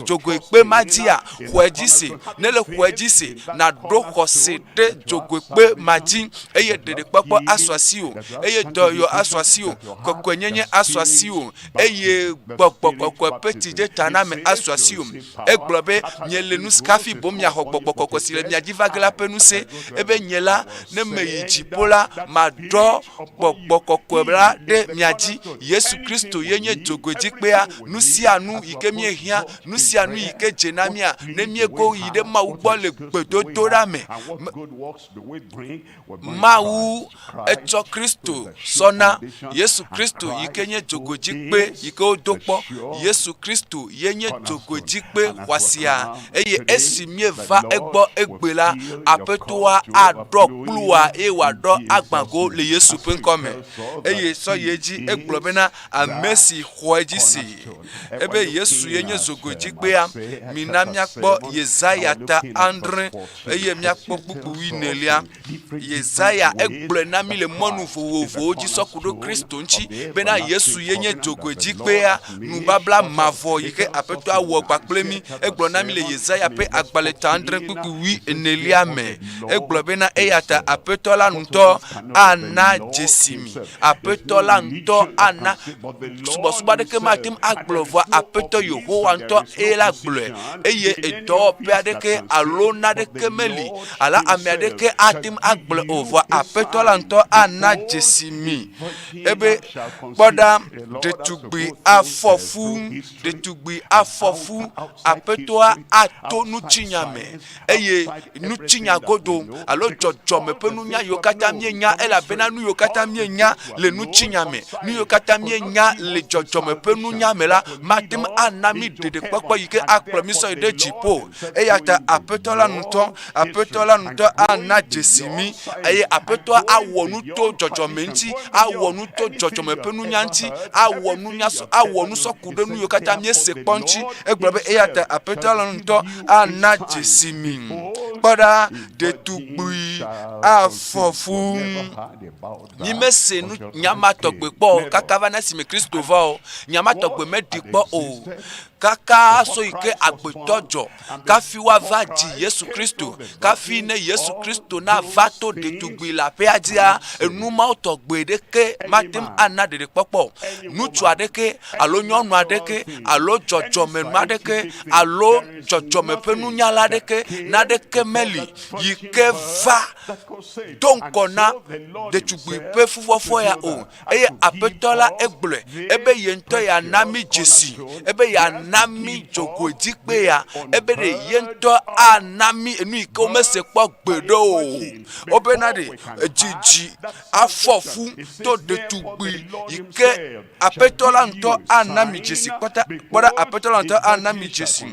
dzogoekpe ma dzia xɔe dzi se. Ne le xɔe dzi se naɖo xɔse ɖe dzogoekpe ma dzi eye ɖeɖekpɔkpɔ asu asiwò eye dɔyɔyɔ asu asiwò, kɔkɔenyenye asu asiwò eye gbɔgbɔ kɔkɔe ƒe tsidzedzaname asu asiwò. Egblɔ be, Miele nu hafi boŋ miaxɔ gbɔgbɔ kɔkɔe si le mia dzi va ge la ƒe ŋusẽ. Ebe nye la, ne meyi dziƒo la, maɖɔ gbɔgbɔ kɔkɔe la ɖe mia dzi. Yesu Kristo ye nye dzogoedzikpea. Nu sia nu yi ke míehiã, nu sia nu yi ke dze na mía, ne míego yi ɖe Mawu gbɔ le gbedodoɖa me, Mawu etsɔ Kristo sɔ na Yesu Kristo yi ke nye dzogoedzikpe yi ke wodo kpɔ. Yesu Kristo ye nye dzogoedzikpe xɔasia eye esi míeva egbɔ egbe la, Aƒetɔa aɖɔ kplua eye wòaɖɔ agbago le Yesu ƒe ŋkɔ me. Eye sɔ yi edzi egblɔ bena ame si xɔ edzi se ebe Yesu ye nye dzogoedzikpea, mina míakpɔ Yesaya ta adre eye míakpɔ kpukpui wuienelia. Yesaya egblɔe na mí le mɔnu vovovowo dzi sɔ ku ɖo Kristo ŋuti bena Yesu ye nye dzogoedzikpea, nubabla mavɔ yi ke Aƒetɔa wɔ kpakple mí. Egblɔ na mí le Yesaya ƒe agbalẽ ta adre kpukpui wuienelia me. Egblɔ bena eya ta Aƒetɔ la ŋutɔ ana dzesi mi. Aƒetɔ la ŋutɔ ana subɔsubɔ aɖeke mate ŋu agblɔ vɔa Aƒetɔ Yehowa ŋutɔ eye la gblɔe eye edɔwɔƒe aɖeke alo naɖeke meli alo ame aɖeke ate ŋu agblɔe o, vɔa Aƒetɔ la ŋutɔ ana dzesi mi ebe, Kpɔ ɖa, ɖetugbui afɔ fu, ɖetugbui afɔ fu, Aƒetɔa ato ŋutinya me eye ŋutinya godo alo dzɔdzɔme ƒe nunya yiwo katã míenya elabena nu yiwo katã míenya le ŋutinya me, nu yiwo katã míenya le dzɔdzɔme ƒe nunya me la mate ŋu ana mí ɖeɖekpɔkpɔ yi ke akplɔ mí sɔ yi ɖe dziƒo. Eya ta Aƒetɔ la ŋutɔ, Aƒetɔ la ŋutɔ ana dzesi mí eye Aƒetɔa awɔ nu to dzɔdzɔme ŋuti, awɔ nu to dzɔdzɔme ƒe nunya ŋuti, awɔ nunya sɔ, awɔ nu sɔ ku ɖe nu yiwo katã míese kpɔ ŋuti. Egblɔ be eya ta Aƒetɔ la ŋutɔ ana dzesi mi. Kpɔ ɖa, ɖetugbui afɔ fu. Mímese nu nya ma tɔgbe kpɔ o kaka va na esime Kristo va o. Nya ma tɔgbe meɖi kpɔ o. Kaka so yi ke agbetɔ dzɔ kafi woava dzi Yesu Kristo, kafi ne Yesu Kristo nava to ɖetugbui le aƒea dzia, enu mawo tɔgbe ɖeke mate ŋu ana ɖeɖekpɔkpɔ o. Ŋutsu aɖeke alo nyɔnu aɖeke alo dzɔdzɔmenu aɖeke alo dzɔdzɔme ƒe nunyala aɖeke naɖeke meli yi ke va do ŋgɔ na ɖetugbui ƒe fufɔfɔ ya o. Eye Aƒetɔ la egblɔe ebe ye ŋutɔ yeana mí dzesi, ebe yeana mí dzogoedzikpe ya, ebe ɖe ye ŋutɔ ana mí enu yi ke womese kpɔ gbeɖe o. Wobena ɖe dzidzi afɔ fu to ɖetugbui yi ke Aƒetɔ la ŋutɔ ana mi dzesi kpɔta kpɔ ɖa Aƒetɔ la ŋutɔ ana mi dzesi.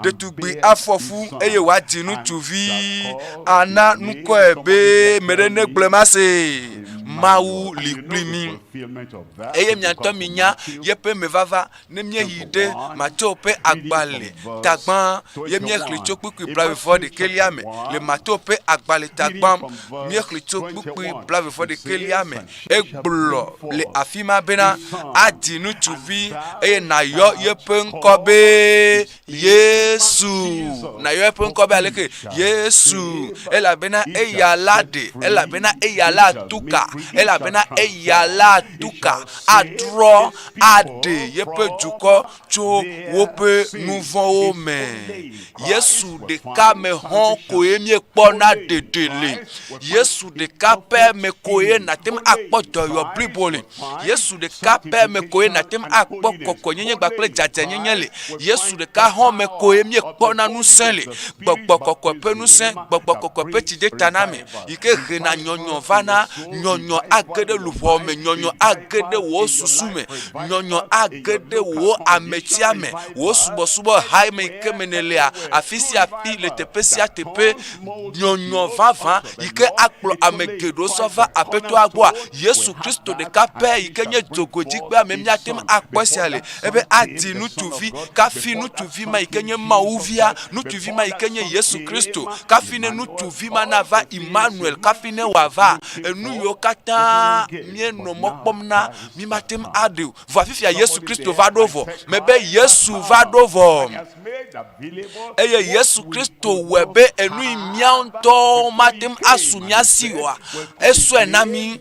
Ɖetugbui afɔ fu eye wòadzi ŋutsuvi ana ŋkɔe be me ɖe negblɔe mase. Mawu li kpli mí. Eye mia ŋutɔ minya yeƒe mevava ne míeyi ɖe Mateo ƒe agbalẽ tagbã ye míexlẽ tso kpukpui blaeve-vɔ-ɖekɛlia me. Le Mateo ƒe agbalẽ tagbã míexlẽ tso kpukpui blaeve-vɔ-ɖekɛlia me. Egblɔ le afi ma bena, Adi ŋutsuvi eye nàyɔ yeƒe ŋkɔ be Yesu. Nàyɔ eƒe ŋkɔ be aleke? Yesu. Elabena eya la ɖe, elabena eya la tu ka, elabena eya la tu ka atrɔ aɖe yeƒe dukɔ tso woƒe nu vɔ̃wo me. Yesu ɖeka me hɔ̃ koe míekpɔna ɖeɖe le. Yesu ɖeka pɛ me koe nàte ŋu akpɔ dɔyɔ blibo le. Yesu ɖeka pɛ me koe nàte ŋu akpɔ kɔkɔenyenye kpakple dzadzɛnyenye le. Yesu ɖeka hɔ̃ me koe míekpɔna ŋusẽ le. Gbɔgbɔ kɔkɔe ƒe ŋusẽ, gbɔgbɔ kɔkɔe ƒe tsidetaname yi ke hena nyɔnyɔ vana, nyɔnyɔ age ɖe luʋɔ me, nyɔnyɔ age ɖe wò susu me, nyɔnyɔ age ɖe wò ametia me, wò subɔsubɔ ha me yi ke me nèlea, afi sia afi le teƒe sia teƒe, nyɔnyɔ vavã yi ke akplɔ ame geɖewo sɔ va Aƒetɔa gbɔa, Yesu Kristo ɖeka pɛ yi ke nye dzogoedzikpea me míate ŋu akpɔ esia le. Ebe adi ŋutsuvi, kafi ŋutsuvi ma yi ke nye Mawu Via, ŋutsuvi ma yi ke nye Yesu Kristo, kafi ne ŋutsuvi ma nava Emmanuel, kafi ne wòava, enu yiwo katã míenɔ mɔ kpɔm na, mímate ŋu aɖe o. Vɔa fifia Yesu Kristo va ɖo vɔ. Mebe Yesu va ɖo vɔ. Eye Yesu Kristo wɔe be enu yi mía ŋutɔwo mate ŋu asu mía si oa, esɔe na mí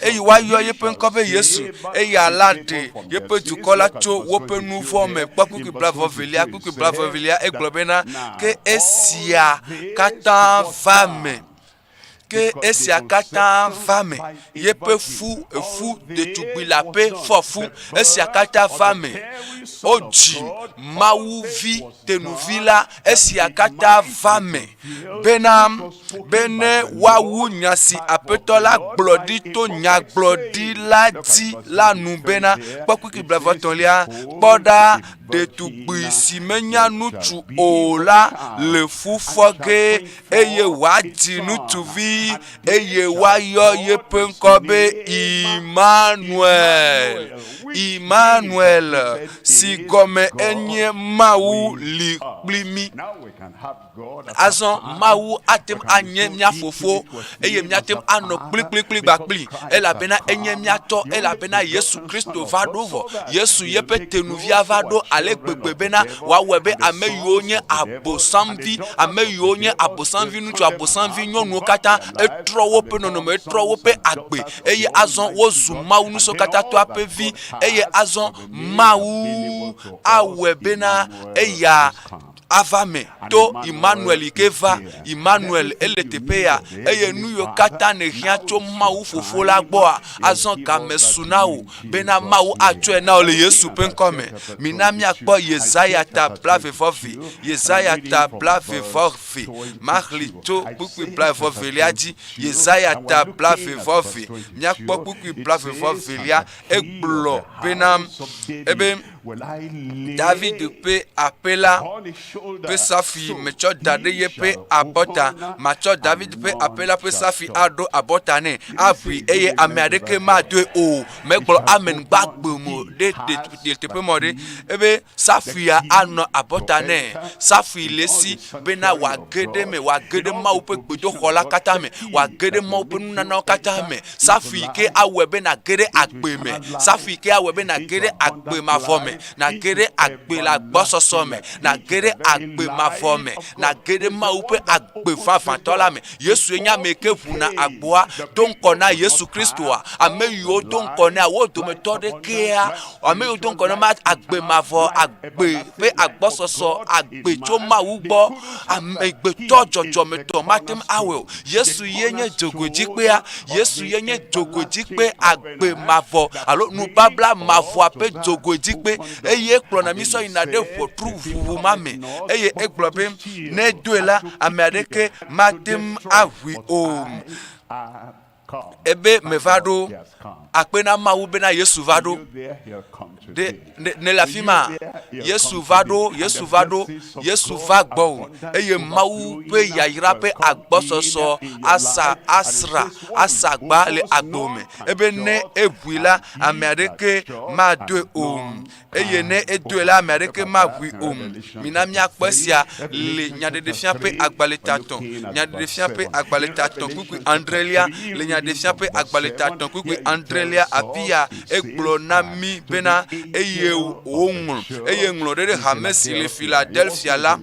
eye woayɔ yeƒe ŋkɔ be Yesu. Eya la ɖe yeƒe dukɔ la tso woƒe nu vɔ̃ me. Kpɔ kpukpui blaeve-vɔ-evelia, kpukpui blaeve-vɔ-evelia, egblɔ bena, Ke esia katã va eme. Ke esia katã va me. Yeƒe fu, efu ɖetugbui leaƒe fɔ fu. Esia katã va me. Wodzi Mawuvi tenuvi la. Esia katã va me bena bene woawu nya si Aƒetɔ la gblɔ ɖi to nyagblɔɖila dzi la nu bena, kpɔ kpukpui blaeve-etɔ̃lia, Kpɔ ɖa, ɖetugbui si menya ŋutsu o la le fu fɔ ge eye wòadzi ŋutsuvi, eye woayɔ yeƒe ŋkɔ be Imanuel. Imanuel, si gɔme enye Mawu li kpli mí. Azɔ Mawu ate ŋu anye mía Fofo eye míate ŋu anɔ kplikplikpli kpakpli elabena enye mía Tɔ elabena Yesu Kristo va ɖo vɔ. Yesu yeƒe tenuvia va ɖo ale gbegbe bena wòawɔe be ame yiwo nye abosamvi, ame yiwo nye abosamvi ŋutsu, abosamvi nyɔnuwo katã, etrɔ woƒe nɔnɔme, etrɔ woƒe agbe eye azɔ wozu Mawu Ŋusẽkatãtɔa ƒe vi eye azɔ Mawu awɔe bena eya ava me to Emmanuel yi ke va. Emmanuel ele teƒe ya eye nu yiwo katã nèhiã tso Mawu Fofo la gbɔa, azɔ game su na wò bena Mawu atsɔe na wò le Yesu ƒe ŋkɔ me. Mina míakpɔ Yesaya ta blaeve-vɔ-eve. Yesaya ta blaeve-vɔ-eve. Maxlẽ tso kpukpui blaeve-vɔ-evelia dzi. Yesaya ta blaeve-vɔ-eve. Míakpɔ kpukpui blaeve-vɔ-evelia. Egblɔ bena, ebe, David ƒe aƒe la ƒe safui metsɔ da ɖe yeƒe abɔta. Matsɔ David ƒe aƒe la ƒe safui aɖo abɔta nɛ, aʋui eye ame aɖeke madoe o. Megblɔ amen gbagbe mo. ɖe ɖe teƒe mɔ ɖe ebe safuia anɔ abɔta nɛ. Safui le esi bena wòage ɖe eme, wòage ɖe Mawu ƒe gbedoxɔ la katã me, wòage ɖe Mawu ƒe nunanawo katã me. Safui ke awɔe be nàge ɖe agbe me. Safui ke awɔe be nàge ɖe agbe mavɔ me, nàge ɖe agbe le agbɔsɔsɔ me, nàge ɖe agbe mavɔ me, nàge ɖe Mawu ƒe agbe vavãtɔ la me. Yesue nye ame yi ke ʋuna agboa do ŋkɔ na Yesu Kristoa. Ame yiwo do ŋkɔ nɛa, wo dometɔ ɖekea, ame yiwo do ŋkɔ na ma agbe mavɔ, agbe ƒe agbɔsɔsɔ, agbe tso Mawu gbɔ, amegbetɔ dzɔdzɔmetɔ mate ŋu awɔe o. Yesu ye nye dzogoedzikpea. Yesu ye nye dzogoedzikpe agbe mavɔ alo nubabla mavɔa ƒe dzogoedzikpe eye kplɔna mí sɔ yina ɖe ʋɔtru ʋuʋu ma me. Eye egblɔ be, Ne edoe la, ame aɖeke mate ŋu aʋui o. Ebe meva ɖo. Akpe na Mawu bena Yesu va ɖo. Ɖe nèle afi ma? Yesu va ɖo, Yesu va ɖo, Yesu va gbɔwò eye Mawu ƒe yayra ƒe agbɔsɔsɔ asa asra asa gba le agbewò me. Ebe ne eʋui la, ame aɖeke madoe o. Eye ne edoe la, ame aɖeke maʋui o. Mina míakpɔ esia le Nyaɖeɖefia ƒe agbalẽ tatɔ̃, Nyaɖeɖefia ƒe agbalẽ tatɔ̃ kpukpui adrelia, le Nyaɖeɖefia ƒe agbalẽ tatɔ̃ kpukpui adrelia, afi ya egblɔ na mí bena, Eye woŋlɔ, eye ŋlɔ ɖe ɖe hame si le Filadelfia la.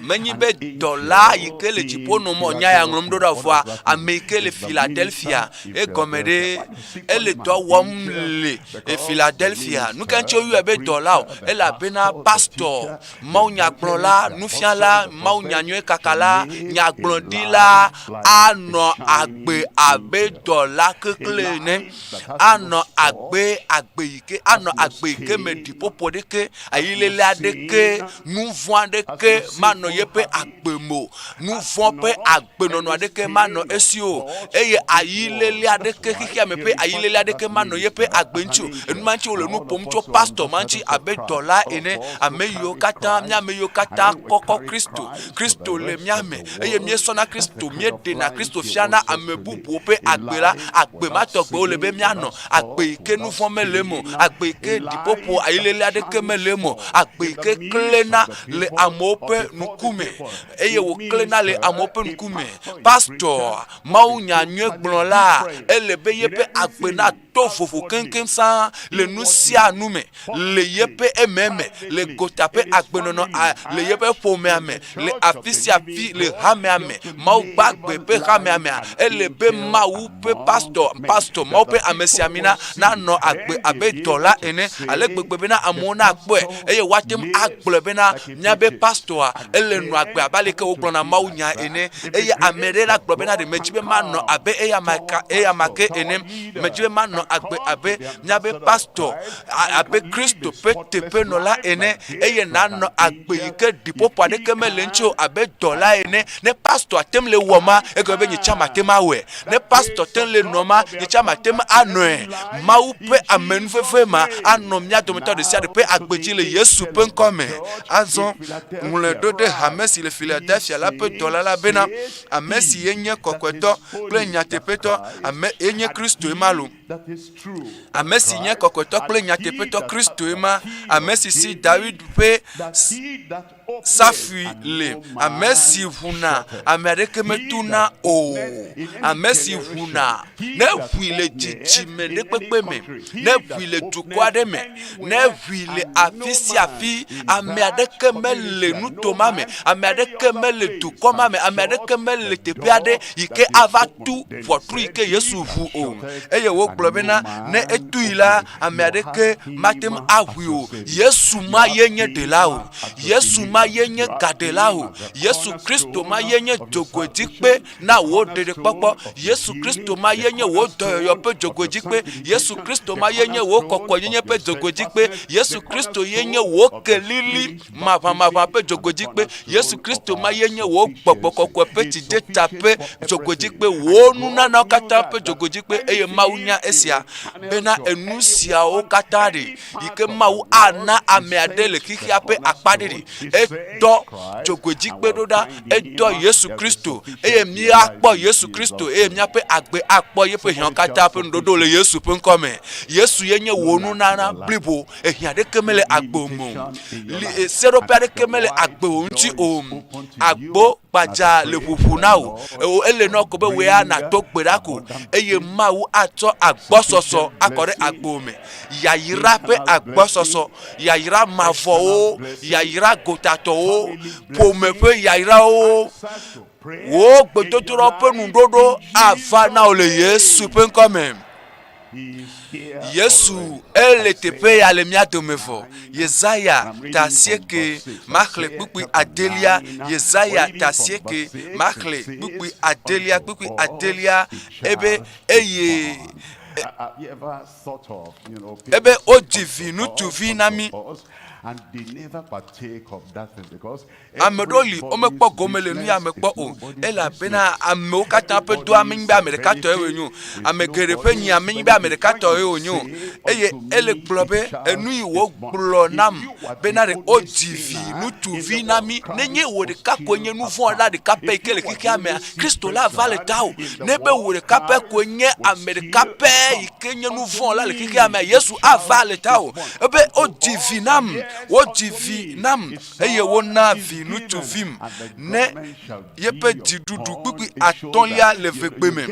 Menye be dɔla yi ke le dziƒo nɔ mɔ nya ya ŋlɔm ɖo ɖa o, vɔa ame yi ke le Filadelfia, egɔme ɖe ele dɔ wɔm le Philadelphia. Nu ka ŋuti woyɔe be dɔla o? Elabena pastor, mawunyagblɔla, nufiala, mawunyanyuiekakala, nyagblɔɖila anɔ agbe abe dɔla kekle ene. Anɔ agbe agbe yi ke anɔ agbe yi ke me ɖiƒoƒo ɖeke, ayilele aɖeke, nu vɔ̃ aɖeke manɔ yeƒe agbe me o. Nu vɔ̃ ƒe agbenɔnɔ aɖeke manɔ esi o eye ayilele aɖeke xexea me ƒe ayilele aɖeke manɔ yeƒe agbe ŋuti o. Enu ma ŋuti wole nu ƒom tso pastor ma ŋuti abe dɔla ene. Ame yiwo katã mía ame yiwo katã kɔkɔ Kristo, Kristo le mía me eye míesɔna Kristo, míeɖena Kristo fiana ame bubuwo ƒe agbe la, agbe ma tɔgbe wole be míanɔ. Agbe yi ke nu vɔ̃ mele eme o, agbe yi ke ɖiƒoƒo ayilele aɖeke mele eme o, agbe yi ke klẽna le amewo ƒe ŋkume eye wòklẽna le amewo ƒe ŋkume. Pastor, mawunyanyuiegblɔla, ele be yeƒe agbe nato vovo keŋkeŋ sã le nu sia nu me, le yeƒe ememe, le gota ƒe agbenɔnɔ, le yeƒe ƒomea me, le afi sia afi le hamea me, Mawu gbagbe ƒe hamea mea, ele be Mawu ƒe pastor, pastor, Mawu ƒe amesiamina nanɔ agbe abe dɔla ene, ale gbegbe bena amewo nakpɔe eye woate ŋu agblɔe bena míabe pastora ele nɔ agbe abe aleke wogblɔna mawunya ene. Eye ame ɖe la gblɔ bena ɖe medzi be manɔ abe eyama ka eyama ke ene, medzi be manɔ agbe abe míabe pastor abe Kristo ƒe teƒenɔla ene eye nanɔ agbe yi ke ɖiƒoƒo aɖeke mele eŋuti o abe dɔla ene. Ne pastor te ŋu le wɔ ma, egɔme be nye tsã mate ŋu awɔe. Ne pastor te ŋu le nɔ ma, nye tsã mate ŋu anɔe. Mawu ƒe amenuveve ma anɔ mía dometɔ ɖe sia ɖe ƒe agbe dzi le Yesu ƒe ŋkɔ me. Azɔ ŋlɔe ɖo ɖe hame si le Filadelfia la ƒe dɔla la bena, Ame si ye nye kɔkɔetɔ kple nyateƒetɔ, ame ye nye Kristoe ma lo. Ame si nye kɔkɔetɔ kple nyateƒetɔ Kristoe ma, ame si si Dawid ƒe safui le, ame si ʋuna ame aɖeke metuna o, ame si ʋuna ne ʋui le dzidzime ɖe kpekpe me, ne ʋui le dukɔ aɖe me, ne ʋui le afi sia afi, ame aɖeke mele nuto ma me, ame aɖeke mele dukɔ ma me, ame aɖeke mele teƒe aɖe yi ke ava tu ʋɔtru yi ke Yesu ʋu o. Eye wogblɔ bena ne etui la, ame aɖeke mate ŋu aʋui o. Yesu ma ye nye ɖela o. Yesu ma ye nye gaɖela o. Yesu Kristo ma ye nye dzogoedzikpe na wò ɖeɖekpɔkpɔ. Yesu Kristo ma ye nye wò dɔyɔyɔ ƒe dzogoedzikpe. Yesu Kristo ma ye nye wò kɔkɔenyenye ƒe dzogoedzikpe. Yesu Kristo ye nye wò kelili maʋamaʋã ƒe dzogoedzikpe. Yesu Kristo ma ye nye wò gbɔgbɔ kɔkɔe ƒe dzidzeta ƒe dzogoedzikpe, wò nunanawo katã ƒe dzogoedzikpe eye Mawu nya esia bena enu siawo katã ɖi yi ke Mawu ana ame aɖe le xexea ƒe akpa ɖe ɖi. Edɔ dzogoedzikpe ɖo ɖa, edɔ Yesu Kristo eye míakpɔ Yesu Kristo eye míaƒe agbe akpɔ yeƒe hiãwo katã ƒe nuɖoɖo le Yesu ƒe ŋkɔ me. Yesu ye nye wò nunana blibo. Ehiã aɖeke mele agbe me o. Li, seɖoƒe aɖeke mele agbewò ŋuti o. Agbo gbadza le ʋuʋu na wò. Eo ele nɔ ko be wò ya nàdo gbe ɖa ko eye Mawu atsɔ agbɔsɔsɔ akɔ ɖe agbewò me. Yayra ƒe agbɔsɔsɔ, yayra mavɔwo, yayra gotatɔwo, ƒome ƒe yayrawo, wò gbedodoɖa ƒe nuɖoɖo ava na wò le Yesu ƒe ŋkɔ me. Yesu ele teƒe ya le mía dome vɔ. Yesaya ta asieke maxlẽ kpukpui adelia. Yesaya ta asieke maxlẽ kpukpui adelia kpukpui adelia ebe eye ebe wodzi vi ŋutsuvi na mí. Ame ɖewo li womekpɔ gome le nu ya me kpɔ o elabena amewo katã ƒe dɔa menye be ame ɖeka tɔe wònye o. Ame geɖe ƒe nyia menye be ame ɖeka tɔe wònye o. Eye ele gblɔ be enu yi wògblɔ nam bena ɖe wodzi vi ŋutsuvi na mí. Nenye wò ɖeka koe nye nu vɔ̃ la ɖeka pɛ yi ke le xexea mea, Kristo la va le tawò. Ne be wò ɖeka pɛ koe nye ame ɖeka pɛ yi ke nye nu vɔ̃ la le xexea mea, Yesu ava le tawò. Ebe wodzi vi nam, wodzi vi nam. eye wona vi ŋutsuvim ne yeƒe dziɖuɖu kpukpui atɔ̃lia le vegbe me,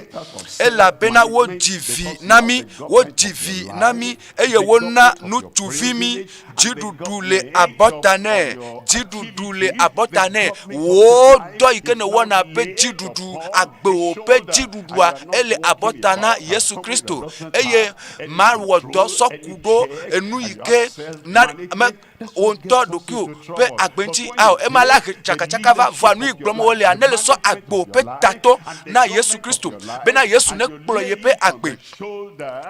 elabena wodzi vi na mí, wodzi vi na mí, eye wona ŋutsuvi mí. Dziɖuɖu le abɔta nɛ, dziɖuɖu le abɔta nɛ. Wò dɔ yi ke nèwɔna ƒe dziɖuɖu, agbewò ƒe dziɖuɖua, ele abɔta na Yesu Kristo eye mawɔ dɔ sɔ ku ɖo enu yi ke na me wò ŋutɔ ɖokuiwò ƒe agbe ŋuti ao ema la he tsakatsaka va vɔa nu yi gblɔm wolea ne le sɔ agbo ƒe tatɔ na Yesu Kristo bena Yesu ne kplɔ yeƒe agbe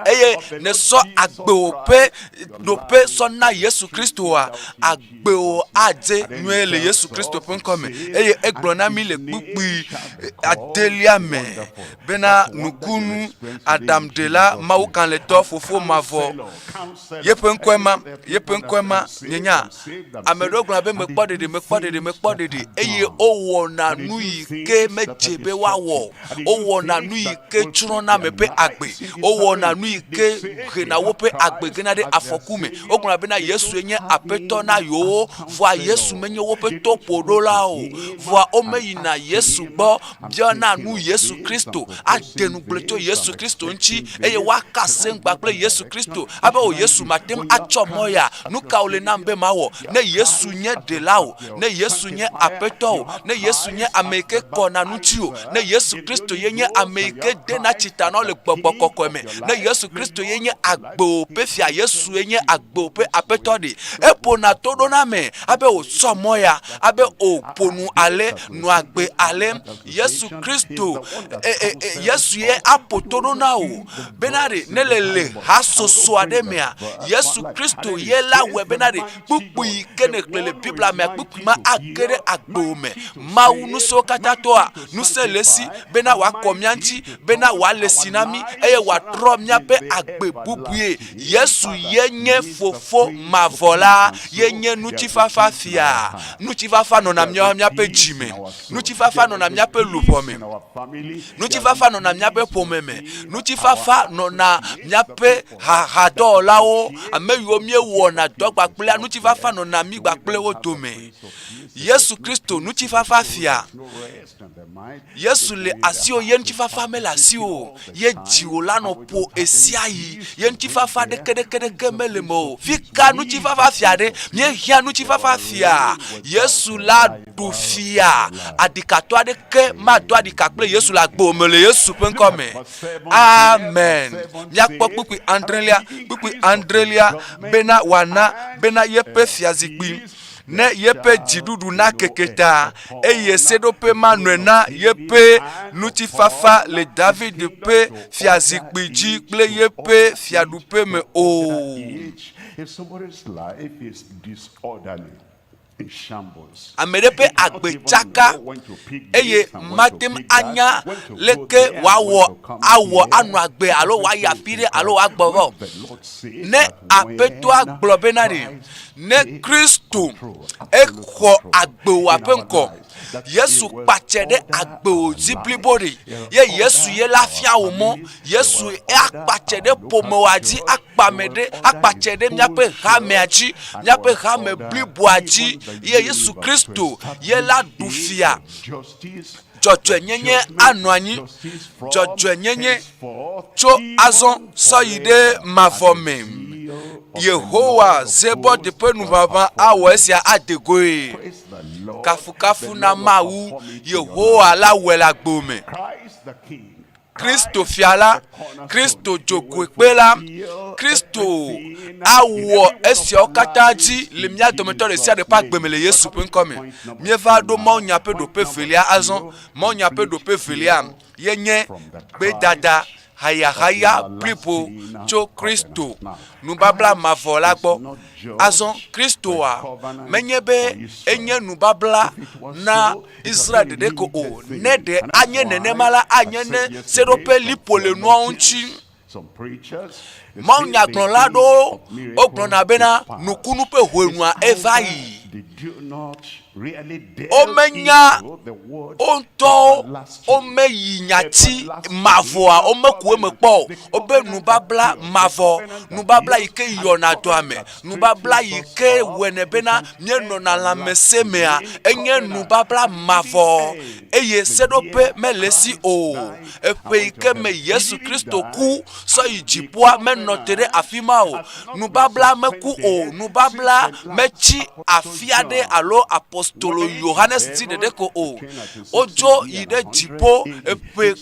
eye ne sɔ agbewò ƒe ɖoƒe sɔ na Yesu Kristoa agbewò adze nyuie le Yesu Kristo ƒe ŋkɔ me eye egblɔ na mi le kpukpui adelia me bena nukunu aɖaŋɖela Mawu kalẽtɔ fofo mavɔ Yeƒe ŋkɔe ma, yeƒe ŋkɔe ma, mienya. Ame ɖewo gblɔna be mekpɔ ɖeɖe, mekpɔ ɖeɖe, mekpɔ ɖeɖe eye wowɔna nu yi ke medze be woawɔ o. Wowɔna nu yi ke tsrɔ̃na ame ƒe agbe. Wowɔna nu yi ke hena woƒe agbe gena ɖe afɔku me. Wogblɔna bena Yesue nye Aƒetɔ na yewo, vɔa Yesu menye woƒe toƒoɖola o. Vɔa womeyina Yesu gbɔ biana nu Yesu Kristo, ade ŋugble tso Yesu Kristo ŋuti eye woaka asem kpakple Yesu Kristo abe o Yesu mate ŋu atsɔ mɔ ya, nu ka wòle nam be mawɔ? Ne Yesu nye Ɖela o, ne Yesu nye Aƒetɔ o, ne Yesu nye ame yi ke kɔna nu ŋuti o, ne Yesu Kristo ye nye ame yi ke dena tsi ta na wo le Gbɔgbɔ Kɔkɔe me, ne Yesu Kristo ye nye agbewò ƒe Fia, Yesue nye agbewò ƒe Aƒetɔ ɖe, eƒona to ɖo na ame abe wòtsɔ mɔ ya, abe wòƒo nu ale, nɔ agbe ale. Yesu Kristo, e, e, e, Yesu ye aƒo to ɖo na wò bena ɖe ne le le hasoso aɖe mea, Yesu Kristo ye la wɔe bena ɖe kpukpui yi ke nèxlẽ le Biblia mea, kpukpui ma age ɖe agbewò me. Mawu ŋusẽwo katã tɔa, ŋusẽ le esi bena wòakɔ mía ŋuti, bena wòale si na mí eye wòatrɔ míaƒe agbe bubue. Yesu ye nye Fofo mavɔ la, ye nye ŋutifafa fia. Ŋutifafa nɔna míawo míaƒe dzi me. Ŋutifafa nɔna míaƒe luʋɔ me. Ŋutifafa nɔna míaƒe ƒome me. Ŋutifafa nɔna míaƒe hadɔwɔlawo, ame yiwo míewɔna dɔ kpakplea, ŋutifafa nɔna mí kpakple wo dome. Yesu Kristo, ŋutifafa fia. Yesu le asiwò, ye ŋutifafa mele asiwò o. Ye dziwò la nɔ ƒo ɣesiaɣi. Ye ŋutifafa ɖekeɖekeɖeke mele me o. Fi ka ŋutifafa fia ɖe? Míehiã ŋutifafa fia. Yesu la ɖu fia. Aɖikatɔ aɖeke mado aɖika kple Yesu le agbo me le Yesu ƒe ŋkɔ me. Amen. Míakpɔ kpukpui adrelia, kpukpui adrelia bena wòana bena yeƒe fiazikpui ne yeƒe dziɖuɖu nakeke ta, eye seɖoƒe manɔe na yeƒe ŋutifafa le David ƒe fiazikpui dzi kple yeƒe fiaɖuƒe me o. If somebody's life is disorderly, Ame ɖe ƒe agbe tsaka eye mate ŋu anya leke wòawɔ awɔ anɔ agbe alo wòayi afi ɖe alo wòagbɔ va o. Ne Aƒetɔa gblɔ bena ɖe, ne Kristo exɔ agbewòa ƒe ŋkɔ, Yesu kpatse ɖe agbewò dzi blibo ɖe, ye Yesu ye la fia wò mɔ, Yesu akpatse ɖe ƒomewòa dzi, akpame ɖe, akpatse ɖe míaƒe hamea dzi, míaƒe hame bliboa dzi, ye Yesu Kristo ye la ɖu fia. Dzɔdzɔenyenye anɔ anyi, dzɔdzɔenyenye tso azɔ sɔ yi ɖe mavɔ me. Yehowa Zebɔd ƒe nuʋaʋã awɔ esia ade goe. Kafukafu na Mawu, Yehowa la wɔe le agbo me. Kristo fia la, Kristo dzogoekpe la, Kristo awɔ esiawo katã dzi le mía dometɔ ɖe sia ɖe ƒe agbe me le Yesu ƒe ŋkɔ me. Míeva ɖo mawunya ƒe ɖoƒe evelia azɔ. Mawunya ƒe ɖoƒe evelia ye nye gbedada hayahaya blibo tso Kristo nubabla mavɔ la gbɔ. Azɔ Kristoa menye be enye nubabla na Israel ɖeɖe ko o. Ne ɖe anye nenema la, anye ne seɖoƒe liƒo le nuawo ŋuti. Mawunyagblɔla aɖewo wogblɔna bena nukunu ƒe hoenua eva yi. Womenya wo ŋutɔwo womeyi nyati mavɔa womeku eme kpɔ o. Wobe nubabla mavɔ, nubabla yi ke yɔna dɔame, Nubabla yi ke wɔnɛ bena míenɔna lãmesẽ mea, enye nubabla mavɔ eye seɖoƒe mele esi o. Eƒe yi ke me Yesu Kristo ku sɔ yi dziƒoa menɔ te ɖe afi ma o. Nubabla meku o. Nubabla metsi afi aɖe alo apostolo Yohanes dzi ɖeɖe ko o. Wodzo yi ɖe dziƒo eƒe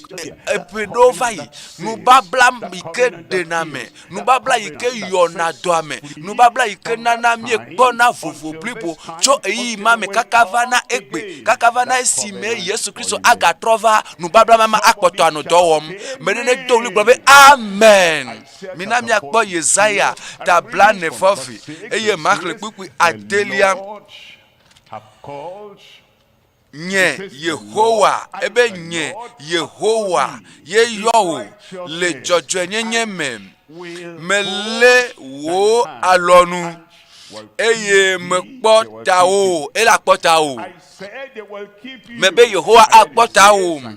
eƒe ɖewo va yi. Nubabla yi ke ɖena me Nubabla yi ke yɔna dɔame, nubabla yi ke nana míekpɔna vovo blibo tso ɣeyiɣi ma me kaka va na egbe, kaka va na esime Yesu Kristo agatrɔ va, nubabla ma me akpɔtɔ anɔ dɔ wɔm. Me ɖe nedo ɣli gblɔ be, Amen! Mina míakpɔ Yesaya ta blane vɔ ve eye maxlẽ kpukpui adelia. Nye Yehowa, ebe nye Yehowa ye yɔ wò le dzɔdzɔenyenye me. Melé wò alɔnu eye mekpɔ tawò. Ele akpɔ tawò. Mebe Yehowa akpɔ tawò.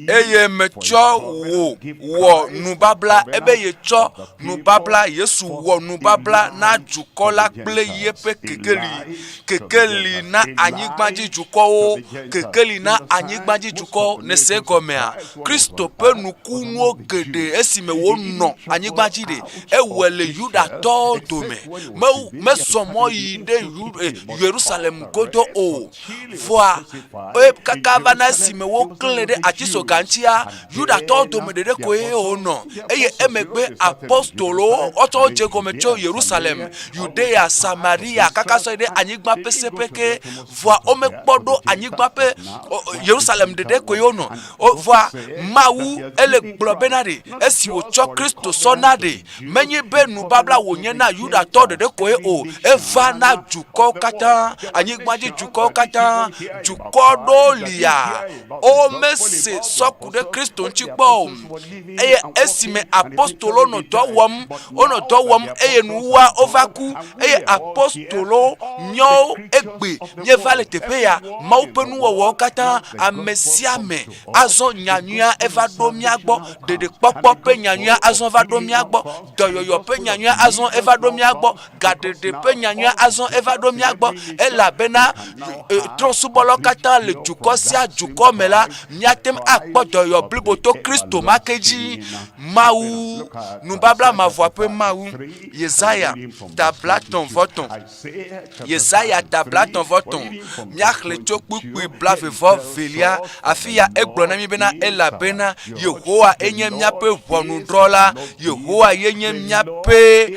Eye metsɔ wò wɔ nubabla, ebe yetsɔ nubabla, Yesu wɔ nubabla na dukɔ la kple yeƒe kekeli, kekeli na anyigbadzi dukɔwo, kekeli na anyigbadzi dukɔwo. Nèse egɔmea? Kristo ƒe nukunuwo geɖe esime wònɔ anyigba dzi ɖe, ewɔe le Yudatɔwo dome. Mezɔ mɔ yi ɖe Yerusalem godo o. Vɔa, eye kaka va na esime woklẽ ɖe atisoga ŋutia, Yudatɔwo dome ɖeɖe koe wònɔ. Eye emegbe apostolowo wotsɔ wo dze gɔme tso Yerusalem, Yudea, Samaria, kaka sɔ yi ɖe anyigba ƒe seƒe ke. Vɔa womekpɔ ɖo anyigba ƒe Yerusalem ɖeɖe koe wonɔ. Vɔa Mawu ele gblɔ bena ɖe esi wòtsɔ Kristo sɔ na ɖe Menye be nubabla wònye na Yudatɔ ɖeɖe koe o, eva na dukɔwo katã, anyigbadzi dukɔwo katã. Dukɔ ɖewo lia, womese sɔ ku ɖe Kristo ŋuti kpɔ o. Eye esime apostolowo nɔ dɔ wɔm, wonɔ dɔ wɔm eye nuwuwua wova ku eye apostolowo míawo egbe míeva le teƒe ya, Mawu ƒe nuwɔwɔwo katã, ame sia ame Azɔ nyanyuia eva ɖo mía gbɔ. Ɖeɖekpɔkpɔ ƒe nyanyuia azɔ va ɖo mía gbɔ. Dɔyɔyɔ ƒe nyanyuia azɔ eva ɖo mía gbɔ. Gaɖeɖe ƒe nyanyuia azɔ eva ɖo mía gbɔ. Elabena e, trɔ̃subɔlawo katã le dukɔ sia dukɔ me la, míate ŋu akpɔ dɔyɔyɔ blibo to Kristo ma ke dzi. Mawu, nubabla mavɔa ƒe Mawu. Yesaya ta blatɔ̃ vɔ tɔ̃. Yesaya ta blatɔ̃ vɔ tɔ̃, míaxlẽ tso kpukpui blave vɔ velia. Afi ya egblɔ na mí bena elabena Yehowa enye míaƒe ʋɔnudrɔ̃la, Yehowa ye nye míaƒe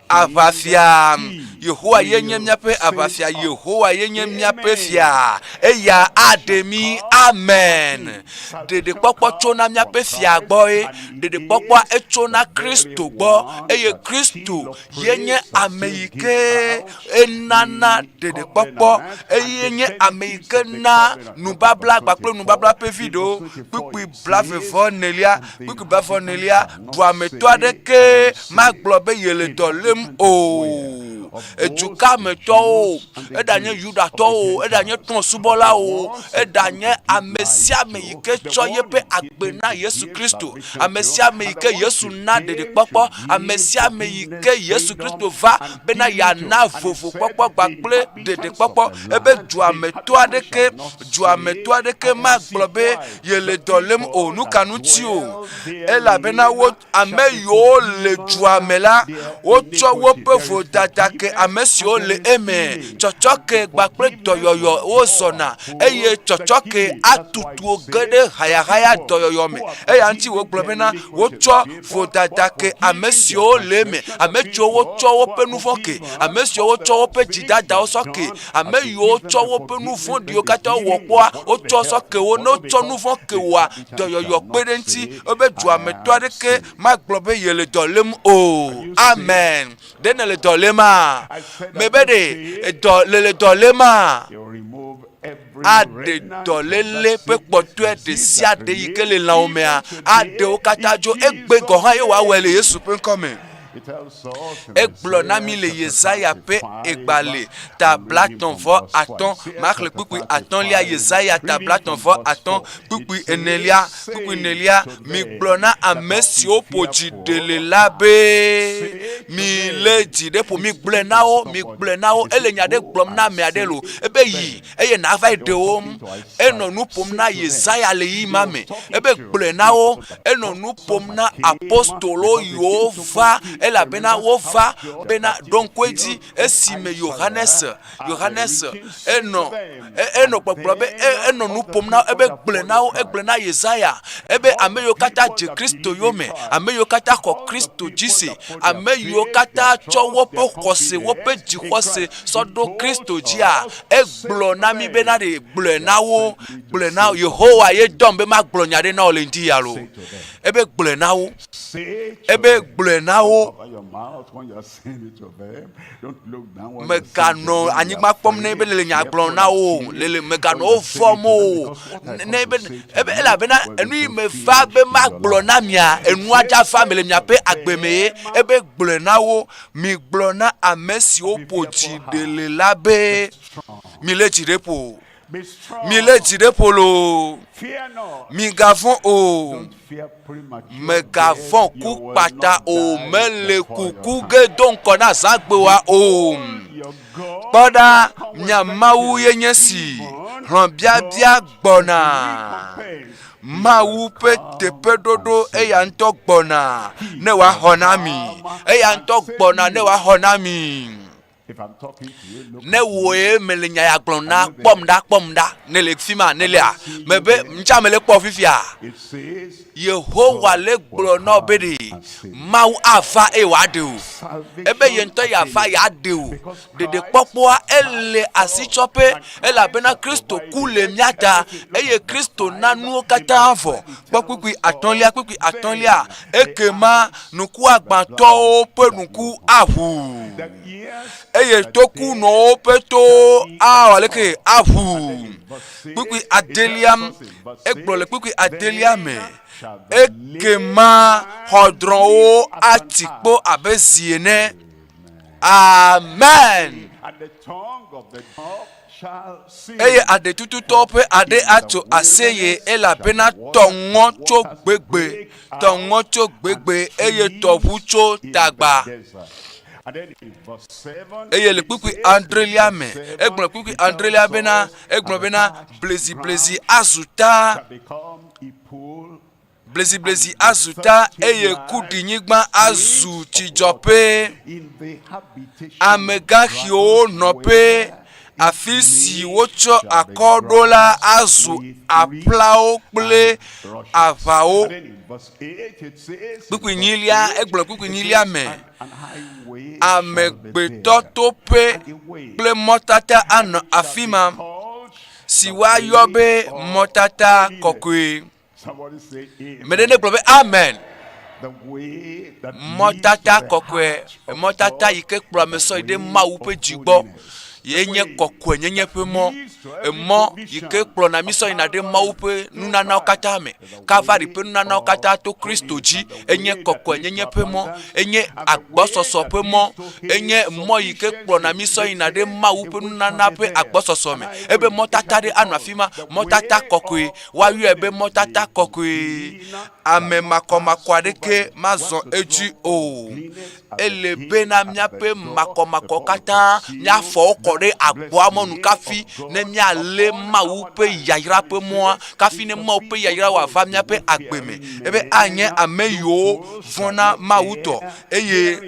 aʋafia. Yehowa ye nye míaƒe aʋafia. Yehowa ye nye míaƒe fia. Eya aɖe mí. Amen. Ɖeɖekpɔkpɔ tsona míaƒe fia gbɔe. Ɖeɖekpɔkpɔa etsona Kristo gbɔ eye Kristo ye nye ame yi ke enana ɖeɖekpɔkpɔ eye nye ame yi ke na nubabla kpakple nubabla ƒe vi ɖewo. Kpukpui blaeve-vɔ-enelia, kpukpui blaeve-vɔ-enelia, duametɔ aɖeke magblɔ be yele dɔ lém o. Edukametɔwo, eɖanye Yudatɔwo o, eɖanye trɔ̃subɔlawo o, eɖanye ame sia ame yi ke tsɔ yeƒe agbe na Yesu Kristo, ame sia ame yi ke Yesu na ɖeɖekpɔkpɔ, ame sia ame yi ke Yesu Kristo va bena yeana vovokpɔkpɔ kpakple ɖeɖekpɔkpɔ, ebe duametɔ aɖeke, duametɔ aɖeke magblɔ be yele dɔ lém o. Nu ka ŋuti o? Elabena wo ame yiwo le dua me la, wotsɔ woƒe vodada ke ame siwo le eme. Tsɔtsɔke kpakple dɔyɔyɔ wozɔna eye tsɔtsɔke atutu wo ge ɖe hayahaya dɔyɔyɔ me. Eya ŋuti wògblɔ bena, wotsɔ vodada ke ame siwo le eme, ame siwo wotsɔ woƒe nu vɔ̃ ke, ame siwo wotsɔ woƒe dzidadawo sɔ ke, ame yiwo tsɔ woƒe nu vɔ̃ɖiwo katã wɔ kpɔa, wotsɔ sɔ ke wo. Ne wotsɔ nu vɔ̃ ke woa, dɔyɔyɔ kpe ɖe eŋuti wobe dua me tɔ aɖeke magblɔ be yele dɔ lém o. Amen. Ɖe nèle dɔ léma? Mebe ɖe edɔ lele dɔ léma? Aɖe dɔléle ƒe kpɔtɔe ɖe sia ɖe yi ke le lãwo mea, aɖe wo katã dzo. Egbe gɔ̃ hã ye wòawɔe le Yesu ƒe ŋkɔ me. Egblɔ na mí le Yesaya ƒe egbalẽ ta 35, maxlẽ kpukpui atɔ̃lia, Yesaya ta 35, kpukpui enelia, kpukpui enelia, migblɔ na ame siwo ƒo dzi ɖe le la be, milé dzi ɖe ƒo, migblɔe na wo, migblɔe na wo. Ele nya ɖe gblɔm na ame aɖe lo, ebe yi eye nàva ɖe wo. Enɔ nu ƒom na Yesaya le ɣeyiɣi ma me, ebe gblɔe na wo. Enɔ nu ƒom na apostolo yiwo va elabena wova bena ɖo ŋku edzi esime Yohanes, Yohanes enɔ enɔ gbɔgblɔ be enɔ nu ƒom na ebe gblɔe na wo, egblɔe na Yesaya ebe ame yiwo katã dze Kristo yome, ame yiwo katã xɔ Kristo dzi se, ame yiwo katã tsɔ woƒe xɔse, woƒe dzixɔse sɔ ɖo Kristo dzia, egblɔ na mí bena ɖe gblɔe na wo, gblɔe na Yehowa ye dɔm be magblɔ nya ɖe na wò le ŋdi ya lo. Ebe gblɔe na wo. Ebe gblɔe na wo. Mèganɔ anyigba kpɔm ne be le nya gblɔm na wo o. Le le mèganɔ wo vɔ̃m o. Ne be ebe elabena enu yi meva be magblɔ na mia, enua dza va me le miaƒe agbe me ye. Ebe gblɔe na wo. Migblɔ na ame siwo ƒo dzi ɖe le la be, Milé dzi ɖe ƒo. Milé dzi ɖe ƒo loo. Migavɔ̃ o. Mègavɔ̃ ku kpata o. Mèle kuku ge do ŋgɔ na zãgbewoa o. Kpɔ ɖa, mia Mawu ye nye esi. Hlɔ̃biabia gbɔna. Mawu ƒe teƒeɖoɖo eya ŋutɔ gbɔna ne wòaxɔ na mi. Eya ŋutɔ gbɔna ne wòaxɔ na mi. Ne wòe mele nya ya gblɔm na, kpɔm ɖa, kpɔm ɖa, ne le fi ma, ne lea, mebe ŋtsa mele kpɔ fifia. Yehowa le gblɔ na wò be ɖe Mawu ava eye wòaɖe wò. Ebe ye ŋutɔ yeava yeaɖe wò. Ɖeɖekpɔkpɔa ele asitsɔƒe elabena Kristo ku le mía ta eye Kristo na nuwo katã vɔ. Kpɔ kpukpui atɔ̃lia, kpukpui atɔ̃lia, ekema ŋkuagbãtɔwo ƒe ŋku aʋu eye tokunɔwo ƒe towo awɔ aleke aʋu. Kpukpui adelia, egblɔ le kpukpui adelia me, ekema xɔdrɔ̃wo ati kpo abe zi ene. Amen. Eye aɖetututɔwo ƒe aɖe atso aseye elabena tɔ ŋɔ tso gbegbe, tɔ ŋɔ tso gbegbe eye tɔʋu tso tagba. Eye le kpukpui adrelia me, egblɔ kpukpui adrelia bena, egblɔ bena bleziblezi azu ta. Bleziblezi azu ta eye kuɖinyigba azu tsidzɔƒe. Amegãxiwo nɔƒe. Afi si wotsɔ akɔ ɖo la azu aƒlawo kple aʋawo. Kpukpui nyilia, egblɔ kpukpui nyilia me. Amegbetɔ toƒe kple mɔtata anɔ afi ma si woayɔ be mɔtata kɔkɔe. Ame ɖe negblɔ be amen. Mɔtata kɔkɔe, mɔtata yi ke kplɔ ame sɔ yi ɖe Mawu ƒe dzi gbɔ ye nye kɔkɔenyenye ƒe mɔ. Emɔ yi ke kplɔna mí sɔ yina ɖe Mawu ƒe nunanawo katã me. Kalvari ƒe nunanawo katã to Kristo dzi enye kɔkɔenyenye ƒe mɔ, enye agbɔsɔsɔ ƒe mɔ, enye mɔ yi ke kplɔna mí sɔ yina ɖe Mawu ƒe nunana ƒe agbɔsɔsɔ me. Ebe mɔtata ɖe anɔ afi ma, mɔtata kɔkɔe. Woayɔe be mɔtata kɔkɔe. Ame makɔmakɔ aɖeke mazɔ edzi o. Ele bena míaƒe makɔmakɔ katã míafɔ wo kɔ ɖe agboa mɔnu kafi ne míalé Mawu ƒe yayra ƒe mɔa, kafi ne Mawu ƒe yayra wòava míaƒe agbe me. Ebe anye ame yiwo vɔ̃na Mawu tɔ eye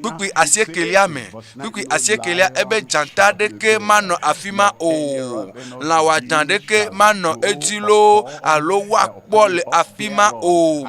Kpukpui asiekelia me, kpukpui asiekelia ebe dzata ɖeke manɔ afi ma o, lã wɔadã ɖeke manɔ edzi loo alo woakpɔ le afi ma o.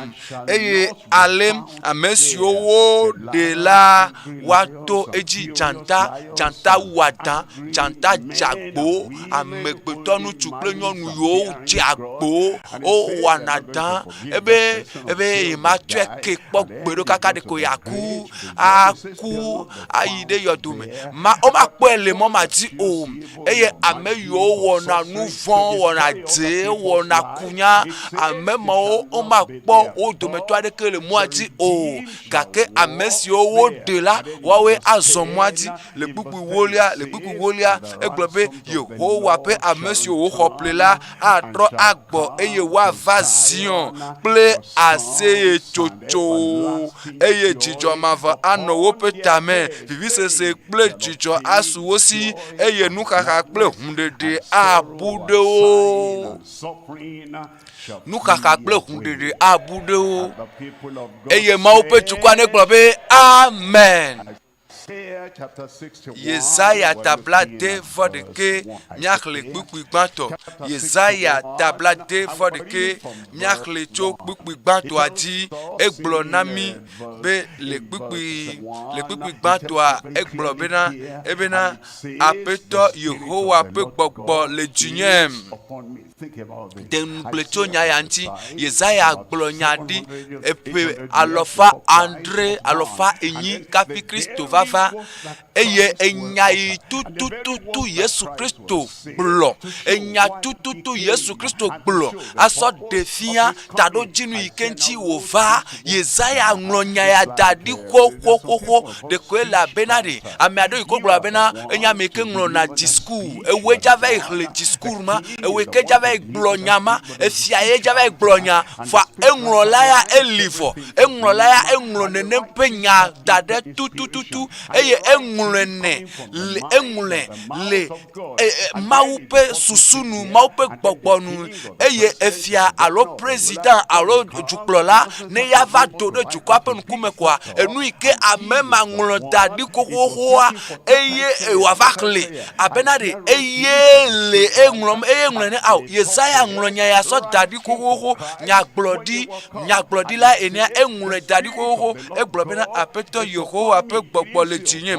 Eye ale ame siwo woɖe la woato edzi dzata, dzata wɔadã, dzata dzeagbo, amegbetɔ ŋutsu kple nyɔnu yiwo dze agbo wowɔna dã ebe ebe yematsɔe ke kpɔ gbe ɖo kaka ɖeko yeaku aku ayi ɖe yɔdo me ma womakpɔe le mɔ ma dzi o eye ame yiwo wɔna nu vɔ̃ wɔna dze wɔna kunya ame mawo womakpɔ wo dometɔ aɖeke le mɔa dzi o gake ame siwo woɖe la woawoe azɔ mɔa dzi Le kpukpui wolia, le kpukpui wolia, egblɔ be Yehowa ƒe ame siwo wòxɔ ƒle la atrɔ agbɔ eye woava Zion kple aseyetsotso eye dzidzɔ mavɔ anɔ woƒe tame. Vivisese kple dzidzɔ asu wo si eye nuxaxa kple hũɖeɖe abu ɖe wo. Nuxaxa kple hũɖeɖe abu ɖe wo. Eye Mawu ƒe dukɔa negblɔ be, Amen. Yesaya ta blaade vɔ ɖekɛ míaxlẽ kpukpui gbãtɔ. Yesaya ta blaade vɔ ɖekɛ míaxlẽ tso kpukpui gbãtɔa dzi. Egblɔ na mí be le kpukpui le kpukpui gbãtɔa egblɔ bena ebena Aƒetɔ Yehowa ƒe gbɔgbɔ le dzinye. De ŋugble tso nya ya ŋuti. Yesaya gblɔ nya ɖi eƒe alɔfa adre, alɔfa enyi kafi Kristo vava eye enya yi tutututu Yesu Kristo gblɔ, enya tututu Yesu Kristo gblɔ asɔ ɖe fia taɖodzinu yi ke ŋuti wòva. Yesaya ŋlɔ nya ya da ɖi xoxoxoxo. Ɖekoe le abena ɖe ame aɖewo yi ke wogblɔ bena enye ame yi ke ŋlɔna discours. Ewoe dza va yi xlẽ discours ma, ewoe ke dza va yi gblɔ nya ma, efia ye dza va yi gblɔ nya. Vɔa eŋlɔla ya eli vɔ. Eŋlɔla ya eŋlɔ nenem ƒe nya da ɖe tutututu eye eŋlɔe nɛ le eŋlɔe le e, e, Mawu ƒe susu nu, Mawu ƒe gbɔgbɔ nu eye efia alo president alo dukplɔla ne ya va do ɖe dukɔa ƒe ŋkume koa, enu yi ke ame ma ŋlɔ da ɖi xoxoxoa eye wòava xlẽ abena ɖe eye le eŋlɔm eye ŋlɔe ne ao Yesaya ŋlɔ nya ya sɔ da ɖi xoxoxo nyagblɔɖi nyagblɔɖila enea eŋlɔe da ɖi xoxoxo egblɔ bena Aƒetɔ Yehowa ƒe gbɔgbɔ le dzinye.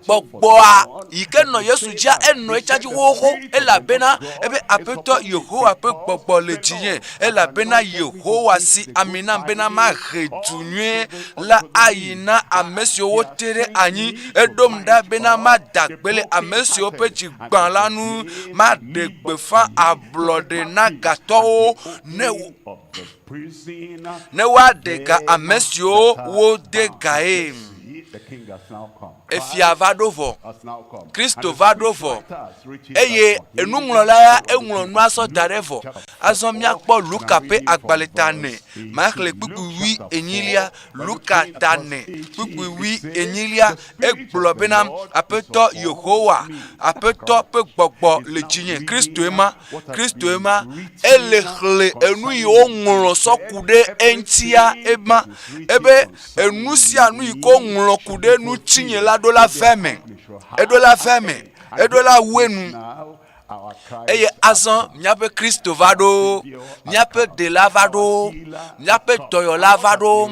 Gbɔgbɔa yi ke nɔ Yesu dzia, enɔ etsa dzi xoxoxo elabena ebe Aƒetɔ Yehowa ƒe gbɔgbɔ le dzinye elabena Yehowa si ami nam bena mahe du nyui la ayi na ame siwo wote ɖe anyi. Eɖom ɖa bena mada gbe le ame siwo ƒe dzi gbã la ŋu, maɖe gbeƒã ablɔɖe na gatɔwo ne ne woaɖe ga ame siwo wode gae. Efia va ɖo vɔ, Kristo va ɖo vɔ, eye enuŋlɔla ya eŋlɔ nua sɔ da ɖe vɔ. Azɔ míakpɔ Luka ƒe agbalẽ ta ene, maxlẽ kpukpui wui enyilia. Luka ta ene, kpukpui wui enyilia, egblɔ bena, Aƒetɔ Yehowa, Aƒetɔ ƒe gbɔgbɔ le dzinye. Kristoe ma. Kristoe ma, ele xlẽ enu yi woŋlɔ sɔ ku ɖe eŋutia ema. Ebe enu sia nu yi ke woŋlɔ ku ɖe ŋutinye la ɖo la va eme, eɖo la va eme, eɖo la wu enu. Eye azɔ míaƒe Kristo va ɖo, míaƒe Ɖela va ɖo, míaƒe Dɔyɔla va ɖo,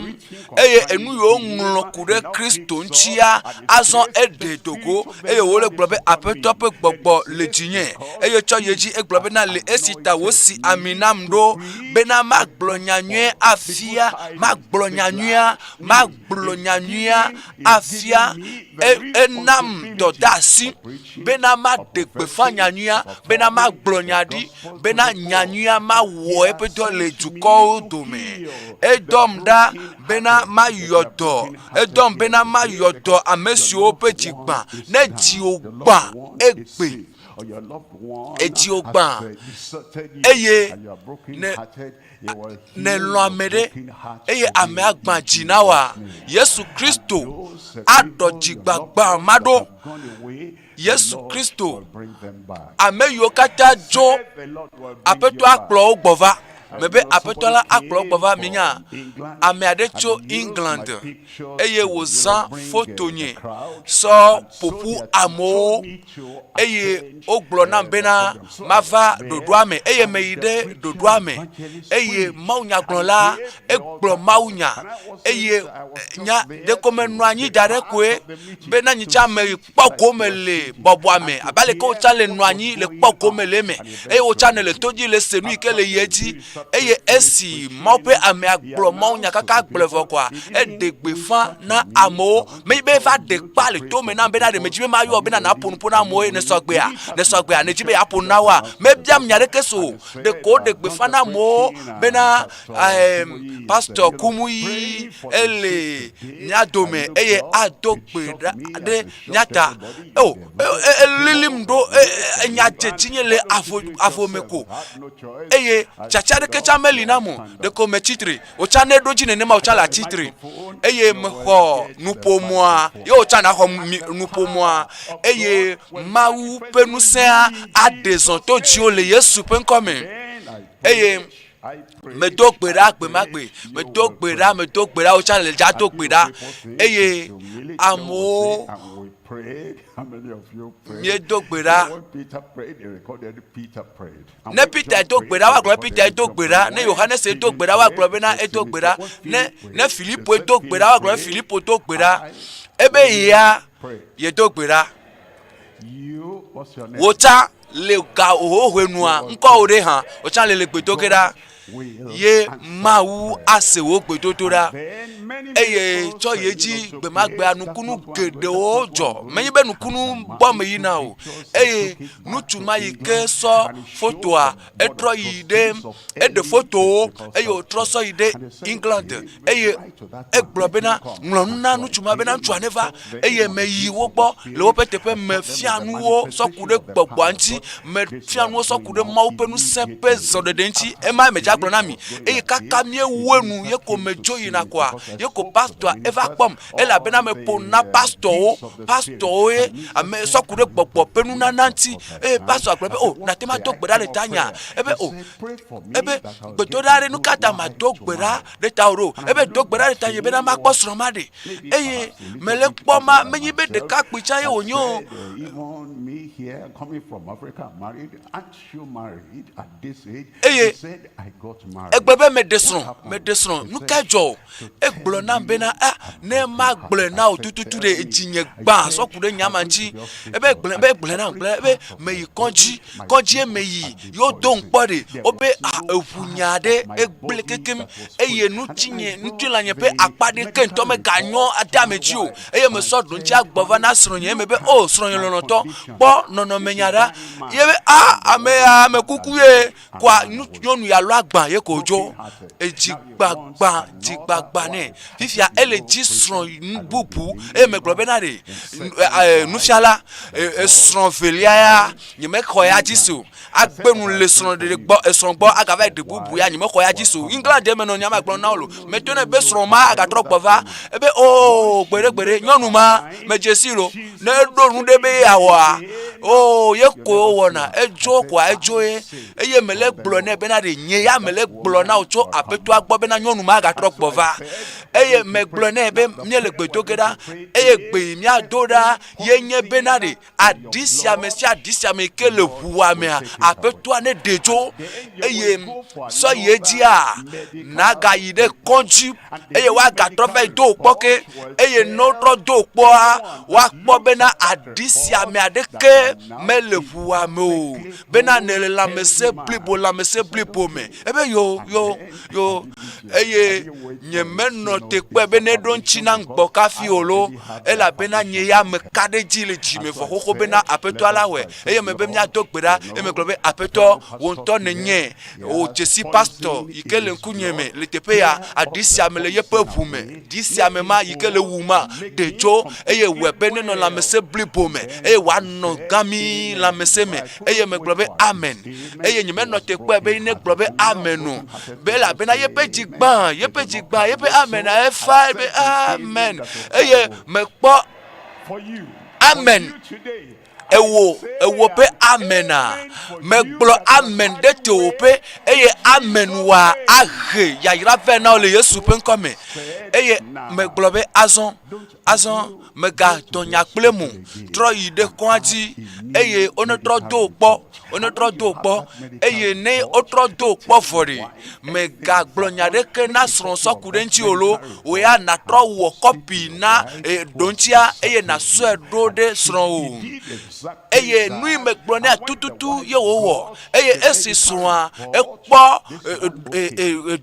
eye enu yiwo ŋlɔ ku ɖe Kristo ŋutia, azɔ eɖe do go eye wòle gblɔ be Aƒetɔ ƒe gbɔgbɔ le dzinye. Eye tsɔ yi edzi egblɔ bena le esi ta wòsi ami nam ɖo bena magblɔ nyanyuie afia, magblɔ nyanyuia, magblɔ nyanyuia afia, e, enam dɔdeasi bena maɖe gbeƒã nyanyuia, bena magblɔ nya ɖi, bena nyanyuia mawɔ eƒe dɔ le dukɔwo dome. Edɔm ɖa bena mayɔ dɔ, edɔm bena mayɔ dɔ ame siwo ƒe dzi gbã. Ne dziwò gbã egbe, edziwò gbã eye ne nèlɔ̃ ame ɖe eye amea gbã dzi na wòa, Yesu Kristo aɖɔ dzigbãgbã ma ɖo. Yesu Kristo, ame yiwo katã dzo, Aƒetɔ akplɔ wo gbɔ va. Mebe Aƒetɔ la akplɔ wo gbɔ va. Minya, ame aɖe tso England eye wòzã foto nye sɔ ƒoƒu amewo eye wogblɔ nam bena mava ɖoɖoa me eye meyi ɖe ɖoɖoa me eye mawunyagblɔla egblɔ mawunya eye nya ɖeko menɔ anyi da ɖe koe bena nye tsã meyi kpɔ gome le bɔbɔa me abe aleke wotsã le nɔ anyi le kpɔ gome le eme eye wotsã ne le to dzi le se nu yi ke le yi edzi eye esi Mawu ƒe amea gblɔ mawunya kaka gblɔe vɔ koa eɖe gbeƒã na amewo Menye be eva ɖe kpa le tome nam bena ɖe medzi be mayɔ bena nàƒo nuƒo na amewo eye nèsɔ gbea? Nèsɔ gbea? Nèdzi be yeaƒo nu na woa? Mebiam nya aɖeke so o. Ɖeko woɖe gbeƒã na amewo bena ehm, Pastor Kumuyi ele mía dome eye ado gbe ɖa ɖe mía ta. O, elilim ɖo enya dze dzinye le avo avome ko eye tsatsa aɖeke tsã meli nam o. Ɖeko metsi tre. Wòtsã ne ɖo dzi nenema wòtsã le atsitre eye mexɔ nuƒomɔa ye wòtsã naxɔ nuƒomɔa eye Mawu ƒe ŋusẽa aɖe zɔ to dziwò le Yesu ƒe ŋkɔ me eye medo gbe ɖa gbe ma gbe medo gbe ɖa medo gbe ɖa wòtsã le dza do gbe ɖa eye amewo míedo gbe ɖa Ne Peter do gbe ɖa, woagblɔ be Peter do gbe ɖa. Ne Yohanes do gbe ɖa, woagblɔ bena edo gbe ɖa. Ne ne Filipo do gbe ɖa, woagblɔ be Filipo do gbe ɖa. Ebe yea yedo gbe ɖa. Wò tsã le ga hohoe nua, ŋkɔwò ɖe hã, wò tsã le le gbe do ge ɖa. Ye Mawu ase wò gbedodoɖa. Eye tsɔ yi edzi gbemagbea nukunu geɖewo dzɔ. Menye be nukunu gbɔ meyina o. Eye ŋutsu ma yi ke sɔ fotoa, etrɔ yi ɖe, eɖe fotowo eye wòtrɔ sɔ yi ɖe England eye egblɔ bena, ŋlɔ nu na ŋutsu ma bena ŋutsua neva eye meyi wo gbɔ le woƒe teƒe mefia nu wo sɔ ku ɖe gbɔgbɔa ŋuti, mefia nu wo sɔ ku ɖe Mawu ƒe ŋusẽ ƒe zɔɖeɖe ŋuti. Ema medze agblɔ na mi. Eye kaka míewu enu ye ko medzo yina koa, ye ko pastɔa eva kpɔm elabena meƒo nu na pastɔwo, pastɔwo ye ame sɔ ku ɖe gbɔgbɔ ƒe nunana ŋuti. Eye pastɔa gblɔ be, o, nàte ŋu ado gbe ɖa le tanyea? Ebe, o, ebe gbedoɖa ɖe, nu ka ta mado gbe ɖa ɖe tawò ɖo? Ebe do gbe ɖa ɖe tanye bena makpɔ srɔ̃ maɖe. Eye mele kpɔ ma, menye be ɖekakpui tsã ye wònye o. Eye egblɔ be meɖe srɔ̃, meɖe srɔ̃. Nu kae dzɔ o? Egblɔ nam bena, a, ne magblɔe na wò tututu ɖe edzinye gbã sɔ ku ɖe nya ma ŋuti. Ebe gblɔe, ebe gblɔe nam, gblɔe ebe meyi kɔdzi, kɔdzie meyi, ye wodo ŋkpɔ ɖe, wobe a, eʋu nya ɖe egblẽ kekem eye ŋutinye, ŋutilãnye ƒe akpa ɖeke ŋutɔ meganyɔ ade ame dzi o. Eye mesɔ ɖoŋtsi agbɔ va na srɔ̃nye eme be, o srɔ̃nye lɔlɔ̃tɔ, kpɔ nɔnɔme nya ɖa. Ye be, a, ame ya ame kuku ye. Kɔa nyɔnu ya lɔ agba ye ko dzo. Edzi gbagba, dzi gbagba nɛ. Fifia ele dzi srɔ̃ nu bubu eye megblɔ bena ɖe nufiala esrɔ̃ velia ya nyemexɔ ya dzi se o. Agbe nu le srɔ̃ɖeɖe gbɔ esrɔ̃ gbɔ agava yi ɖe bubu ya nyemexɔ ya dzi se o. England menɔ nya ma gblɔm na wo lo. Meto nɛ be srɔ̃ ma agatrɔ gbɔ va. Ebe oo gbeɖe gbeɖe nyɔnu ma medze si lo. Ne eɖo nu ɖe be yeawɔa, oo ye ko wowɔna. Edzo koa edzo ye. Eye mele gblɔ nɛ bena ɖe nye ya mele gblɔ na wò tso Aƒetɔa gbɔ bena nyɔnu ma agatrɔ gbɔ va. Eye megblɔ nɛ be míele gbe do ge ɖa eye gbe yi míado ɖa ye nye bena ɖe aɖi sia me sia aɖi sia me yi ke le ʋua mea, Aƒetɔa ne ɖe tso eye sɔ yi edzia nagayi ɖe kɔdzi eye woagatrɔ va yi do wò kpɔ ke eye ne wotrɔ do wò kpɔa woakpɔ bena aɖi sia me aɖeke mele ʋua me o bena nèle lãmesẽ blibo lãmesẽ blibo me ebe yo yo yo eye nyemenɔ te kpɔe be neɖo ŋuti nam gbɔ kafi o lo elabena nye ya meka ɖe edzi le dzime vɔ xoxo bena Aƒetɔ la wɔe eye mebe míado gbe ɖa eye megblɔ be Aƒetɔ wò ŋutɔ nènye wò dzesi pastɔ yi ke le ŋkunye me le teƒe ya aɖi sia me le yeƒe ʋu me ɖi sia me ma yi ke le wu ma ɖe tso eye wɔe be nenɔ lãmesẽ blibo me eye wòanɔ gami lãmesẽ me eye megblɔ be amen eye nyemenɔ te kpɔe be ne gblɔ be amen o be elabena yeƒe dzi gbã yeƒe dzi gbã yeƒe amen efa be amen eye mekpɔ amen ewo ewo ƒe amena megblɔ amen ɖe tewòƒe eye amen wa ahe yayra vɛ na wò le Yesu ƒe ŋkɔ me eye megblɔ be azɔ azɔ megadɔ nya kple mo trɔ yi ɖe kɔa dzi eye wonetrɔ do kpɔ wonetrɔ do kpɔ eye ne wotrɔ do kpɔ vɔ ɖe Mègagblɔ nya aɖeke na srɔ̃wò sɔ ku ɖe eŋuti o loo, wò ya nàtrɔ wɔ kɔpi na ɖoŋtsia eye nàsɔe ɖo ɖe srɔ̃wò. Eye nu yi megblɔ nɛa tututu ye wòwɔ. Eye esi srɔ̃a ekpɔ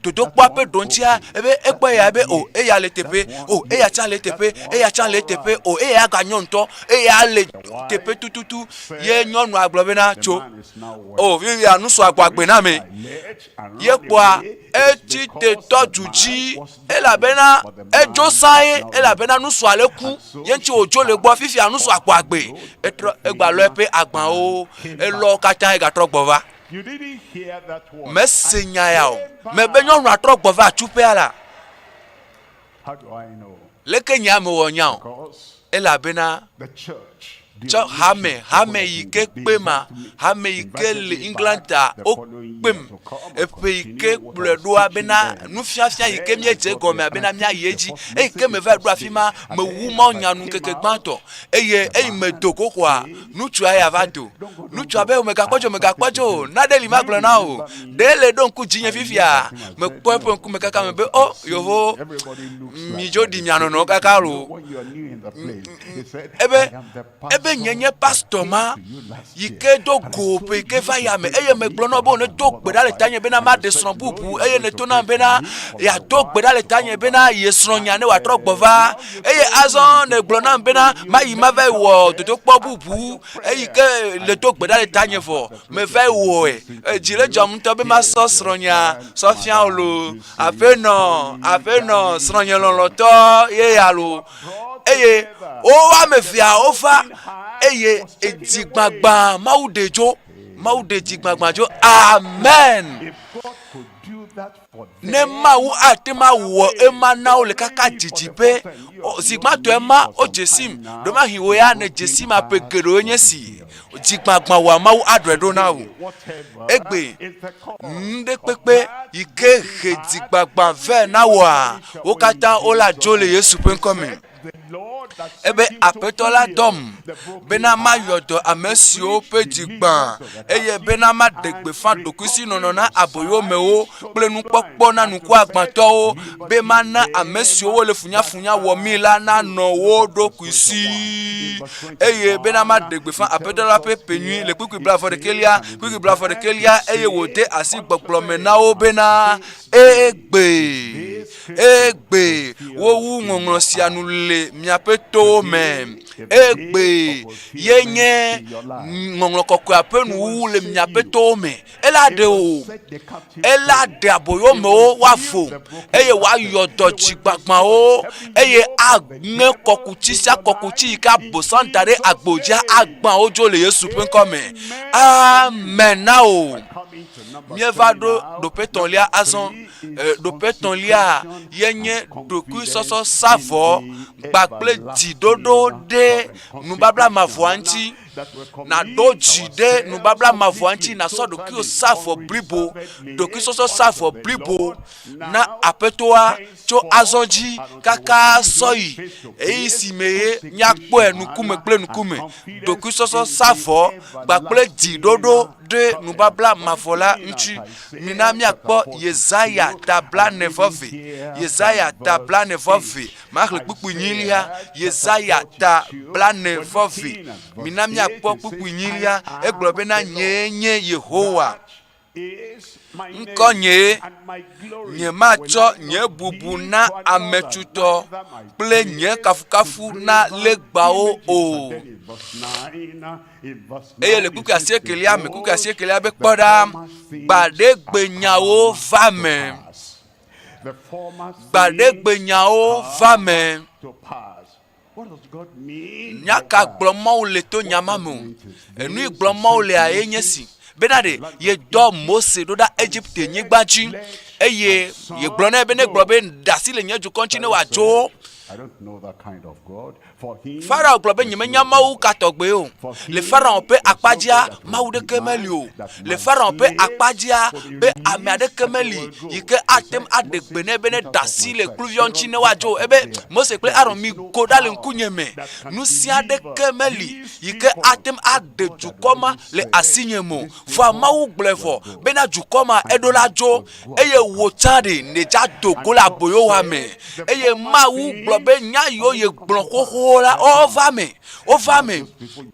dodokpɔa ƒe ɖoŋtsia, ebe ekpɔ eya ebe o eya le teƒe, o eya tsã le teƒe, eya tsã le teƒe, o eya ganyɔ ŋutɔ, eya le teƒe tututu. Ye nyɔnua gblɔ bena tso. O fifia nusua gbɔ agbe na ame. Ye kpɔa etsi te tɔ du dzi elabena edzo sãe elabena nusua le ku ye ŋuti wòdzo le gbɔ fifia nusua gbɔ agbe. Etrɔ egba lɔ eƒe agbawo elɔ wo katã egatrɔ gbɔ va. Mese nya ya o. Mebe nyɔnua trɔ gbɔ va atsuƒea la. Leke nye ame wɔ nya o? Elabena tsɔ hame, hame yi ke kpe ma, hame yi ke le England ta, wokpem eƒe yi ke kplɔe ɖoa bena nufiafia yi ke míedze egɔmea bena míayi edzi. Eyi ke meva ɖo afi ma, mewu mawunyanu ŋkeke gbãtɔ eye eyi medo xoxoa, ŋutsua ya va do. Ŋutsua be, Mègakpɔ dzo, mègakpɔ dzo o, nane li magblɔ na wò. Ɖe le ɖo ŋku dzinye fifia? Mekpɔ eƒe ŋkume kaka me be, o, yevo, midzo ɖi mia nɔnɔewo kaka lo. Ebe, ebe nye nye pastor ma yi ke do go ƒe yi ke va ya me eye megblɔ na wo be wonedo gbe ɖa le tanye bena maɖe srɔ̃ bubu eye nèto nam bena yeado gbe ɖa le tanye bena ye srɔ̃nya ne wòatrɔ gbɔ va eye azɔ nègblɔ nam bena mayi mava wɔ dodokpɔ bubu eyi ke le do gbe ɖa le tanye vɔ meva wɔe edzi le dzɔm ŋutɔ be masɔ srɔ̃nya sɔ fia wò lo aƒenɔ aƒenɔ srɔ̃nye lɔlɔ̃tɔ ye ya lo eye wo ame evea wova eye edzi gbagba mawu ɖe dzo mawu ɖe dzi gbagba dzo amen ne mawu ate ŋu awɔ ema na wo le kaka didiƒe zi gbãtɔ ema wodze sim ɖomahi wò ya nèdze sim aƒe geɖewo nye si dzi gbagbã wòa mawu aɖɔe ɖo na wò egbe nu ɖe kpekpe yi ke he dzi gbagbã vɛ na wòa wo katã wole adzo le Yesu ƒe ŋkɔ me. Ebe Aƒetɔ la dɔm bena mayɔ dɔ ame siwo ƒe dzi gbã eye bena maɖe gbeƒã ɖokuisinɔnɔ na aboyomewo kple nukpɔkpɔ na ŋkuagbãtɔwo be mana ame siwo wole funyafunya wɔmii la nanɔ wo ɖokui si eye bena maɖe gbeƒã Aƒetɔ la ƒe ƒe nyui le kpukpui blaeve-ɖekɛlia, kpukpui blaeve-ɖekɛlia eye wòde asi gbɔgblɔ me na wo bena, Egbe, egbe, wowu ŋɔŋlɔ sia nu le miaƒe towo me. Egbe ye nye ŋɔŋlɔ kɔkɔea ƒe nuwuwu le miaƒe towo me. Ela ɖe o, ela ɖe aboyomewo woavo eye woayɔ dɔ dzigbagbãwo eye aŋe kɔkuti sia kɔkuti yi ke abosam da ɖe agbo dzia agbã wo dzo le Yesu ƒe ŋkɔ me. Amen na wò. Míeva ɖo ɖoƒe etɔ̃lia azɔ. Ɖoƒe etɔ̃lia ye nye ɖokuisɔsɔsavɔ kpakple dziɖoɖo ɖe nubabla mavɔa ŋuti. Nàɖo dzi ɖe nubabla mavɔa ŋuti, nàsɔ ɖokuiwò sa vɔ blibo, ɖokuisɔsɔ sa vɔ blibo na Aƒetɔa tso azɔ dzi kaka sɔyi ɣeyiɣi si me ye míakpɔe ŋkume kple ŋkume. Ɖokuisɔsɔ sa vɔ kpakple dziɖoɖo ɖe nubabla mavɔ la ŋuti. Mina míakpɔ Yesaya ta blaene vɔ eve. Yesaya ta blaene vɔ eve. Maxlẽ kpukpui nyilia. Yesaya ta blaene vɔ eve. Mina míakpɔ kpukpui nyilia. Egblɔ bena, Nyee nye Yehowa. Ŋkɔnyee. Nyematsɔ nye bubu na ame tutɔ kple nye kafukafu na legbawo o. Eye le kpukpui asiekelia me, kpukpui asiekelia be kpɔ ɖa, gbaɖegbe nyawo va me. Gbaɖegbe nyawo va me. Nya ka gblɔm Mawu le to nya ma me o? Enu yi gblɔm Mawu lea ye nye si bena ɖe yedɔ Mose ɖo ɖa Egipte nyigba dzi eye yegblɔ nɛ be ne gblɔ be ɖe asi le nye dukɔ ŋuti ne wòadzo. Farao gblɔ be nyemenya Mawu ka tɔgbe o. Le Farao ƒe akpa dzia, Mawu ɖeke meli o. Le Farao ƒe akpa dzia, be ame aɖeke meli yi ke ate ŋu aɖe gbe nɛ be neɖe asi le kluviawo ŋuti ne woadzo o. Ebe, Mose kple Aron, migo ɖa le ŋkunye me. Nu sia aɖeke meli yi ke ate ŋu aɖe dukɔ ma le asinye me o. Vɔa Mawu gblɔe vɔ bena dukɔ ma eɖo la dzo eye wò tsã ɖe nèdza do go le aboyowa me. Eye Mawu gblɔ be nya yiwo yegblɔ xoxo la wova me, wova me.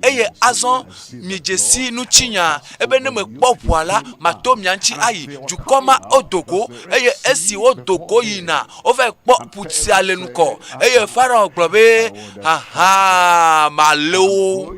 Eye azɔ midze si ŋutinya ebe ne mekpɔ ʋua la, mato mia ŋuti ayi. Dukɔ ma wodo go eye esi wodo go yina, wova kpɔ ƒu sia le ŋkɔ. Eye Farao gblɔ be, Aha, malé wo.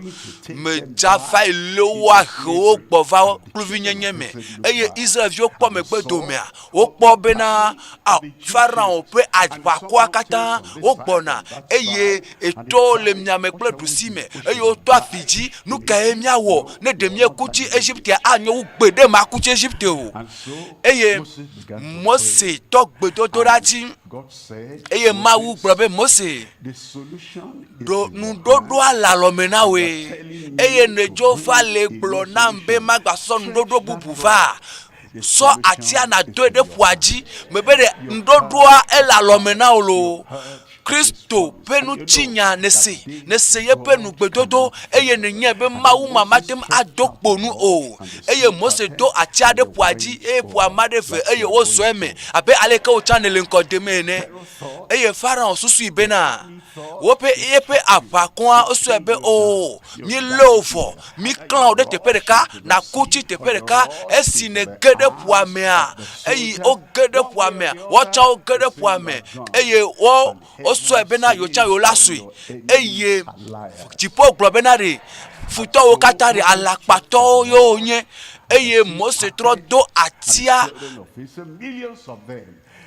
Medza va yi lé wo ahe wo gbɔ va kluvinyenye me. Eye Israelviwo kpɔ megbe domea, wokpɔ bena a Farao ƒe aʋakɔa katã wogbɔna eye etɔwo le miame kple ɖusi me eye wotɔ afi dzi. Nu kae míawɔ ne ɖe míeku tsi Egiptea? Anyo wu gbeɖe maku tsi Egipte o. Eye Mose tɔ gbedodoɖa dzi eye Mawu gblɔ be Mose, ɖo nuɖoɖoa le alɔme na wòe eye nèdzo va le gblɔ nam be magasɔ nuɖoɖo bubu va. Sɔ atia nàdoe ɖe ƒua dzi. Mebe ɖe ŋuɖoɖoa ele alɔme na wò loo. Kristo ƒe ŋutinya nèse, nèse yeƒe nugbedodo eye nènyae be Mawu ma mate ŋu ado kpo nu o. Eye Mose do atia ɖe ƒua dzi eye ƒua ma ɖe eve eye wozɔ eme abe aleke wò tsã nèle ŋkɔ demee ene. Eye Farao susui bena woƒe yeƒe aʋakɔa wosɔe be o míelé wò vɔ Míklã wò ɖe teƒe ɖeka, nàku tsi teƒe ɖeka. Esi nège ɖe ƒua mea, eyi woge ɖe ƒua mea, woatsã woge ɖe ƒua me eye wo wosɔe bena yewotsã yewo la sue. Eye dziƒo gblɔ bena ɖe futɔwo katã ɖe alakpatɔwo ye wonye. Eye Mose trɔ do atia.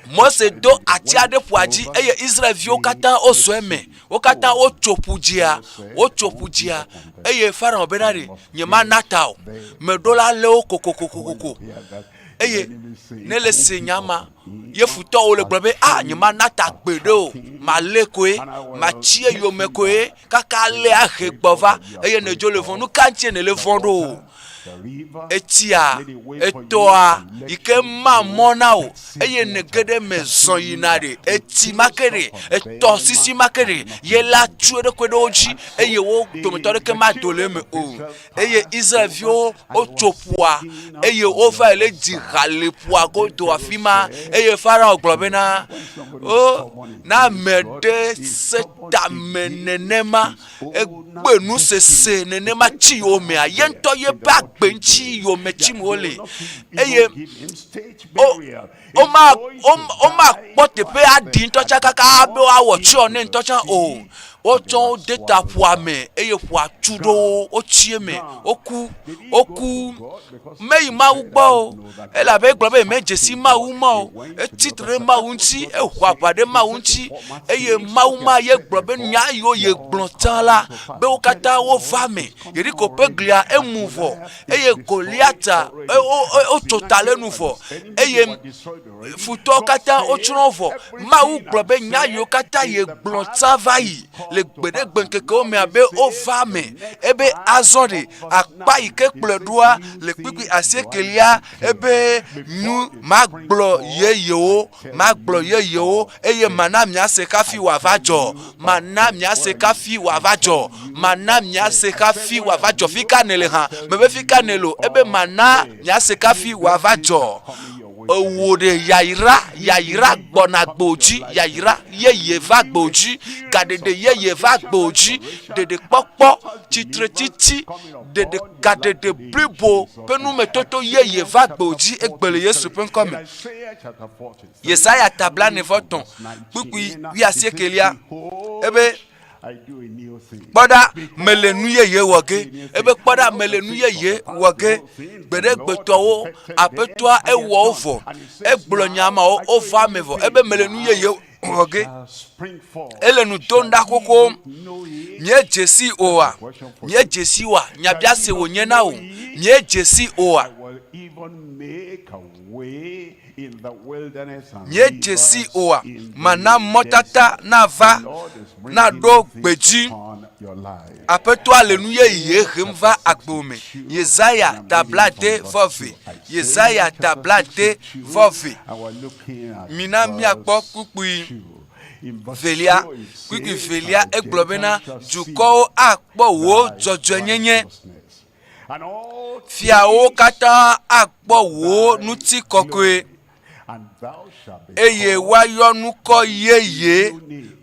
Mose do atia ɖe ƒua dzi eye Israelviwo katã wozɔ eme. Wo katã wotso ƒu dzia, wotso ƒu dzia eye Farao bena ɖe, nyemana ta o. Meɖo la lé wo kokokokoko. Eye ne le se nya ma, ye futɔwo le gblɔ be, a nyemana ta gbeɖe o, malé koe, matsi eyome koe, kaka lé ahe gbɔ va eye nèdzo le vɔ̃. Nu ka ŋutie nèle vɔ̃ ɖo o? Etsia etɔa yi ke ma mɔ na wò eye nège ɖe eme zɔ yina ɖe etsi ma ke ɖe etɔ sisi ma ke ɖe ye la tu eɖokui ɖe wo dzi eye wo dometɔ aɖeke mado le eme o. Eye Israelviwo wotso ƒua eye wova le dzi ha le ƒua godo afi ma eye Farao gblɔ bena, O, ne ame ɖe se tame nenema Egbe nusese nenema tsi yomea, ye ŋutɔ yeƒe agbe ŋuti yome tsim wole. Eye womakpɔ teƒe aɖi ŋutɔ tsã kaka be woawɔ tsyɔ nɛ ŋutɔ tsã o. Wotsɔ wo de ta ƒua me eye ƒua tu ɖo wo, wotsi eme, woku, woku. Meyi Mawu gbɔ o, elabe egblɔ be yemedze si Mawu ma o. Etsi tre ɖe Mawu ŋuti, eho aʋa ɖe Mawu ŋuti eye Mawu ma ye gblɔ be nya yiwo yegblɔ tsã la be wo katã wova eme. Yeriko ƒe glia emu vɔ. Eye Goliata wotso ta le nu vɔ eye futɔwo katã wotsrɔ̃ vɔ. Mawu gblɔ be nya yiwo katã yegblɔ tsã va yi le gbeɖegbe ŋkekewo mea be wova eme. Ebe azɔ ɖe akpa yi ke kplɔe ɖoa le kpukpui asiekelia ebe nu magblɔ yeyewo magblɔ yeyewo eye mana miase hafi wòava dzɔ mana miase hafi wòava dzɔ mana miase hafi wòava dzɔ fi ka nèle hã mebe fi ka nèle o ebe mana miase hafi wòava dzɔ ewò ɖe yayra yayra gbɔna gbò dzi yayra yeye va gbò dzi gaɖeɖe yeye va gbò dzi ɖeɖekpɔkpɔ tsitretsitsi ɖeɖe gaɖeɖe blibo ƒe numetoto yeye va gbò dzi egbe le Yesu ƒe ŋkɔ me. Yesaya ta blaene-vɔ-etɔ̃ kpukpui wuiasiekelia ebe kpɔ ɖa mele nu yeye wɔ ge ebe kpɔ ɖa mele nu yeye wɔ ge gbeɖegbetɔwo aƒetɔa ewɔ wo vɔ egblɔ nya mawo wova me vɔ ebe mele nu yeye wɔ ge ele nu dom ɖa xoxo míedze si oa míedze si oa nyabiase wònye na wò míedze si oa míedze si oa mana mɔtata nava naɖo gbedzi aƒetɔa le nu yeye hem va agbo me yesaya ta blaade vɔ ve yesaya ta blaade vɔ ve Mina míakpɔ kpukpui velia. Kpukpui velia egblɔ bena dukɔwo akpɔ wò dzɔdzɔenyenye. Fiawo katã akpɔ wò ŋutikɔkɔe eye woayɔ ŋkɔ yeye,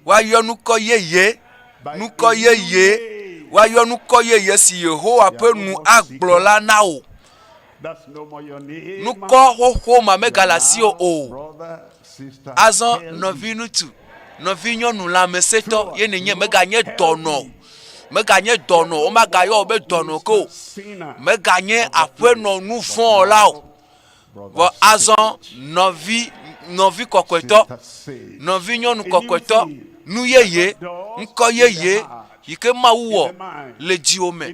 woayɔ ŋkɔ yeye, ŋkɔ yeye, woayɔ ŋkɔ yeye si Yehowa ƒe nu agblɔ la na wò. Nukɔ xoxo ma megale asiwò o. Azɔ nɔviŋutsu, nɔvinyɔnu lãmesẽtɔ ye nènye, mèganye dɔnɔ o. Mèganye dɔnɔ o, womagayɔ wò be dɔnɔ ke o. Mèganye aƒenɔ nu vɔ̃ wɔla o. Vɔ azɔ nɔvi, nɔvi kɔkɔetɔ, nɔvinyɔnu kɔkɔetɔ, nu yeye, ŋkɔ yeye yi ke Mawu wɔ le dziwò me,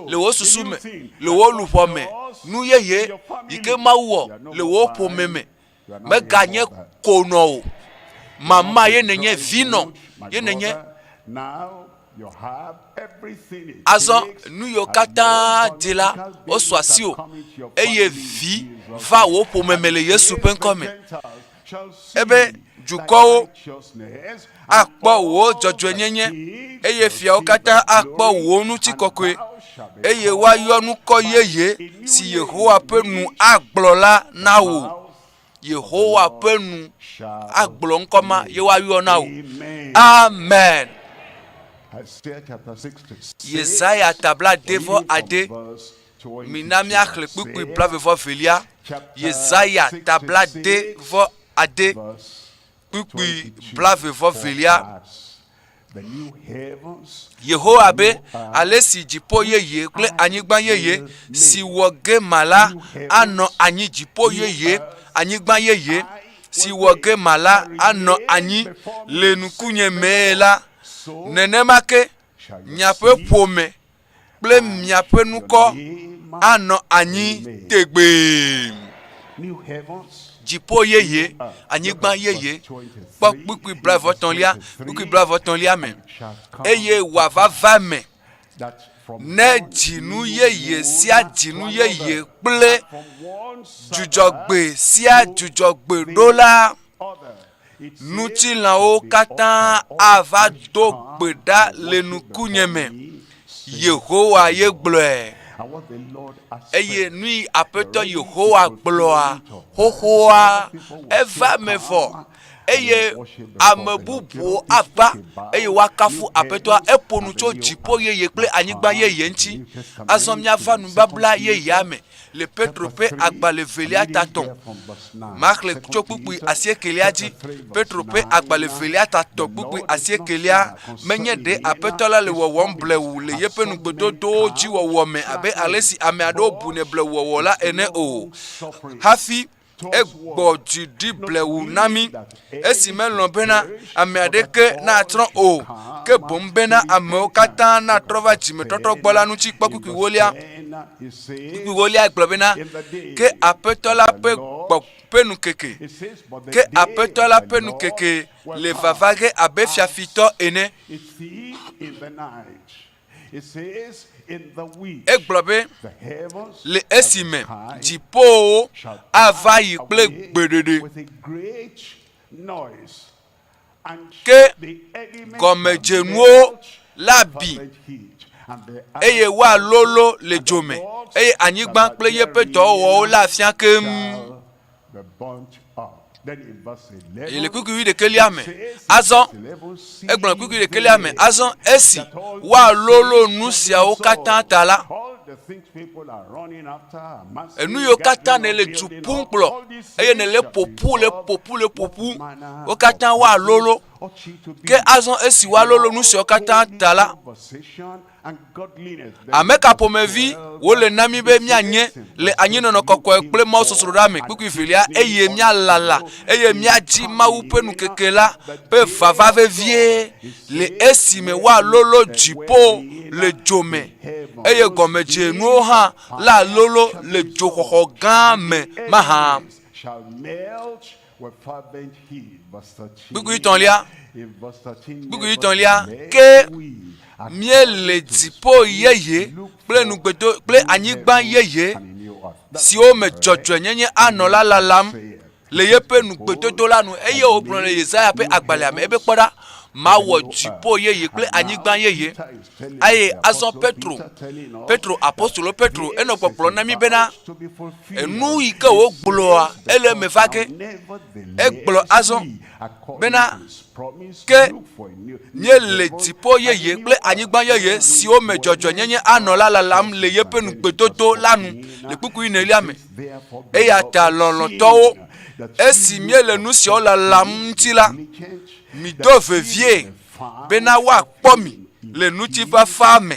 le wò susu me, le wò luʋɔ me, nu yeye yi ke Mawu wɔ le wò ƒome me. Meganye konɔ o. Mama ye nènye, vinɔ ye nènye. Azɔ nu yiwo katã di la, wosu asiwò eye vi va wò ƒome me le Yesu ƒe ŋkɔ me. Ebe dukɔwo akpɔ wò dzɔdzɔenyenye eye fiawo katã akpɔ wò ŋutikɔkɔe eye woayɔ ŋkɔ yeye si Yehowa ƒe nu agblɔ la na wò. Yehowa ƒe nu agblɔ ŋkɔ ma ye woayɔ na wò. Amen. Yesaya ta blaade-vɔ-ade. Mina míaxlẽ kpukpui blaeve-vɔ-evelia. Yesaya ta blaade-vɔ-ade, kpukpui blaeve-vɔ-evelia. Yehowa be, Ale si dziƒo yeye kple anyigba yeye si wɔ ge mala anɔ anyi dziƒo yeye, anyigba yeye si wɔ ge mala anɔ anyi le ŋkunye mee la, nenema ke miaƒe ƒome kple miaƒe ŋkɔ anɔ anyi tegbee. Dziƒo yeye, anyigba yeye. Kpɔ kpukpui blaeve-etɔ̃lia, kpukpui blaeve-etɔ̃lia me. Eye wòava va eme ne dzinu yeye sia dzinu yeye kple dzudzɔgbe sia dzudzɔgbe ɖo la, ŋutilãwo katã ava do gbe ɖa le ŋkunye me. Yehowa ye gblɔe. Eye nu yi Aƒetɔ Yehowa gblɔa xoxoa, eva eme vɔ. Eye ame bubuwo ava eye woakafu Aƒetɔa. Eƒo nu tso dziƒo yeye kple anyigba yeye ŋuti. Azɔ míava nubabla yeyea me. le Petro ƒe agbalẽ evelia ta tɔ̃. Maxlẽ tso kpukpui asiekelia dzi. Petro ƒe agbalẽ evelia ta tɔ̃ kpukpui asiekelia. Menye ɖe Aƒetɔ la le wɔwɔm blewu le yeƒe nugbedodowo dzi wɔwɔ me abe ale si ame aɖewo bunɛ blewuwɔwɔ la ene o. Hafi. Egbɔ dzi ɖi blewu na mí esi melɔ̃ bena ame aɖeke natsrɔ̃ o, ke boŋ bena amewo katã natrɔ va dzimetɔtrɔ gbɔ la ŋuti. Kpɔ kpukpui wolia. Kpukpui wolia gblɔ bena, Ke Aƒetɔ la ƒe gbɔ ƒe nukeke, ke Aƒetɔ la ƒe nukeke le vava ge abe fiafitɔ ene. Egblɔ be, Le esime dziƒowo ava yi kple gbeɖeɖe, ke gɔmedzenuwo labi eye woalólo le dzo me, eye anyigba kple yeƒe dɔwɔwɔwo lafia keŋ. Eye le kpukpui wuiɖekɛlia me, azɔ egblɔ le kpukpui wuiɖekɛlia me, azɔ esi woalólo nu siawo katã ta la, enu yiwo katã nèle du ƒum kplɔ eye nèle ƒoƒu le ƒoƒu le ƒoƒu, wo katã woalólo. Ke azɔ esi woalólo nu siawo katã ta la, Ame ka ƒomevi wòle na mí be míanye le anyinɔnɔ kɔkɔe kple mawusosroɖa me? Kpukpui velia, eye míalala eye míadzi Mawu ƒe nukeke la ƒe vava vevie le esime woalólo dziƒo le dzo me eye gɔmedzenuwo hã lalólo le dzoxɔxɔ gã me mahã? Kpukpui tɔ̃lia, kpukpui tɔ̃lia, ke míele dziƒo yeye kple nugbedo kple anyigba yeye siwo me dzɔdzɔenyenye anɔ la lalam le yeƒe nugbedodo la nu eye wògblɔ le Yesaya ƒe agbalẽa me ebe kpɔ ɖa mawɔ dziƒo yeye kple anyigba yeye eye azɔ Petro Petro apostolo Petro enɔ gbɔgblɔ na mí bena Enu yi ke wògblɔa, ele eme va ge. Egblɔ azɔ bena, Ke míele dziƒo yeye kple anyigba yeye siwo me dzɔdzɔenyenye anɔ la lalam le yeƒe nugbedodo la nu le kpukpui enelia me. Eya ta lɔlɔ̃tɔwo, esi míele nu siawo lalam ŋuti la, mido vevie bena woakpɔ mi le ŋutifafa me,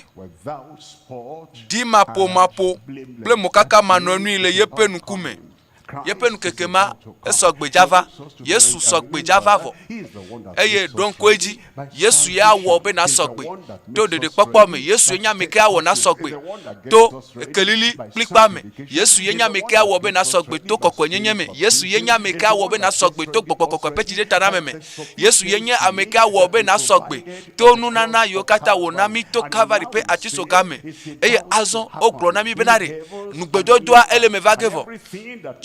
ɖimaƒomaƒo kple mokaka manɔenui le yeƒe ŋkume. Yeƒe ŋkeke ma esɔ gbe dza va. Yesu sɔ gbe dza va vɔ. Eye ɖo ŋku edzi, Yesu ya wɔ be nasɔ gbe to ɖeɖekpɔkpɔ me. Yesu ye nye ame ke awɔ nasɔ gbe to ekelili kplikpa me. Yesu ye nye ame ke awɔ be nasɔ gbe to kɔkɔenyenye me. Yesu ye nye ame ke awɔ be nasɔ gbe to gbɔgbɔ kɔkɔe ƒe tsiɖetaname me. Yesu ye nye ame ke awɔ be nasɔ gbe to nunana yiwo katã wòna mí to Kalvari ƒe atisoga me. Eye azɔ wogblɔ na mí bena ɖe nugbedodoa ele me va ge vɔ.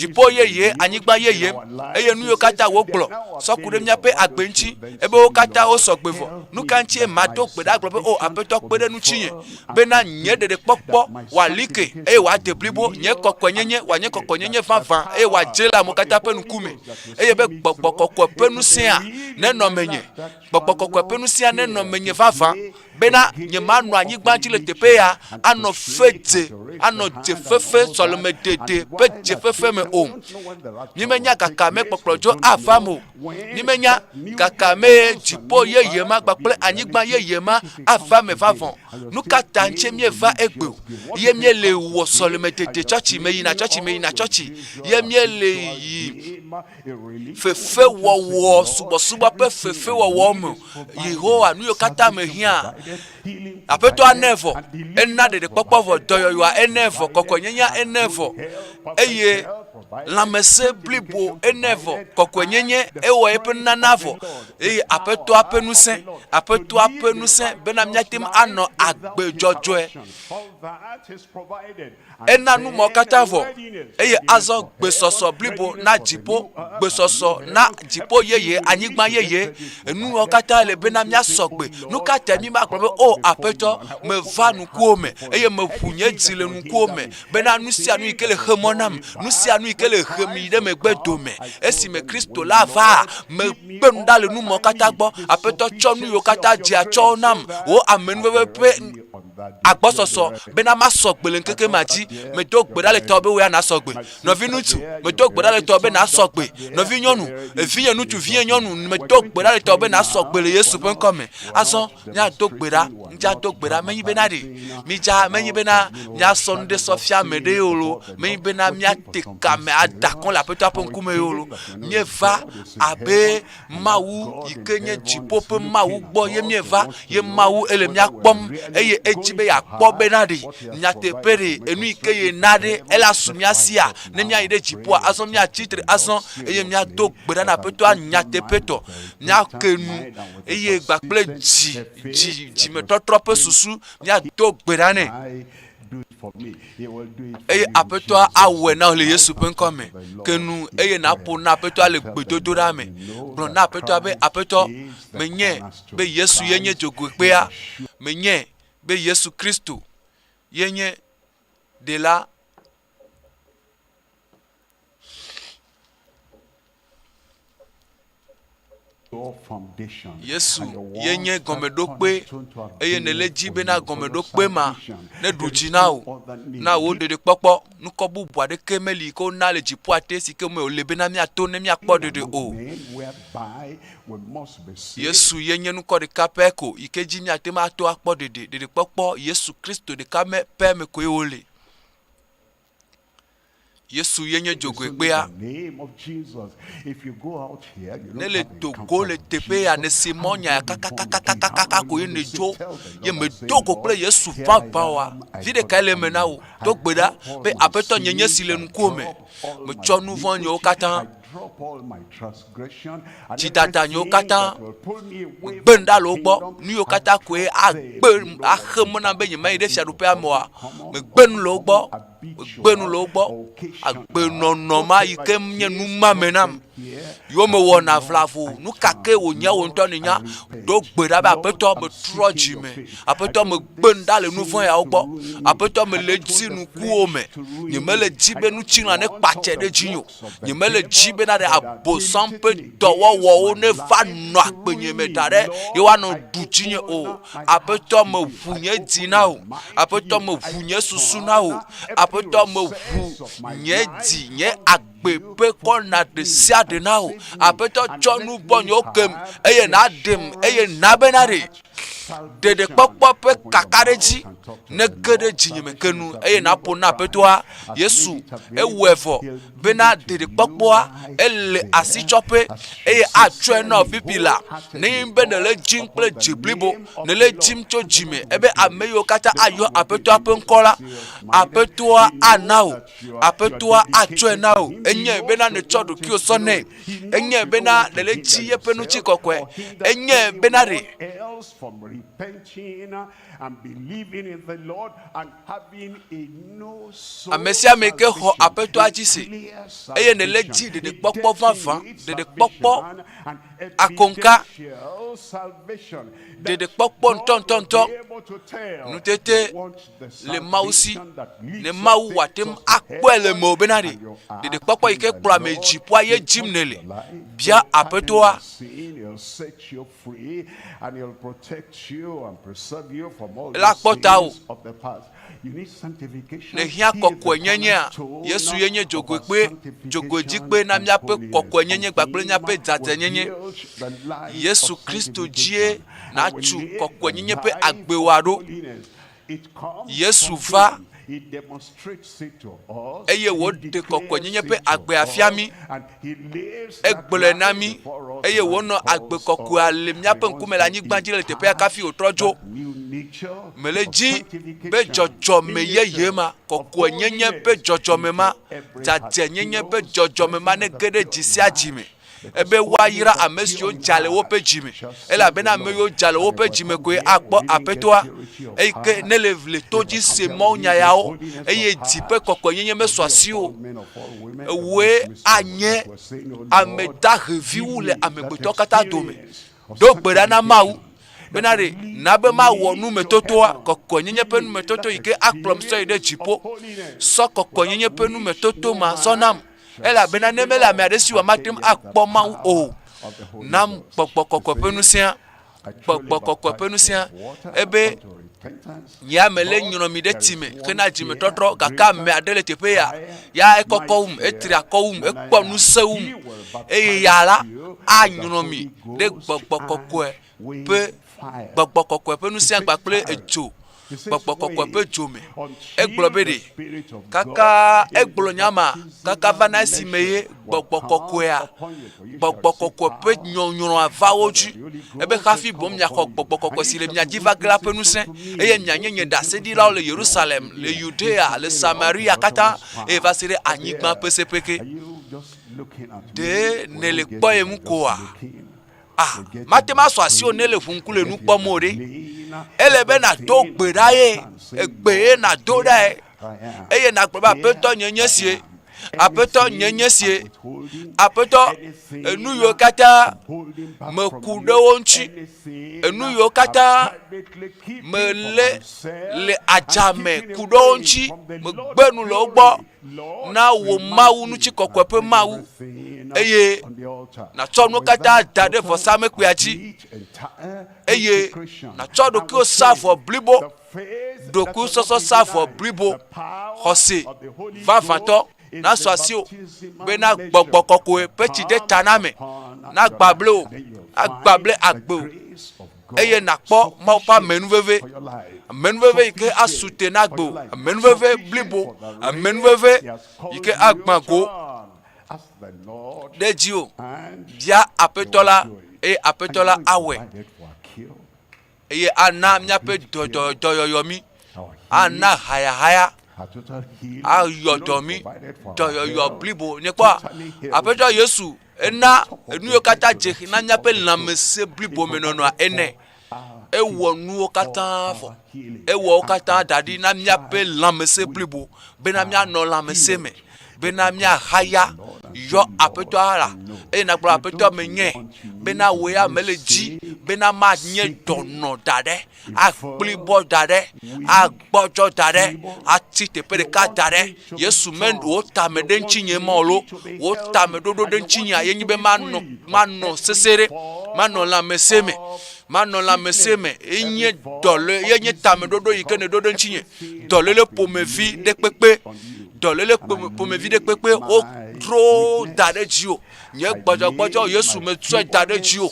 Dziƒo yeye, anyigba yeye, eye nu yiwo katã wogblɔ sɔ ku ɖe míaƒe agbe ŋuti, ebe wo katã wosɔ gbe vɔ. Nu ka ŋutie mado gbe ɖa agblɔ be, O Aƒetɔ, kpe ɖe ŋutinye, bena nye ɖeɖekpɔkpɔ wòali ke eye wòade blibo, nye kɔkɔenyenye wòanye kɔkɔenyenye vavã eye wòadze le amewo katã ƒe ŋkume, eye be gbɔgbɔ kɔkɔe ƒe ŋusẽa nenɔ menye. Gbɔgbɔ kɔkɔe ƒe ŋusẽa nenɔ menye vavã bena nyemanɔ anyigba dzi le teƒe ya anɔ fe dze anɔ dze fefe sɔlemedede ƒe dze fefe me o. Mímenya gaka me kpɔkplɔdzo ava me o. Mímenya gaka mee dziƒo yeye ma kpakple anyigba yeye ma ava me vavã o. Nu ka ta ŋutie míeva egbe o? Ye míele wɔ sɔlemedede tsɔtsi me yina tsɔtsi me yina tsɔtsi ye míele yi fefewɔwɔ, subɔsubɔ ƒe fefewɔwɔ me. Yehowa, nu yiwo katã mehiã, Aƒetɔa nɛ vɔ, ena ɖeɖekpɔkpɔ vɔ, dɔyɔyɔa enɛ vɔ, kɔkɔenyenyea enɛ vɔ, eye lãmesẽ blibo enɛ vɔ, kɔkɔenyenye ewɔ eƒe nunana vɔ, eye Aƒetɔa ƒe ŋusẽ, Aƒetɔa ƒe ŋusẽ bena míate ŋu anɔ agbe dzɔdzɔe. Ena nu mawo katã vɔ, eye azɔ gbesɔsɔ blibo na dziƒo, gbesɔsɔ na dziƒo yeye, anyigba yeye. Enu mawo katã le bena míasɔ gbe. Nu ka tae mímagblɔ be, O Aƒetɔ, meva ŋkuwò me, eye meʋu nye dzi le ŋkuwò me, bena nu sia nu yi ke le xe mɔ nam, nu sia nu yi ke le hem yi ɖe megbe dome, esime Kristo la va, mekpe nu ɖa le nu mawo katã gbɔ. Aƒetɔ, tsɔ nu yiwo katã dzea tsɔ wo nam, wò amenuveve ƒe agbɔsɔsɔ bena masɔ gbe le ŋkeke ma dzi. Medo gbe ɖa le tɔwò be wò ya nàsɔ gbe. Nɔviŋutsu, medo gbe ɖa le tɔwò be nàsɔ gbe. Nɔvinyɔnu, evinye ŋutsu, vinye nyɔnu, medo gbe ɖa le tɔwò be nàsɔ gbe le Yesu ƒe ŋkɔ me. Azɔ míado gbe ɖa, mídza do gbe ɖa, menyi bena ɖe mídza, menyi bena míasɔ nu ɖe sɔ fia ame ɖe o lo, menyi bena míate kame ada akɔ le Aƒetɔa ƒe ŋkume o lo. Míeva abe Mawu yi ke nye dziƒo ƒe Mawu gbɔ ye míeva, ye Mawu ele mía kpɔm eye edzi be yeakpɔ bena ɖe nyateƒe ɖe enu yi ke yena ɖe ela su mía sia ne míayi ɖe dziƒoa. Azɔ míatsi tre azɔ eye míado gbe ɖa na Aƒetɔa nyateƒetɔ. Míake nu eye gbakple dzi, dzi, dzimetɔtrɔ ƒe susu míado gbe ɖa nɛ. Eye Aƒetɔa awɔe na wò le Yesu ƒe ŋkɔ me. Ke nu eye nàƒo na Aƒetɔa le gbedodoɖa me. Gblɔ na Aƒetɔa be, Aƒetɔ, menye be Yesu ye nye dzogoekpea. Menye be Yesu Kristo ye nye Ɖela. Yesu ye nye gɔmeɖokpe eye nèle edzi bena gɔmeɖokpe ma neɖu dzi na wò, na wò ɖeɖekpɔkpɔ. Nukɔ bubu aɖeke meli yi ke wona le dziƒoa te si ke me wòle bena míato ne míakpɔ ɖeɖe o. Yesu ye nye nukɔ ɖeka pɛ ko yi ke dzi míate ŋu ato akpɔ ɖeɖe. Ɖeɖekpɔkpɔ Yesu Kristo ɖeka me pɛ me koe wòle. Yesu ye nye dzogoekpea. Ne le do go le teƒe ya nèse mɔ nya ya kakakakakaka ko ye nèdzo ye mèdo go kple Yesu vavã oa, vi ɖekae le eme na wò. Do gbe ɖa be Aƒetɔ nye nye si le ŋkuwò me. Metsɔ nu vɔ̃ nyewo katã, dzidada nyewo katã, megbe nu ɖa le wo gbɔ. Nu yiwo katã koe agbe axe mɔ nam be nyemayi ɖe fiaɖuƒea me oa, megbe nu le wo gbɔ. Megbe nu le wo gbɔ. Agbenɔnɔ ma yi ke nye numame nam. Yiwo mewɔna vlavo. Nu ka ke wònye wò ŋutɔ nènya. Do gbe ɖa be Aƒetɔ metrɔ dzi me. Aƒetɔ megbe nu ɖa le nu vɔ̃ yawo gbɔ. Aƒetɔ mele dzi ŋkuwò me. Nyemele dzi be ŋutilã nekpatse ɖe dzinye o. Nyemele dzi bena ɖe Abosam ƒe dɔwɔwɔwo neva nɔ agbenye me da ɖe ye woanɔ ɖu dzinye o. Aƒetɔ, meʋu nye dzi na wò. Aƒetɔ, meʋu nye susu na wò. Aƒetɔ, meʋu nye dzi, nye agbe ƒe kɔna ɖe sia ɖe na wò. Aƒetɔ, tsɔ nu vɔ̃nyewo kem eye nàɖem eye na bena ɖe ɖeɖekpɔkpɔ ƒe kakaɖedzi nege ɖe dzinye me ke nu eye nàƒo na Aƒetɔa. Yesu, ewɔe vɔ bena ɖeɖekpɔkpɔa ele asitsɔƒe eye atsɔe na fifi la. Nenye be nèle edzim kple dzi blibo, nèle edzim tso dzi me ebe ame yiwo katã ayɔ Aƒetɔa ƒe ŋkɔ la, Aƒetɔa ana wò, Aƒetɔa atsɔe na wò. Enyae bena nètsɔ ɖokuiwò sɔ nɛ. Enyae bena nèle edzi yeƒe ŋutikɔkɔe. Enyae bena ɖe Ame sia ame ke xɔ Aƒetɔa dzi se eye nèlé dzi ɖeɖekpɔkpɔ vavã, ɖeɖekpɔkpɔ akoŋka, ɖeɖekpɔkpɔ ŋutɔŋutɔŋutɔ, nutete le Mawu si, ne Mawu wòate ŋu akpɔe le mewò bena ɖe ɖeɖekpɔkpɔ yi ke kplɔ ame dziƒoa ye dzim nèle. Bia Aƒetɔa. Ela kpɔ tawò. Nèhiã kɔkɔenyenyea? Yesu ye nye dzogoekpe, dzogoedzikpe na míaƒe kɔkɔenyenye kpakple míaƒe dzadzɛnyenye. Yesu Kristo dzie nàtu kɔkɔenyenye ƒe agbewoa ɖo. Yesu va eye wòɖe kɔkɔenyenye ƒe agbea fia mí. Egblɔe na mí eye wònɔ agbe kɔkɔea le míaƒe ŋkume le anyigba dzi le teƒea kafi wòtrɔ dzo. Mele dzi be dzɔdzɔme yeye ma, kɔkɔenyenye ƒe dzɔdzɔme ma, dzadzɛnyenye ƒe dzɔdzɔme ma nege ɖe dzi sia dzi me. ebe woayra ame siwo dza le woƒe dzi me, elabena ame yiwo dza le woƒe dzi me koe akpɔ Aƒetɔa. Eyi ke ne le le to dzi se mawunya yawo eye dzi ƒe kɔkɔenyenye mesu asiwò o, ewòe anye ame dahevi wu le amegbetɔ katã dome. Do gbe ɖa na Mawu bena ɖe na be mawɔ numetotoa, kɔkɔenyenye ƒe numetoto yi ke akplɔm sɔ yi ɖe dziƒo. Sɔ kɔkɔenyenye ƒe numetoto ma sɔ nam. Elabena ne mele ame aɖe si oa, mate ŋu akpɔ Mawu o. Nam gbɔgbɔ kɔkɔe ƒe ŋusẽa. Gbɔgbɔ kɔkɔe ƒe ŋusẽa. Ebe nye ame lé nyrɔ mi ɖe tsi me hena dzimetɔtrɔ gake ame aɖe le teƒe ya ya ekɔkɔ wum etri akɔ wum ekpɔ ŋusẽ wum eye ya la anyrɔ mi ɖe gbɔgbɔ kɔkɔe ƒe gbɔgbɔ kɔkɔe ƒe ŋusẽ kpakple edzo gbɔgbɔ kɔkɔe ƒe dzo me. Egblɔ be ɖe kaka egblɔ nya ma kaka va na esime ye gbɔgbɔ kɔkɔea gbɔgbɔ kɔkɔe ƒe nyɔnyrɔa va wo dzi. Ebe hafi boŋ miaxɔ gbɔgbɔ kɔkɔe si le mia dzi va ge la ƒe ŋusẽ eye mianye nye ɖaseɖilawo le Yerusalem, le Yudea, le Samaria katã eye va se ɖe anyigba ƒe seƒe ke. Ɖe nèle kpɔyem koa? Ah, mate ŋu asɔ asiwò ne le ʋu ŋku le nu kpɔm o ɖe. Ele be nàdo gbe ɖa ye, egbe ye nàdo ɖae eye nàgblɔ be aƒetɔ nye nye sie, aƒetɔ nye nye sie, aƒetɔ enu yiwo katã meku ɖe wo ŋuti, enu yiwo katã melé le adzame ku ɖe wo ŋuti, megbe nu le wo gbɔ. Na wò Mawu ŋutikɔkɔe ƒe Mawu, eye nàtsɔ nuwo katã da ɖe vɔsamlekpuia dzi, eye nàtsɔ ɖokuiwò sa vɔ blibo, ɖokuisɔsɔ sa vɔ blibo, xɔse vavãtɔ nasu asiwò bena gbɔgbɔ kɔkɔe ƒe tsidetaname nagbable wò, agbable agbe wò. eye nàkpɔ Mawu ƒe amenuveve, amenuveve yi ke asu te na agbe wò, amenuveve blibo, amenuveve yi ke agbã go ɖe dziwò. Bia Aƒetɔ la eye Aƒetɔ la awɔe eye ana míaƒe dɔyɔyɔ mí, ana hayahaya ayɔ dɔ mí, dɔyɔyɔ blibo. Niekpɔa, Aƒetɔ Yesu Ena enu yiwo katã dze na míaƒe lãmesẽ blibo me nɔnɔa ene. Ewɔ nuwo katã vɔ. Ewɔ wo katã da ɖi na míaƒe lãmesẽ blibo bena míanɔ lãmesẽ me, bena míahaya yɔ Aƒetɔa la eye nàgblɔ Aƒetɔ menye bena wò ya mele dzi bena manye dɔnɔ da ɖe. akplibɔ da ɖe, agbɔdzɔ da ɖe, atsi teƒe ɖeka da ɖe. Yesu me wò tame ɖe ŋutinye ma o lo, wò tame ɖoɖo ɖe ŋutinyea ye nyi be manɔ manɔ sese ɖe, manɔ lãmesẽ me, manɔ lãmesẽ me. Enye dɔlé ye nye tame ɖoɖo yi ke nèɖo ɖe ŋutinye. Dɔléle ƒomevi ɖe kpekpe, dɔléle ƒomevi ɖe kpekpe wodro da ɖe dziwò. Nye gbɔdzɔgbɔdzɔ Yesu metsɔe da ɖe dziwò.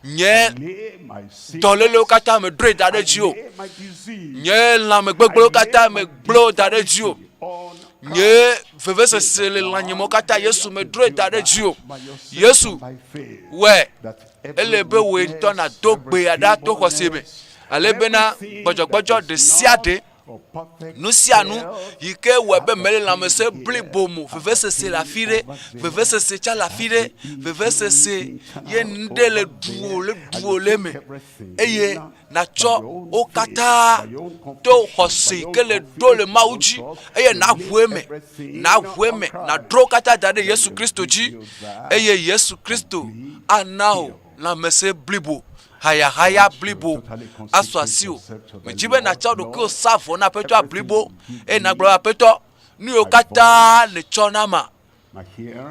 Nye dɔlélewo katã meɖoe da ɖe dziwò. Nye lãmegbegblẽwo katã megblẽ wo da ɖe dziwò. Nye vevesese le lãnyemewo katã Yesu meɖoe da ɖe dziwò. Yesu wɔe. Ele be wòe ŋutɔ nàdo gbea ɖa to xɔse me ale bena gbɔdzɔgbɔdzɔ ɖe sia ɖe Nu sia nu yi ke wɔe be mele lãmesẽ blibo me o, vevesese le afi ɖe, vevesese tsa le afi ɖe, vevesese ye nu ɖe le ɖuwò le ɖuwò le eme eye nàtsɔ wo katã to xɔse yi ke le ɖo le Mawu dzi eye nàʋu eme, nàʋu eme, nàdro wo katã da ɖe Yesu Kristo dzi eye Yesu Kristo ana wò lãmesẽ blibo. Hayahaya blibo asu asiwò. Medi be nàtsɔ ɖokuiwò sa vɔ na Aƒetɔa blibo eye nàgblɔ be, Aƒetɔ, nu yiwo katã nètsɔ nama,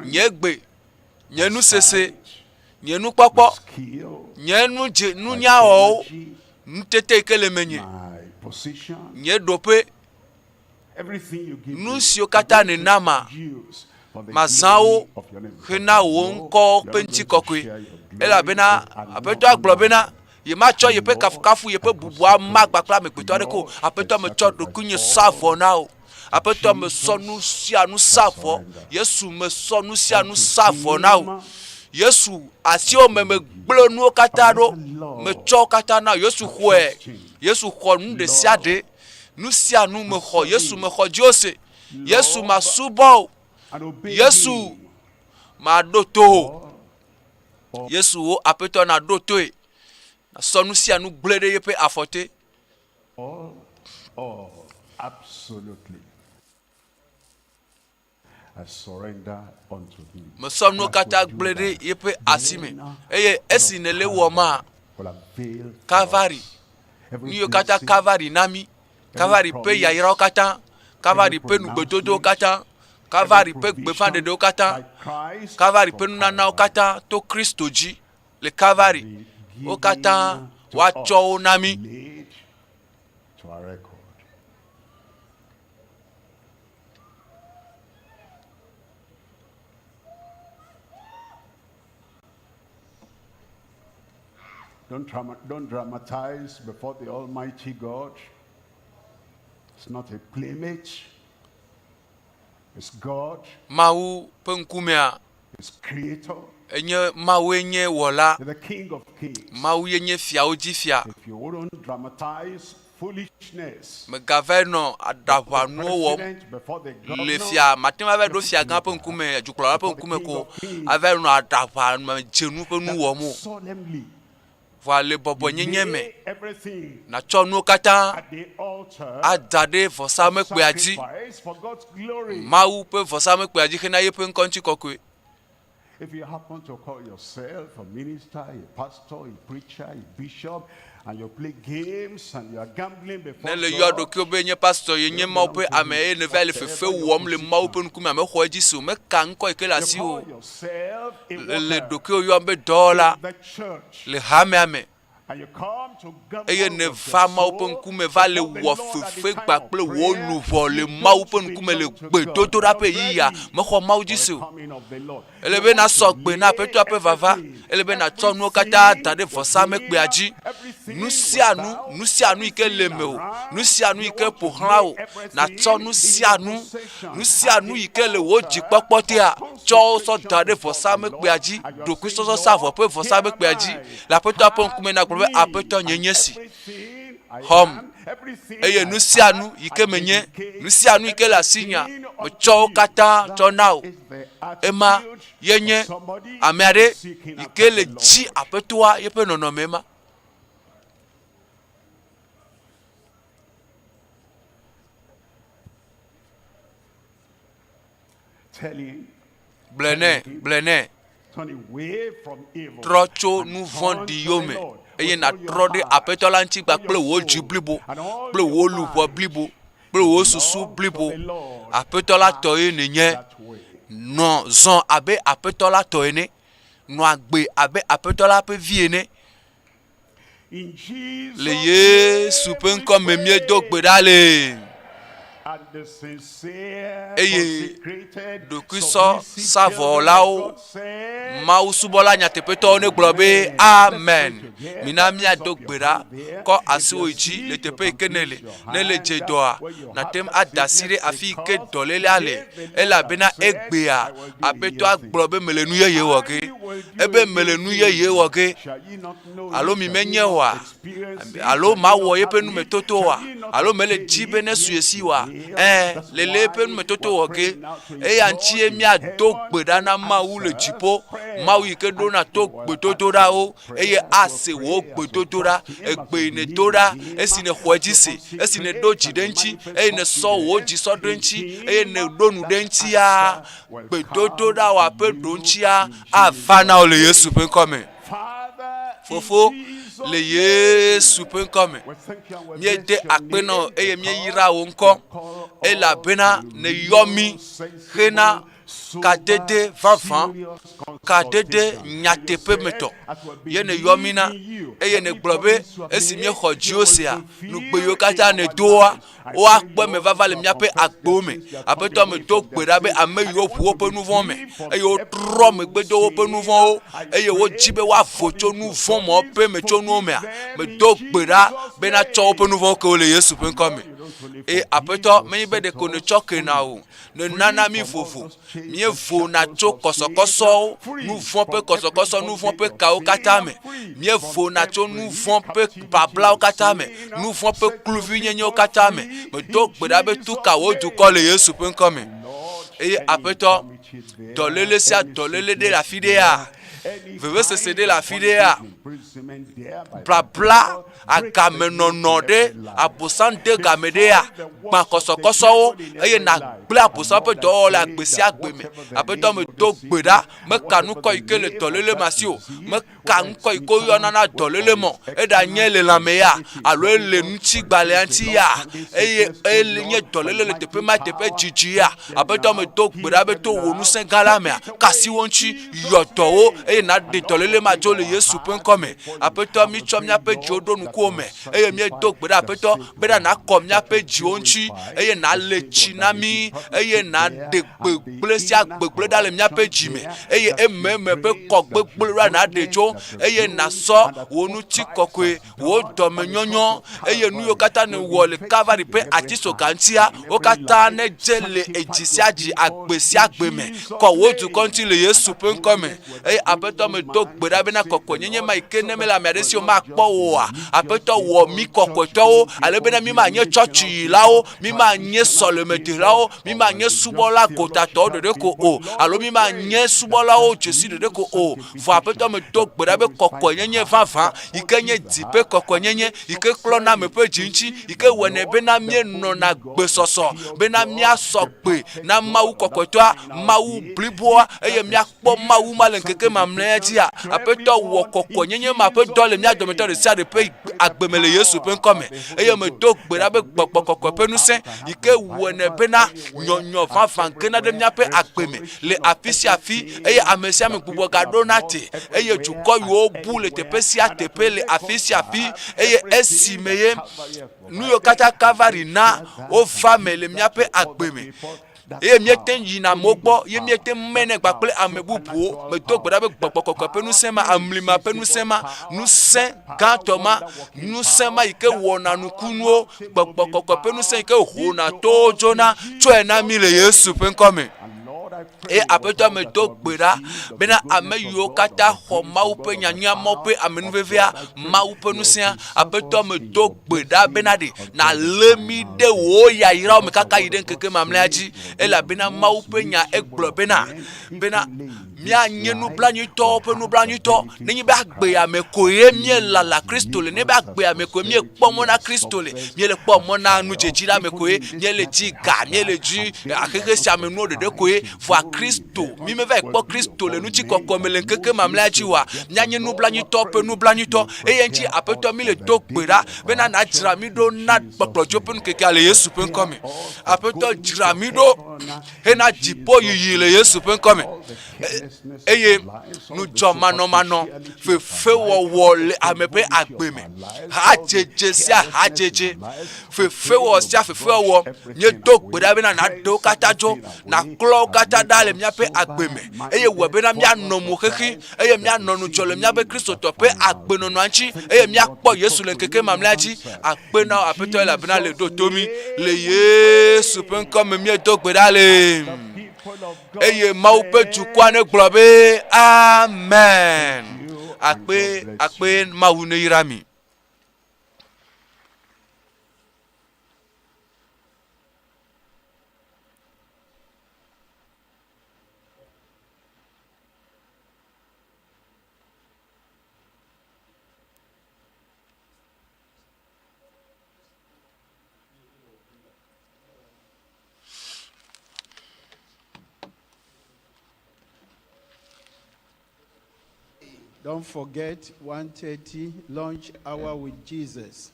nye gbe, nye nusese, nye nukpɔkpɔ, nye nudze, nunyawɔwo, nutete yi ke le menye, nye ɖoƒe, Nu siwo katã nèna ma, mazã wo hena wò ŋkɔ ƒe ŋutikɔkɔe. Elabena Aƒetɔa gblɔ bena, yematsɔ yeƒe kafukafu, yeƒe bubu ama agba kple amegbetɔ aɖeke o. Aƒetɔ, metsɔ ɖokuinye sa vɔ na wò. Aƒetɔ, mesɔ nu sia nu sa vɔ. Yesu, mesɔ nu sia nu sa vɔ na wò. Yesu, asiwò me megblẽ nuwo katã ɖo. Metsɔ wo katã na wò. Yesu xɔe. Yesu xɔ nu ɖe sia ɖe. Nu sia nu mexɔ Yesu mexɔ dziwò se. Yesu masubɔ wò. Yesu maɖo to wò. Yesu wò Aƒetɔ naɖo toe. Nasɔ nu sia nu gblẽ ɖe yeƒe afɔ te. All, all, absolutely. I surrender unto him. Mesɔ nuwo katã gblẽ ɖe yeƒe asi me. Eye esi nèle ewɔmaa, Kalvari, nu yiwo katã Kalvari na mí, Kalvari ƒe yayrawo katã, Kalvari ƒe nugbedodowo katã, Kalvari ƒe gbeƒãɖeɖewo katã, Kalvari ƒe nunanawo katã to Kristo dzi le Kalvari, wo katã Woatsɔ wo na mí. Laid to our record. Don't, drama, don't dramatize before the Almighty God. It's not a playmate. It's God, Mawu ƒe ŋkumea, His creator, enye Mawue nye wɔla. the King of kings. Mawu ye nye fiawo dzi fia. If you wouldn't dramatize foolishness, Megavae nɔ aɖaʋanuwo wɔm president before the le governor, fia. Mate ŋu ava ɖo fiagã ƒe ŋkume, dukplɔla ƒe ŋkume ko ava nɔ aɖaʋamedzenu ƒe nu wɔm o. solemnly Vɔa le bɔbɔnyenye me, lay everything nàtsɔ nuwo katã at the altar ada ɖe vɔsamlekpuia dzi. sacrifice for God's glory. Mawu ƒe vɔsamlekpuia dzi hena yeƒe ŋkɔ ŋuti kɔkɔe. If you happen to call yourself a minister, a pastor, a preacher, a bishop, and you play games and you are gambling before Ne le yɔ God, ɖokuiwò be nye pastor, ye nye Mawu ƒe ame eye nèva le fefe wɔm le Mawu ƒe ŋkume, mexɔ edzi se o, meka ŋkɔ yi ke le you asiwò call o. yourself a Le le worker ɖokuiwò yɔm be dɔwɔla in the church, le hamea me and you come to gamble eye with nèva your Mawu ƒe soul ŋkume va le before the wɔ Lord at the fefe time gba of kple wò prayer, luʋɔ le you Mawu don't ƒe ŋkume le belong to God. gbedodoɖa You're ƒe ɣeyiɣia, ready mexɔ Mawu dzi for se the o. coming of the Lord. Ele You be want nasɔ to gbe na lay Aƒetɔa ƒe vava. everything, Ele be nàtsɔ nuwo katã everything da ɖe vɔsamlekpuia dzi. everything Nu sia nu, without, nu sia nu yi ke le everything mewò, around. nu sia nu yi You ke want to ƒo xlã lay wò, nàtsɔ everything nu in sia your nu, possession nu sia at nu the yi ke le wò altar dzikpɔkpɔ tea, of tsɔ wo sɔ da consecration ɖe before the vɔsamlekpuia Lord. dzi, And you are saying, ɖokuisɔsɔsavɔ Lord, ƒe here am vɔsamlekpuia dzi. I. Le Aƒetɔa ƒe ŋkume Have nàgblɔ be, me Aƒetɔ, nye and nye si. everything I Xɔm. am, everything Eye I nu sia nu have, yi I ke menye, dedicate nu sia nu yi ke le asinyea, everything metsɔ unto wo you. katã tsɔ That na wò. is the Ema attitude ye of nye somebody ame aɖe seeking yi after ke le the dzi Lord. Aƒetɔa yeƒe nɔnɔme ma. Tell him, Gblɔe nɛ, gblɔe nɛ. turn away from evil Trɔ tso and nu turn vɔ̃ɖi to yome the Lord eye with all your nàtrɔ ɖe heart, Aƒetɔ la ŋuti all kpakple your wò dzi soul, blibo and all kple your wò luʋɔ mind. blibo kple wò susu Belong to blibo. the Lord. Aƒetɔ la tɔ ye nènye. That way. Nɔ zɔ abe Aƒetɔ la tɔ ene. Nɔ agbe abe Aƒetɔ la ƒe vi ene. In Jesus' Le Yesu name ƒe we ŋkɔ me míedo gbe pray. ɖa le. And the sincere, Eye consecrated, ɖokuisɔ submissive children of savɔlawo, God said, Mawu subɔla nyateƒetɔwo negblɔ be amen. Mina míado gbe ɖa. Kɔ asiwò yi dzi le teƒe yi ke nèle. Ne le dze dɔa, nàte ŋu ada asi ɖe afi yi ke dɔlélea le elabena egbea Aƒetɔa gblɔ be mele nu yeye wɔ ge. Ebe mele nu yeye wɔ ge. Shall ye not know Alo it? mi Shall menye ye not oa? experience it? Alo Shall ye mawɔ not yeƒe have it? numetoto Shall oa? ye not Alo mele obtain dzi it? be nesu Yes, ye si oa? will. Ẽ, That's le le why eƒe numetoto we're wɔ ge. praying now to a Eya God ŋutie in míado heaven gbe ɖa na who Mawu le answers dziƒo. prayer. Mawu yi ke And ɖona he to will gbedodoɖawo answer eye prayer. We'll ase wò pray as we gbedodoɖa. trust him, as Egbe we yi believe nèdo ɖa, in him, esi nèxɔe as dzi we se, esi nèɖo consecrate dzi and ɖe we eŋuti manifest eye nèsɔ wò confidence dzi sɔ ɖe in eŋuti eye him, nèɖo nu ɖe that eŋutia, answer will come gbedodoɖa to wò aƒe you ɖoŋutia in ava na wò le Jesus' Yesu ƒe ŋkɔ me. name. Father, in Fofo, Jesus' le Yesu name, ƒe ŋkɔ me, we thank you and we bless míede your akpe na wò name eye because míeyra wò you ŋkɔ call all elabena to nèyɔ mí real, hena sensible, sober, kadede vavã, serious kadede consultation. And you nyateƒe me said, tɔ. as we Ye nèyɔ mí believe na in you, eye every nègblɔ be promise you have esi made, míexɔ you dziwò will sea, nugbe fulfill yiwo in katã our nèdoa, lives. I pray, woakpɔ eme Lord, vava those le who have míaƒe confessed their agbewo me. sins, they have turned Aƒetɔ, away medo from gbe their ɖa be sins, ame and they yiwo ʋu want to woƒe be nu vɔ̃ me free from eye wotrɔ every megbe de woƒe nu sin. vɔ̃wo I eye wodzi pray be woavo according tso to nu your vɔ̃ mawo promise, ƒe metsonuwo forgive mea, them in medo gbe ɖa Jesus' be natsɔ woƒe nu name. vɔ̃wo ke wo le Yesu ƒe And ŋkɔ me. Lord, you don't only Eye forgive, Aƒetɔ, you menye be set ɖeko us nètsɔ kena free. o, nènana Free mí from all vovo. those chains and Míevona shackles tso of sin, kɔsɔkɔsɔwo, free nu vɔ̃ ƒe from every kɔsɔkɔsɔ, nu vɔ̃ ƒe bondage of kawo katã sin, me. free from Míevona tso nu every vɔ̃ ƒe captivity bablawo of katã me, sin. nu vɔ̃ ƒe Set your kluvinyenyewo people katã me. free Medo in gbe ɖa be tu Jesus' ka wò dukɔ le name. Yesu ƒe ŋkɔ me. Lord, Eye any Aƒetɔ, infirmity there, dɔléle sia any dɔléle ɖe le sickness afi ɖea, there, any vevesese kind ɖe le of afi ɖea, bondage, imprisonment there by the blabla, devil, break the yoke in agamenɔnɔ ɖe, every life. abosam de game ɖea, Destroy the gbã works of the kɔsɔkɔsɔwo devil in eye every life. nàgblẽ And abosam ƒe Lord, I dɔwɔwɔ le pray agbe sia that agbe me. whatever the Aƒetɔ, name of medo the gbe ɖa, sickness and meka whatever ŋkɔ the yi ke le name of dɔléle that ma si o, disease, meka whether it's ŋkɔ yi ke woyɔna internal, na whether dɔléle it's mɔ, eɖanye external, le lãme ya if it's alo ele chronic or if ŋutigbalẽa it's a ŋuti ya long-standing eye sickness, oh ele nye Lord, by dɔléle le mighty teƒe ma teƒe power, dzidzi ya. touch them Aƒetɔ, now, medo gbe heal ɖa be them to wò now, ŋusẽ gã la take mea, it ka asi away wo in ŋuti, Jesus' yɔ dɔwo name. eye nàɖe dɔléle ma dzo le Yesu ƒe ŋkɔ me. Aƒetɔ, mítsɔ míaƒe dziwo ɖo ŋkuwò me eye míedo gbe ɖa, Aƒetɔ, bena nàkɔ míaƒe dziwo ŋuti eye nàle tsi na mí eye nàɖe gbegblẽ sia gbegblẽ ɖa le míaƒe dzi me eye ememe ƒe kɔ gbegblẽ ɖa nàɖe tso eye nàsɔ wò ŋutikɔkɔe, wò dɔmenyɔnyɔ eye nu yiwo katã nèwɔ le Kalvari ƒe atisoga ŋutia, wo katã nedze le edzi sia dzi, agbe sia agbe me. Kɔ wò dukɔ ŋuti le Yesu ƒe ŋkɔ me. Eye Aƒetɔ, medo gbe ɖa bena kɔkɔenyenye ma yi ke ne mele ame aɖe si o makpɔ oa, Aƒetɔ, wɔ mí kɔkɔetɔwo, ale bena mí manye tsɔtsiyilawo, mí manye sɔlemedelawo, mí manye subɔla gotatɔwo ɖeɖe ko o, alo mí manye subɔlawo dzesi ɖeɖe ko o. Vɔ Aƒetɔ, medo gbe ɖa be kɔkɔenyenye vavã yi ke nye dzi ƒe kɔkɔenyenye, yi ke klɔna ame ƒe dzi ŋuti, yi ke wɔnɛ bena míenɔna gbesɔsɔ bena míasɔ gbe na Mawu kɔkɔetɔa, Mawu bliboa, eye míakpɔ Mawu ma le ŋkeke mamlɛa dzia. Aƒetɔ, wɔ kɔkɔenyenye ma ƒe dɔ le mía dometɔ ɖe sia ɖe ƒe agbe me le Yesu ƒe ŋkɔ me. Eye medo gbe ɖa be Gbɔgbɔ Kɔkɔe ƒe ŋusẽ yi ke wɔnɛ bena nyɔnyɔ vavã gena ɖe míaƒe agbe me le afi sia afi eye ame sia ame gbugbɔ gaɖona te eye dukɔ yiwo bu le teƒe sia teƒe le afi sia afi eye esime ye Nu yiwo katã Kalvari na wova me le míaƒe agbe me eye míete ŋu yina amewo gbɔ ye míete ŋu mɛnɛ kpakple ame bubuwo. Medo gbe ɖa be gbɔgbɔ kɔkɔe ƒe ŋusẽ ma, amlima ƒe ŋusẽ ma, ŋusẽ gãtɔ ma, ŋusẽ ma yi ke wɔna nukunuwo, gbɔgbɔ kɔkɔe ƒe ŋusẽ yi ke hona towo dzona, tsɔe na mí le Yesu ƒe ŋkɔ me. Eye Aƒetɔ medo gbe ɖa bena ame yiwo katã xɔ Mawu ƒe nyanyuia, Mawu ƒe amenuvevea, Mawu ƒe ŋusẽa, Aƒetɔ medo gbe ɖa bena ɖe nàlé mí ɖe wò yayrawo me kaka yi ɖe ŋkeke mamlɛa dzi, elabena Mawu ƒe nya egblɔ bena, bena míanye nublanuitɔwo ƒe nublanuitɔ, nenye be agbea me koe míelala Kristo le, nenye be agbea me koe míekpɔ mɔ na Kristo le, míele kpɔ mɔ na nudzedzi la me koe, míele dzi ga, míele dzi xexe sia me nuwo ɖeɖe koe, vɔa Kristo, mí meva yi kpɔ Kristo le ŋutikɔkɔe me le ŋkeke mamlɛa dzi oa, míanye nublanuitɔ ƒe nublanuitɔ. Eye ŋuti Aƒetɔ, míle do gbe ɖa bena nàdzra mí ɖo na kpɔkplɔdzo ƒe ŋkekea le Yesu ƒe ŋkɔ me. Aƒetɔ, dzra mí ɖo hena dziƒoyiyi le Yesu ƒe ŋkɔ me. Eye ŋudzɔmanɔmanɔ, fefewɔwɔ le ame ƒe agbe me, hadzedze sia hadzedze, fefewɔwɔ sia fefewɔwɔ, míedo gbe ɖa bena nàɖe wo katã dzo, nàklɔ wo katã ɖa le míaƒe agbe me, eye wɔe bena míanɔ mo xexi, eye míanɔ ŋudzɔ le míaƒe Kristotɔ ƒe agbenɔnɔa ŋuti, eye míakpɔ Yesu le ŋkeke mamlɛa dzi. Akpe na wò Aƒetɔ elabena le ɖo to mí. Le Yesu ƒe ŋkɔ me míedo gbe ɖa le. Eye Mawu ƒe dukɔa negblɔ be, Amen. Akpe, akpe Mawu neyra mi. Don't forget 1:30 lunch hour with Jesus.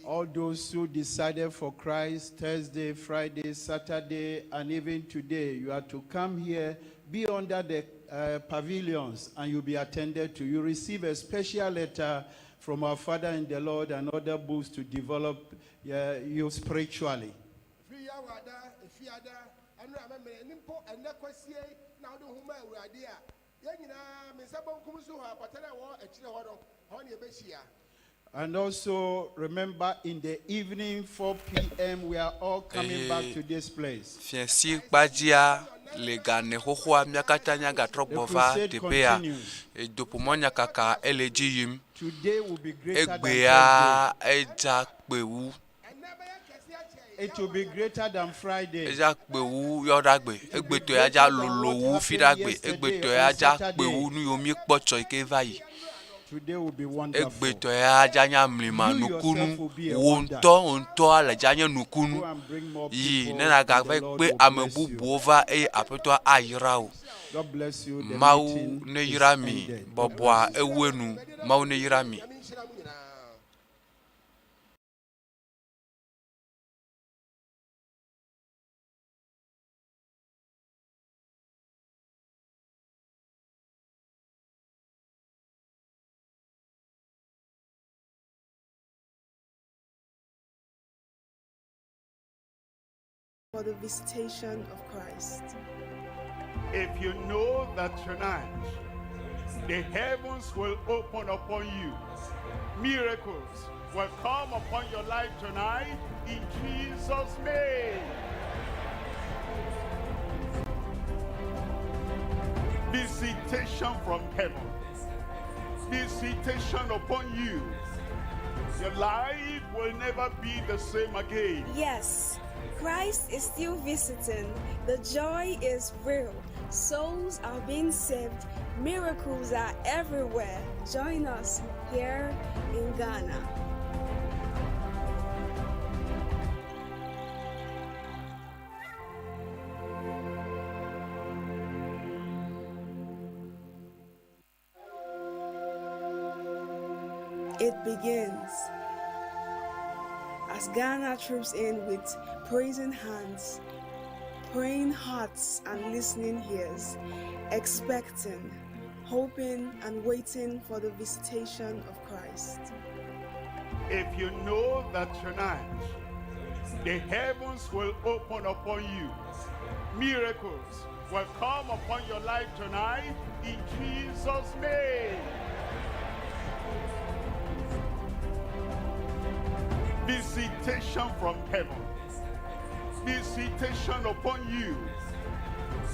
All those who decided for Christ Thursday, Friday, Saturday, and even today, you are to come here, be under the pavilions, and you'll be attended to. You receive a special letter from our Father in the Lord and other books to develop you spiritually. Firi Yawada, Efiada, ɛno a mɛmene, ne mpo ɛnnɛ kwasie na wode ho ma Awurade a, yɛn nyinaa, me nsa bonkum so hɔ, apata no a ɛwɔ akyire hɔ no, hɔ ne yɛbɛhyia. And also remember in the evening 4 p.m. we are all coming back Eye to this place. fiẽsi kpadzia le ga ene xoxoa, mía katã míagatrɔ The gbɔ va crusade teƒea. continues. Edoƒomɔnyakaka ele edzi yim. Today will be greater than Egbea Thursday. edza kpe wu. It will be greater than Friday. Edza kpe wu yɔɖagbe. Egbetɔ ya dza lolo wu fiɖagbe. Egbetɔ ya dza kpe wu nu yiwo míekpɔ tsɔ yi ke va yi. Today will be wonderful. Egbetɔ ya dza nye amlima You nukunu. yourself will be a Wò wonder. ŋutɔ wò ŋutɔa le dza nye nukunu. Go and bring more Yi people ne and nàgava the Lord kpe will ame bless you. bubuwo va eye Aƒetɔa ayra wò. God bless you. The Mawu meeting is neyra mi. ended. God Bɔbɔa bless you. ewu enu. Mawu neyra mi. for the visitation of Christ. If you know that tonight the heavens will open upon you, miracles will come upon your life tonight in Jesus' name. Visitation from heaven, visitation upon you. Your life will never be the same again. Yes, Christ is still visiting. The joy is real. Souls are being saved. Miracles are everywhere. Join us here in Ghana. It begins as Ghana troops in with praising hands, praying hearts, and listening ears, expecting, hoping, and waiting for the visitation of Christ. If you know that tonight the heavens will open upon you, miracles will come upon your life tonight in Jesus' name. Visitation from heaven, visitation upon you.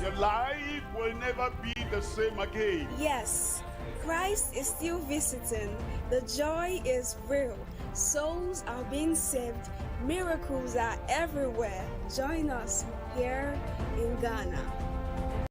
Your life will never be the same again. Yes, Christ is still visiting. The joy is real. Souls are being saved. Miracles are everywhere. Join us here in Ghana.